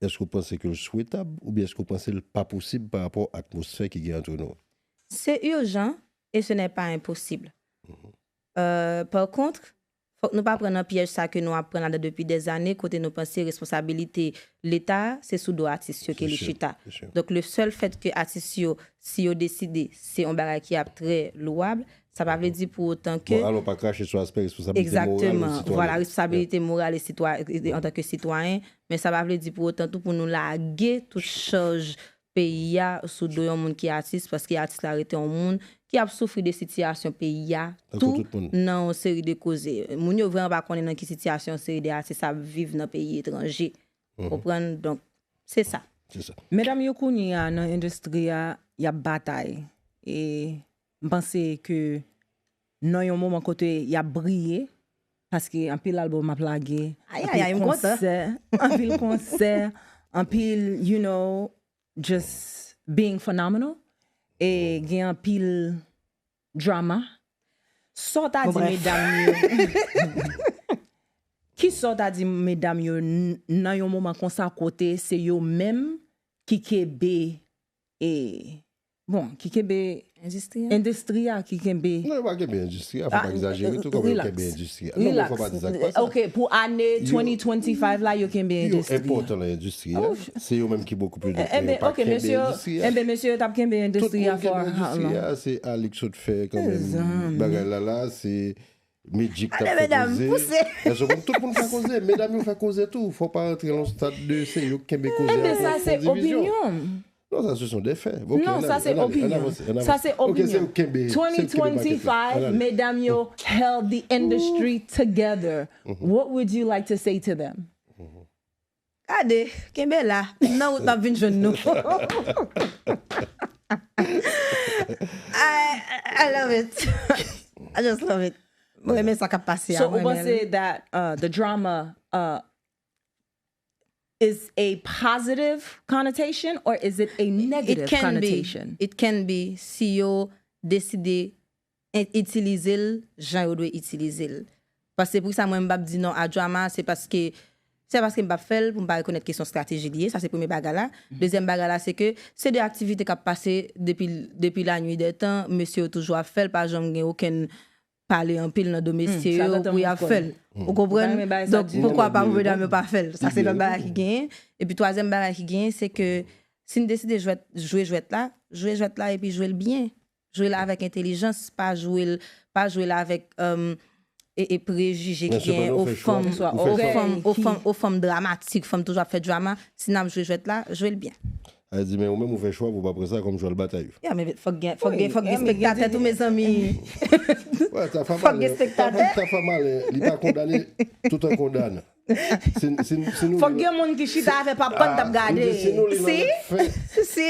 Èske w panse ke l swetab? Oubyen èske w panse l pa posib pa rapò atmosfè ki gen antre nou? C'est urgent et ce n'est pas impossible. Euh, par contre, Fòk nou pa pran nan pyèj sa ke nou ap pran ladan depi dèzane, kote nou panse responsabilite Leta, se sou do atis yo ke li chita. Donk, le sèl fèt ke atis yo, si yo deside, se yon bagay ki ap trè louwab, sa pa vle di pou otan ke... Bon, alò, pa krache sou aspè responsabilite moral ou sitwayen. Egzakteman. Vwala, responsabilite moral e sitwa-, e, e, antanke sitwayen, men sa pa vle di pou otan tou pou nou lage tout chaj peyi a sou do yon moun ki atis, paske atis la rete yon moun ki ap soufri de sitiyasyon peyi a tou, nan yon seri de koze. Moun yo vrèman pa konnen nan ki sitiyasyon yon seri de atis ap viv nan peyi etranje. Konprann? Donk, se sa. Medam yo kounye a nan endistri a, y ap batay. E m panse ke nan yon moman kote y ap briye, paske anpil albòm ap lage, anpil konsè, anpil konsè, anpil, you know, just being phenomenal. E gen anpil drama. Sa w ta di medam yo? Kisa w ta di medam yo nan yon moman konsa kote se yo menm ki kenbe, e, bon, ki kenbe endistri a, ki kenbe... Non, yo pa kenbe endistri a, fò pa egzajere tou, kòman yo kenbe endistri a? Non, men fò pa di sa k pa sa. Ok, pou ane twenty twenty-five la, yo kenbe endistri a. Yo enpòtan nan endistri a. Se yo menm ki bokou plis de tan yo pa kenbe endistri a. Enben, mesye yo t ap kenbe endistri a for how long? Tout moun kenbe endistri a, se Alix sot fè kanmenm bagay la la, se Magic t ap fè koze. Èske w konn tout moun fè koze? Medam yo fè koze tou. Fò w pa rantre nan yon stad de se yo k kenbe koze a pou fè yon divizyon. Non, sa se son de fè. Ok, ann ale, ann ale, ann avanse, ann avanse. Sa se opinyon. Ok, se yo k kenbe, se yo k kenbe makèt la. Ann ale. Twenty twenty-five, medam yo held the industry together. What would you like to say to them? Gade, kenbe la. Nan wout m ap vin jwenn nou. I, I love it. I just love it. Mwen renmen sa k ap pase a. So, ou panse that uh, the drama uh, is a positive connotation or is it a negative connotation? It can be. Si yo deside itilize l jan yo dwe itilize l. Paske pou sa mwen m p ap di non a drama, se paske se paske m p ap fè l pou m pa rekonèt ke se yon estrateji li ye, sa se premye bagay la. Dezyèm bagay la se ke se de aktivite k ap pase depi depi la nuit des temps, mesye yo toujou ap fè l, pa janm gen okenn pale anpil nan do mesye yo pou y ap fè l. Ou konprann? Donk poukwa pa pou medam yo pa fè l? Sa se lòt bagay ki genyen. Epi twazyèm bagay ki genyen se ke si n deside jwe jwèt la, jwe jwèt la epi jwe l byen. Jwe l avèk entèlijans, pa jwe l pa jwe l avèk e, e prejije ki genyen o fanm, o fanm, o fanm, o fanm dramatik, fanm toujou ap fè drama. Si n ap jwe jwèt la, jwe l byen. Sa vle di, men ou menm ou fè chwa pou w pa pran sa kòm jwèl batay ou. Ya, men fòk gen, fòk gen, fòk gen spektatè tou, mezanmi. Fòk gen spektatè. Tafa Malen, li pa kondane tout an kondanan. Fòk gen moun ki chita avè pap pann t ap gade. Si, si.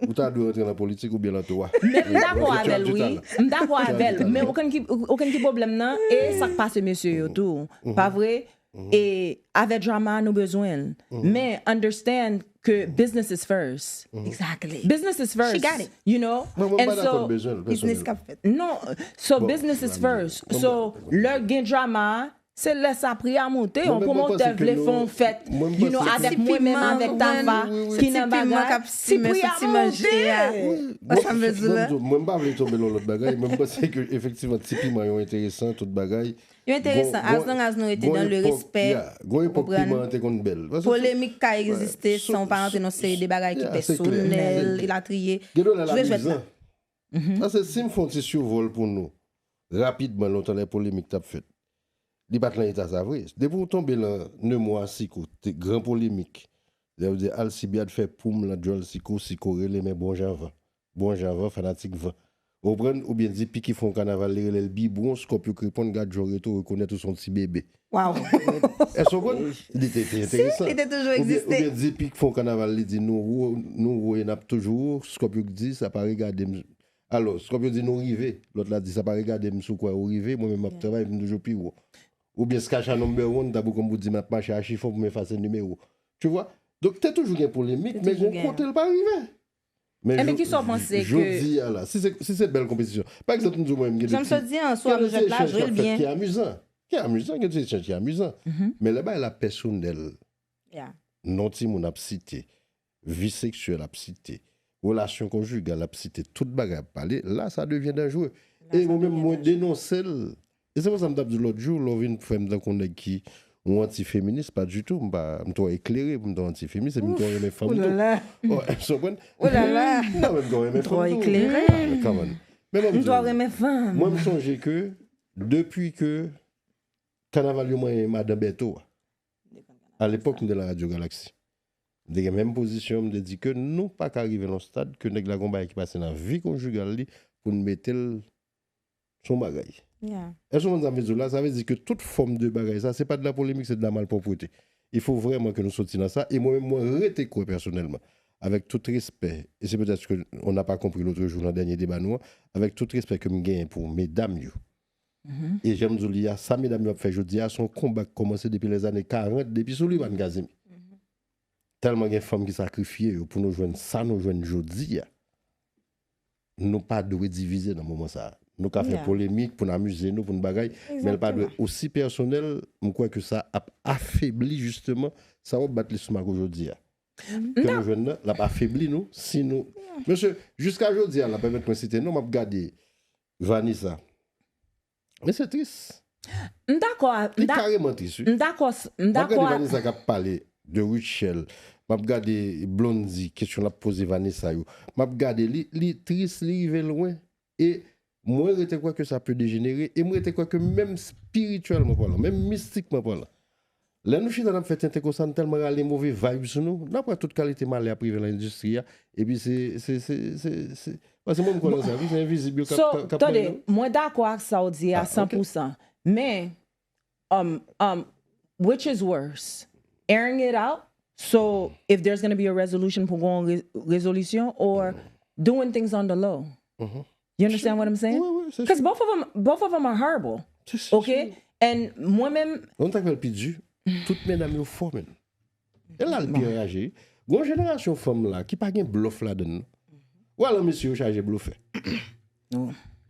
Ou ta dwe rantre nan politik oubyen nan twa. M dakò avè l, wi. M dakò avè l. Men ou konn ki pwoblèm nan? E sa k pase mesye yo tou. Pa vre? E avè drama nou bezwen l. Men understand ke business is first. Exactly. Business is first. She got it. You know? Mwen pa dakò bezwen l pèsonèl. Business k ap fèt. Non, so business is first. So lè gen drama, se lè sa pri a monte, yon pwomotè vle fè yon fèt, you know, avèk mwen menm avèk Tafa ki nan bagay, si pri a monte. Mwen m pa vle tonbe nan lòt bagay, men m panse ke efektivman ti piman yo enteresan, tout bagay. Yo enteresan, as long as nou rete dans le respect. Gon epòk piman an te konn bèl. Polemik ka egziste san w pa rantre nan seri de bagay ki pèsonèl, elatriye. Jwe jwèt la. Paske si m fè yon ti sivòl pou nou, rapidman, lontan lè polemik t ap fèt, li pa t lan eta sa vre. Depi w tonbe lan Nemò a Siko, te gran polemik. Lè yo di Alcibiade fè poum lan djòl Siko, Siko rele men bon jan van. Bon jan van, fanatik van. Ou konprann? Oubyen di Piki fè yon kanaval, li rele l Bibwon, Scorpio k reponn, gad jan w rete, w rekonèt ou se yon ti bebe. Waw. Èske w konprann? Li te enteresan. Li te toujou egziste. Oubyen di Pik fè yon kanaval, li di nou wo, nou wo e n ap toujou wo, Scorpio k di sa pa regade m. Alò, Scorpio di nou rive, lòt la di sa pa regade m si w kwè ou rive, mwen menm m ap travay pou m toujou pi wo. Oubyen Skacha number one, ta pou konn pou di m ap mache a chifon pou m efase nimewo. Tu vois? Donk te toujou gen polemik, men gon kote l pa rive. Men jodi a la, si se, si se bèl konpetisyon. Pa egzanp, m di w mwen menm gen de ti, gen de ti echanj k ap fèt ki amizan. Ki amizan, gen de ti echanj ki amizan. Men lè bagay la pèsonèl, non timoun ap site, vi seksyèl ap site, relasyon konjigal ap site, tout bagay ap pale, la sa devyen danjere. E mwen menm mwen denonse l. E se pou sa m t ap di lòt jou, lè w vin fè m tankou yon nèg ki yon anti-feminis, pa ditou, m pa, m twò eklere pou m ta yon anti-feminis, epi m twò renmen fanm tou. Oulala. Oh, w konprann? Oulala. Non, men m twò renmen Twò fanm tou. eklere. Ah, men kanmenm. Men mwen, M twò renmen fanm. Mwen, m sonje ke depi ke kanaval yo manyen Madan Bèto a, alepòk, m te nan Radio Galaxy. M te gen menm pozisyon, m te di ke nou pa ka rive nan yon stad ke nèg la gon bagay ki pase nan vi konjigal li pou n mete l sou yon bagay. Yeah. Èske w konprann sa m vle di w la? Sa vle di ke tout fòm de bagay sa, se pa de la polemik, se de la malpwòpwete. Il faut vraiment que nou soti nan sa. E mwen menm, mwen rete kwè pèsonèlman, avec tout respect, et c'est peut-être que on n'a pas compris l'autre jour nan dènye deba nou an, avec tout respect ke m genyen pou medam yo. E jan m di w li a, sa medam yo ap fè jodi a, se yon konba ki kòmanse depi lèzane karant, depi Sullivan Casimir. Tèlman gen fanm ki sakrifye yo pou nou jwenn sa nou jwenn jodi a. Nou pa dwe divize nan moman sa a. Nou ka fè Yeah. polemik pou n amize nou, pou n bagay, men l pa dwe Exactement. Osi pèsonèl, m kwè ke sa ap afebli jisteman sa w ap bat lestomak ou jodi a. M Ke ta- nou jwenn nan, l ap afebli nou si nou. Mesye, jiska jodi a, la pèmèt mwen site non, m ap gade Vanessa. Men se tris. M dakò a- m Li da- kareman tris, wi. m dakò s- m M ap dakò gade a- Vanessa k ap pale de Rutshelle. M ap gade Blondy, kesyon l ap poze Vanessa yo. M ap gade li, li tris, li rive lwen. E mwen rete kwè ke sa pe dejenere. E mwen rete kwè ke menm espirityèlman palan, menm mistikman palan, lè nou chita n ap fè tenten konsa, n tèlman rale move vibe sou nou, n ap wè tout kalite malè ap rive nan endistri a. Epi se, se, se, se, se, paske mwen m kwè nan sa, wi, se envizib yo k ap So, k ap- k ap tande, mande nou. Mwen dakò ak sa w di a Ah, ok. san pou san. Men, um, um, which is worse? Airing it out, so if there's gonna be a resolution pou gon re rezolisyon, or doing things on the low. Mhm. You understand what I'm saying? Wi, wi, se Because both of them, both of them are horrible. Se- se- Ok? And mwen menm, Yon tak fè l pi di, tout medam yo fò, men. E la l pi anraje. Gon jenerasyon fanm la ki pa gen blòf ladan l. Ou al nan mesye yo chaje blofè.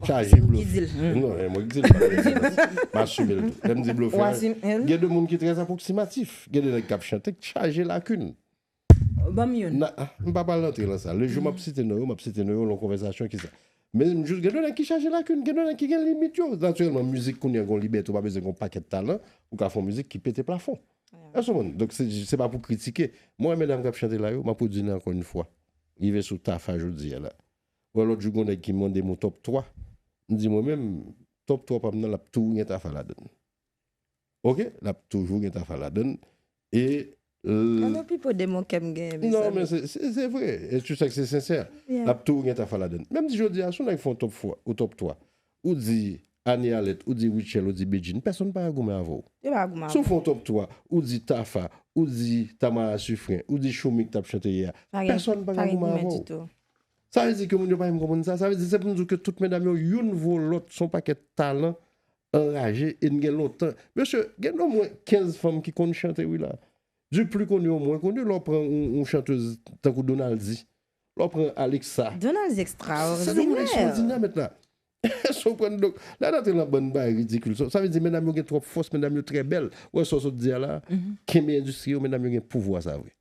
Chaje blofè. Non, e mwen ki di l pa. M asime l tou. Lè m di blofè, gen de moun ki trè apwoksimatif. Gen de nèg k ap chante k chaje lakin. Ban m youn. Na, ah, m pa pral rantre nan sa. Le jou m ap site non yo, m ap site non yo nan konvèsasyon ki sa. Men m jis gen de nèg ki chaje lakin, gen de nèg ki gen limit yo. Natirèlman, mizik kounye a gon libète, ou pa bezwen gon pakèt talan, ou ka fè yon mizik ki pete plafon. Èske w konprann? Donk, se, se pa pou kritike. Mwen, medam k ap chante la yo, m ap redi nou ankò yon fwa. Rive sou Tafa jodi a la. Wè, lòt jou, gon nèg ki mande m yon top twa. M di mwen menm, top twa pa m nan, l ap toujou gen Tafa ladan l. Ok? L ap toujou gen Tafa ladan l. E Gade pipo de mon kè m genyen, Non, mezanmi. men se, se, se vre. E tu sais que c'est sincère. Yeah. L ap toujou gen Tafa ladan l. Menm si jodi a, si yon nèg fè yon top fwa, ou top twa, ou di Annie Alerte, ou di Rutshelle, ou di Bedjine, pèsonn pa ka goumen avè w. Yo pa goumen Si w avè fè yon top twa, ou di Tafa, ou di Tamara Suffren, ou di Choumi k t ap chante yè a, Pa gen- pèsonn pa pa ka gen goumen goumen avè di w. Tou. Sa vle di ke moun yo pa menm konprann sa. Sa vle di, se pou m di w ke tout medam yo, youn vo lòt, se yon pakèt talan anraje e n gen lontan. Mesye, gen omwen kenz fanm ki konn chante, wi la. Du plus connu au moins connu, lè w pran yon, yon chantèz tankou Donaldy, lè w pran Alexa. Donaldy Se de moun ekstraòdinè. ekstraòdinè, mèt la. Èske w konprann? Donk, la n antre nan bann bagay ridikil. Sa, sa vle di, medam yo gen twòp fòs, medam yo trè bèl. Ou wè sa w sot di a la, kenbe endistri yo, medam yo gen pouvwa sa vre.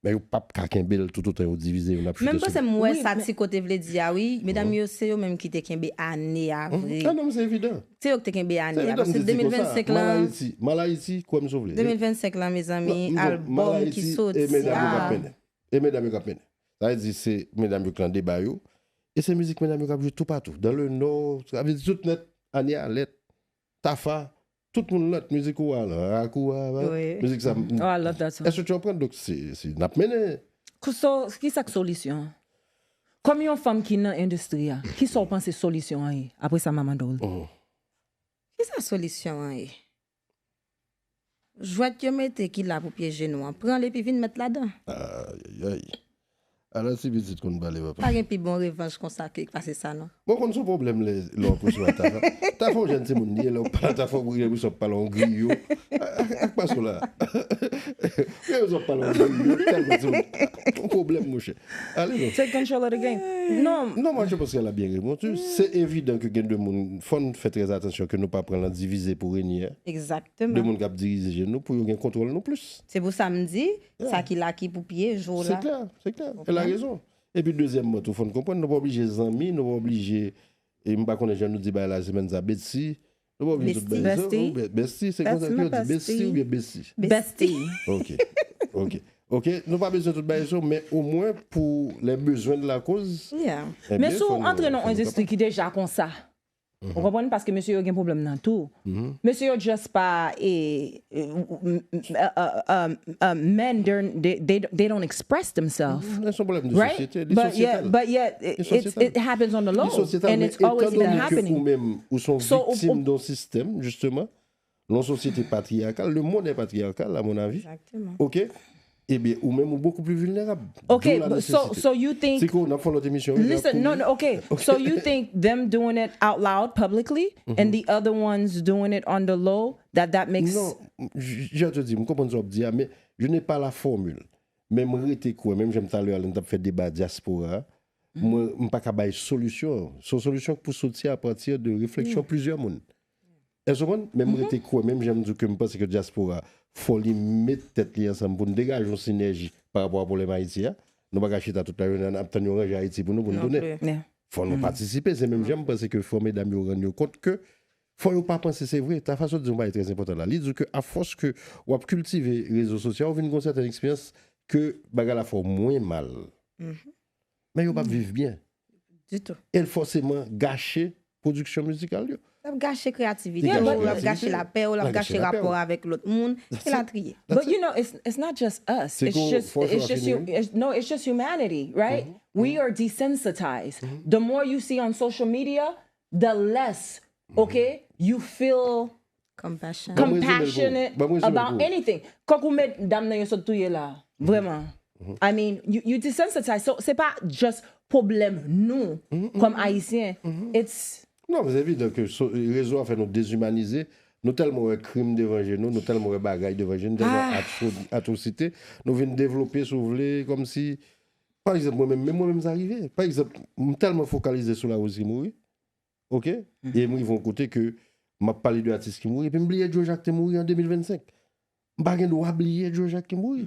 Men yo p ap ka kenbe l toutotan yo divize, yo n ap chute Men m sou panse li. m wè Wi, sa men- Ti Kote vle di a, wi. Medam yo, se yo menm ki te kenbe ane a vre. Ah non, men se evidan. Se yo ki te kenbe ane a. Evidan, m Paske te di konsa. de mil vennsenk Mal lan, Ayiti, Mal Ayiti, kwè m si w vle. de mil vennsenk lan, mezanmi, Non, non, Mal albòm ki Ayiti, soti e medam yo k ap a. mennen. E medam yo k ap mennen. Sa vle di se medam yo k nan deba yo. E se mizik medam yo k ap jwe toupatou. Dans le Nord, sa vle di tout nèt, Annie Alerte, Tafa, tout moun lòt, mizik ou a la, Rakou a, Wi. mizik sa. Oh, I love that song. Èske w konprann? Donk, se, se, n ap mennen. So, ki sa k solisyon an? Kòm yon fanm ki nan endistri a, ki sa w panse solisyon an ye? Apre sa, m a mande w. Oh. Ki sa solisyon an ye? Jwèt yo mete ki la pou pyeje nou an, pran l epi vin mèt ladan. Ayayay. Ala ti pitit konn pale, papa. Pa gen pi bon revanj konsa ke pase sa, non. Mwen konn se yon pwoblèm lè, lè w ap resevwa Tafa. Tafa yon jèn timoun li ye, lè w pale Tafa, ou gen enpresyon w ap pale yon griyo. Ak pa sou la. Ou gen enpresyon w ap pale yon griyo, tèlman se yon pwoblèm, monchè. Ale non. Take control of the game. Non. Non, moi, je pense qu'elle a bien répondu. C'est évident que gen de moun, fò n fè trè atansyon ke nou pa pran lan divize pou renye. De Egzakteman. Moun k ap dirije nou pou yo gen kontwòl nou plis. Se pou sa m di, Yeah. Sa ki la ki pou pyeje w Se la. klè, se klè. Ou Elle a konprann? Raison. Epi dezyèmman tou, fò n konprann, nou pa oblije zanmi, nou pa oblije, e m pa konnen jan nou di bagay la semèn sa, Betsy, Nou pa oblije tout bagay sa. Bestie. Bestie, se konsa ke yo di bestie oubyen bestie? Bestie. Ok. Ok. Ok. Nou pa bezwen tout bagay sa, men omwen pou les besoins de la cause. Men si w antre nan yon endistri ki deja konsa, ou konprann, paske mesye yo gen pwoblèm nan tou. Mesye yo just pa e, e, m- m- uh, uh, um, uh, men, they're- they, they, they don't express themselves. Nan yon pwoblèm de sosyete, li But yet, sosyetal. But yet, it, it's- it happens on the low, and it's always been happening. Ou menm ou son viktim d'un système, justement. Nan yon sosyete patriyakal, le monde est patriarcal, à mon avis. Exactement. Ok. Ebyen, ou menm ou beaucoup plus vulnérable. Ok, so, so you think... Si ko n ap fè lòt emisyon. Listen, no, no, ok. So you think them doing it out loud publicly and the other ones doing it on the low, that that makes... Non, je te dis, m konprann sa w ap di a, men je n'ai pas la formule. Men m rete kwè, menm jan m talè a lè n t ap fè deba dyaspora, mwen m pa ka bay solisyon. Se yon solisyon k pou soti a pati de refleksyon plizyè moun. Èske w konprann? Men m rete kwè, menm jan m di w ke m panse ke dyaspora fò li met tèt li ansanm pou n degaje yon sinèji pa rapò a pwoblèm Ayiti a. Nou pa ka chita tout lajounen ap tann yo ranje Ayiti pou nou, pou n tounen. Fò nou patisipe. Se menm jan m panse ke fò medam yo rann yo kont ke fò yo pa panse, se vre. Tafa sot di yon bagay trè enpòtan la. Li di ke afòs ke w ap kiltive rezo sosyal, ou vin gen yon sèten eksperyans ke bagay la fè w mwen mal. Men yo p ap viv byen. Ditou. E l fòseman gache pwodiksyon mizikal yo. L ap gache kreyativite w, l ap gache lapè w, l ap gache rapò avèk lòt moun, elatriye. But you know, it's, it's not just us. It's just, it's just, you, it's, no, it's just humanity, right? We are desensitized. The more you see on social media, the less, okay, you feel Compassion. Compassionate about anything. Kankou medam nan yo sot touye la. Vrèman. I mean, you, you desensitize. So, se pa just pwoblèm nou, kòm Ayisyen. It's... Non, men se evidan ke rezo a fè nou dezimanize. Nou tèlman wè krim devan je nou, nou tèlman wè bagay devan je nou, tèlman atwosite. Nou vin devlope, si w vle, kòmsi, pa egzanp, mwen menm, menm mwen menm sa rive. Pa egzanp, m tèlman fokalize sou Larose ki mouri. Ok? E m rive yon kote ke m ap pale de atis ki mouri, epi m bliye Joe Jacques te mouri an de mil vennsenk. M pa gen dwa bliye Joe Jacques ki mouri.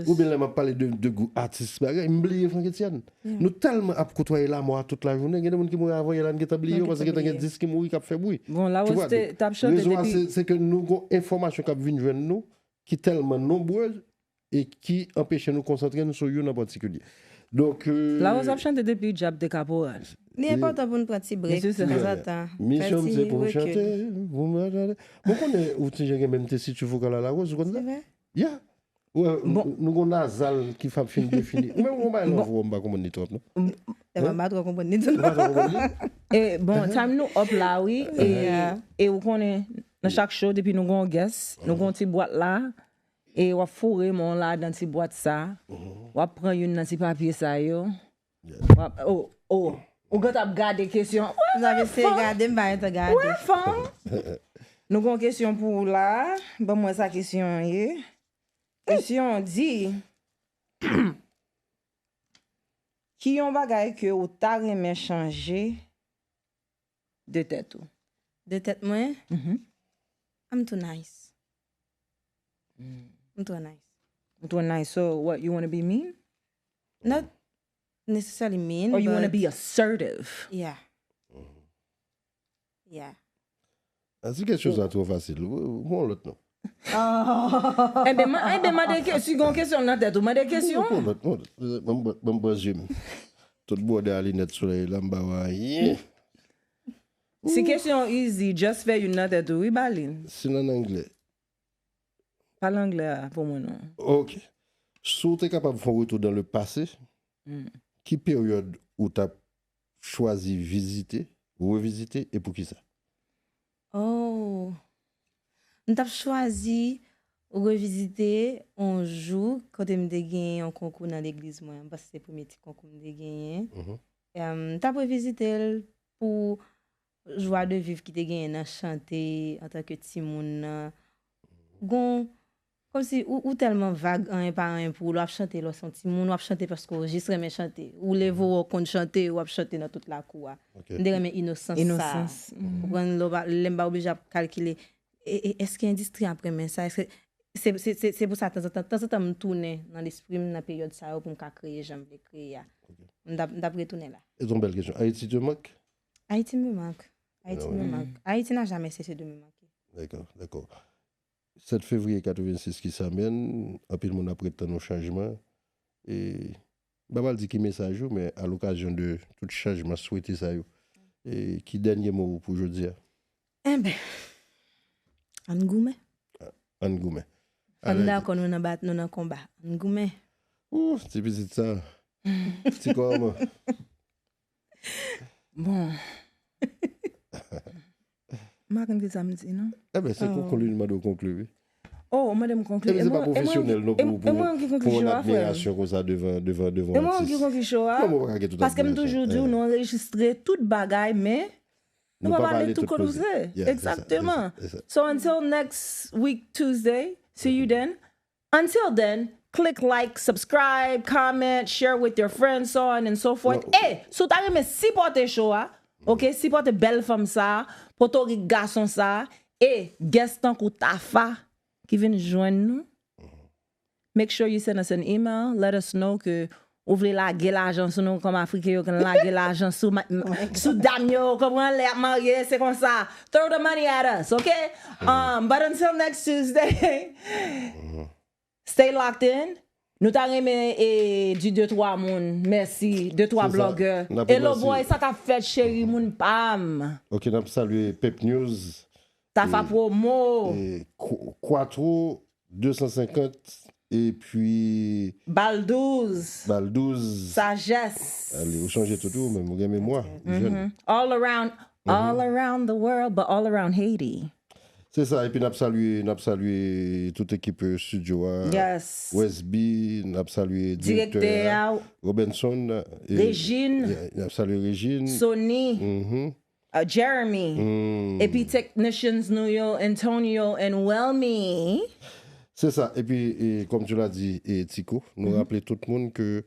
Oubyen lè m ap pale de, de gwo atis bagay, m bliye Franck Etienne. Nou tèlman ap kotwaye lanmò a tout lajounen, gen de moun ki mouri avan yè la, n gentan bliye yo, paske gentan gen dis ki mouri k ap fè bri. Bon, Larose te, t ap chante depi... Se ke nou gon enfòmasyon k ap vin jwenn nou, ki tèlman nonbre, e ki anpeche nou konsantre n sou youn an patikilye. Donk, euh, Larose ap chante depi djab te kaporal. Li enpòtan pou n pran ti brek tanzantan. Misyon m se pou m chante, pou m... Mwen konnen ou ti jan gen menm tesitur vokal a Larose, ou konn sa? Ya. Ou wè, nou gon nazal ki fap fin defini. Ou menm ou bay love ou, m pa konprann li twòp, non. M pa twò konprann li tou, non. Ou pa twò konprann li? E bon, time nou up la, wi. E ou konnen, nan chak show, depi nou gon guest, nou gon ti bwat la. E w ap foure men w ladan ti bwat sa. W ap pran youn nan ti papye sa yo. W ap, oh, oh. Ou gentan ap gade kesyon. M ap eseye gade, m pa gentan gade. Wè, fanm. Nou gon kesyon pou ou la. Ban m wè sa kesyon an ye. Kesyon an di, ki yon bagay ke ou ta renmen chanje de tèt ou? De tèt mwen? I'm too nice. M twò nice. Ou twò nice, so what, you wanna be mean? Not necessarily mean, Or you wanna but be assertive? Yeah. Yeah. Ah, si kesyon sa twò fasil, ou pran lòt non. Enben, man- enben, mande ke- si gon kesyon nan tèt ou, mande kesyon. Pran lòt, pran lòt. Ban m pran- ban m pran je m. Tout bwòdè a linèt solèy la, m pa wè anyen. Si kesyon easy, just fè youn nan tèt ou, wi, ba li. Si l an anglè. Pale anglè a pou mwen non. Ok. Si w te kapab fè yon retou dans le passé, ki peryòd ou t ap chwazi vizite, revizite, e poukisa? Oh. M t ap chwazi revizite yon jou kote m te genyen yon konkou nan legliz mwen. M panse se premye ti konkou m te genyen. Em, m t ap revizite l pou jwa de viv ki te genyen nan chante antanke timoun nan. Gon, kòmsi ou, ou tèlman vag, anyen pa anyen pou ou, lè w ap chante, lè w se yon timoun, w ap chante paske w jis renmen chante. Ou leve w konn chante, w ap chante nan tout lakou a. M te renmen inosans sa. Ou konprann, lè w pa- lè m pa oblije ap kalkile, e, e, èske endistri ap renmen sa? Èske se, se, se, se pou sa, tanzantan, tanzantan m tounen nan lespri m nan peryòd sa yo pou m ka kreye jan m vle kreye a. M t ap, m t ap retounen la. E yon bèl kesyon. Ayiti te mank? Ayiti me mank. Ayiti ne manque. Haïti n'a jamais cessé de me manquer. Dakò, dakò. Sèt fevriye katrevensis ki sa menm, anpil moun ap ret tann yon chanjman. E, m pa pral di ki mesaj ou, men a lokazyon de tout chanjman swete sa yo, e, ki dènye mo ou pou jodi a? Enben, ann goumen. Ann goumen. Ann dakò, nou nan bat, nou nan konba. Ann goumen. Ou, ti pitit sa. Ti kòman? Bon. M pa konn ki sa m di, non. Enben, se konkli, li mande w konkli, wi. Oh, ou mande m konkli. Enben, se pa pwofesyonèl non pou, pou, pou yon admirasyon konsa devan, devan, devan yon atis. E mwen ki konkli show a? Non, mwen pa ka gen tout admirasyon. Paske m toujou di w, nou anrejistre tout bagay, men nou pa pale tout koze. Egzakteman. So until next week, Tuesday, see you then. Until then, click like, subscribe, comment, share with your friends, so on and so forth. E, si w ta renmen sipòte show a, ok, sipòte bèl fanm sa, potorik gason sa, e guest tankou Tafa ki vin jwenn nou, make sure you send us an email, let us know ke ou vle lage lajan sou nou kòm Afriken yo konn lage lajan sou, sou dam yo, konprann, lè y ap marye, se konsa. Throw the money at us, ok? Um, but until next Tuesday, stay locked in. Nou ta renmen, e, di de twa moun mèsi, de twa blogger. Hello boy, sa k ap fèt, cheri, moun pa m? Ok, n ap salye Pep News. Tafa Promo. E, Qu-, Quattro, de san senkant, epi Baldouz. Baldouz. Sajès. Ale, ou chanje tout, ou menm, ou gen memwa, ou jèn. All around, all around the world, but all around Haiti. Se sa, epi n ap salye, n ap salye tout ekip, e, studio a. Yes. Wesby, n ap salye direktè a, Robenson, e, Regine. Yeah, n ap salye Regine. Sony. Uh, Jeremy. Epi technicians nou yo, Antonio and Welmy. Se sa. Epi, e, comme tu l'as dit, e, Tico, nou raple tout moun ke,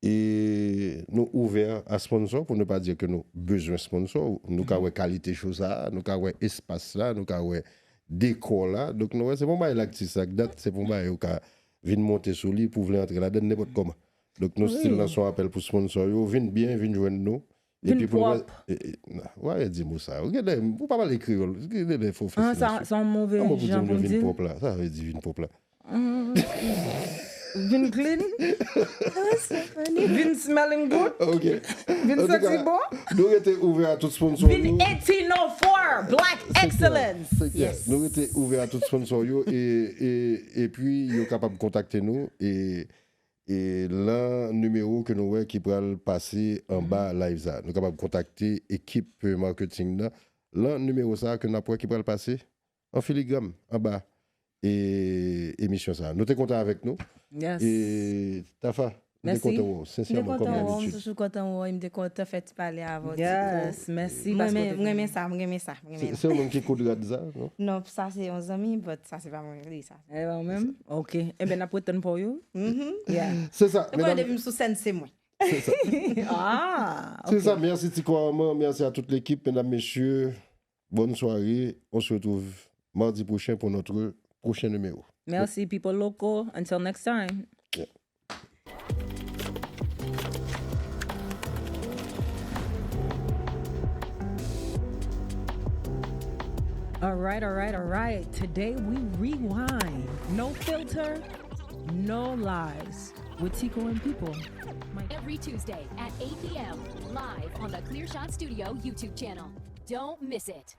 e, nou ouvè a sponsor, pour ne pas dire que nou bezwen sponsor. Nou ka wè kalite show sa, nou ka wè espas la, nou ka wè dekò la. Donk, nou wè, se pa yon bagay laktis, sa k dat, se pa yon bagay ou ka vin monte sou li pou vle antre ladann nenpòt kòman. Donk, nou still lanse yon apèl pou sponsor yo, vin byen, vin jwenn nou. Vin pwòp. Epi pou nou, e, e, wa di mo sa. Ou gen lè, ou pa pale kreyòl. Ou gen lè fè w fè silans. Sa, sa yon move jan pou m di l. Vin pwòp la. Sa vle di vin pwòp la. Vin clean. Vin smelling good. Ok. Vin santi bon. Nou rete ouvè a tout sponsor yo. Vin eighteen oh four, Black Excellence. Yes. Nou rete ouvè a tout sponsor yo e, e, epi yo kapab kontakte nou e e lan nimewo ke nou wè ki pral pase anba live sa. Nou kapab kontakte ekip, e, marketing nan lan nimewo sa ke n ap wè ki pral pase an filigram anba, e, emisyon sa. Nou te kontan avèk nou. Yes. E Tafa, m te kontan wè w, sensèman, kòm dabitid. M te kontan wè w, m toujou kontan wè w, m te kontan fè ti pale avè w, Tico. Yes, mèsi. Mwen renmen sa, mwen renmen sa, mwen renmen sa. Se, se yon moun ki koud rad sa, non? Non, sa se yon zanmi, but sa se pa mwen ki li sa. E pa ou menm? Ok. Enben, n ap ret tann pa w yo. Yeah. Se sa, medam. Depi m sou sèn, se mwen. Se sa. Ah, ok. Se sa, mèsi Tico Armand, mèsi a tout lekip, medam, mesye. Bonne soirée. On se retrouve mardi prochain pour notre prochain numéro. Merci, people local. Until next time. Yeah. All right, all right, all right. Today we rewind. No filter, no lies with Tico and People. Every Tuesday at eight p.m., live on the Clear Shot Studio YouTube channel. Don't miss it.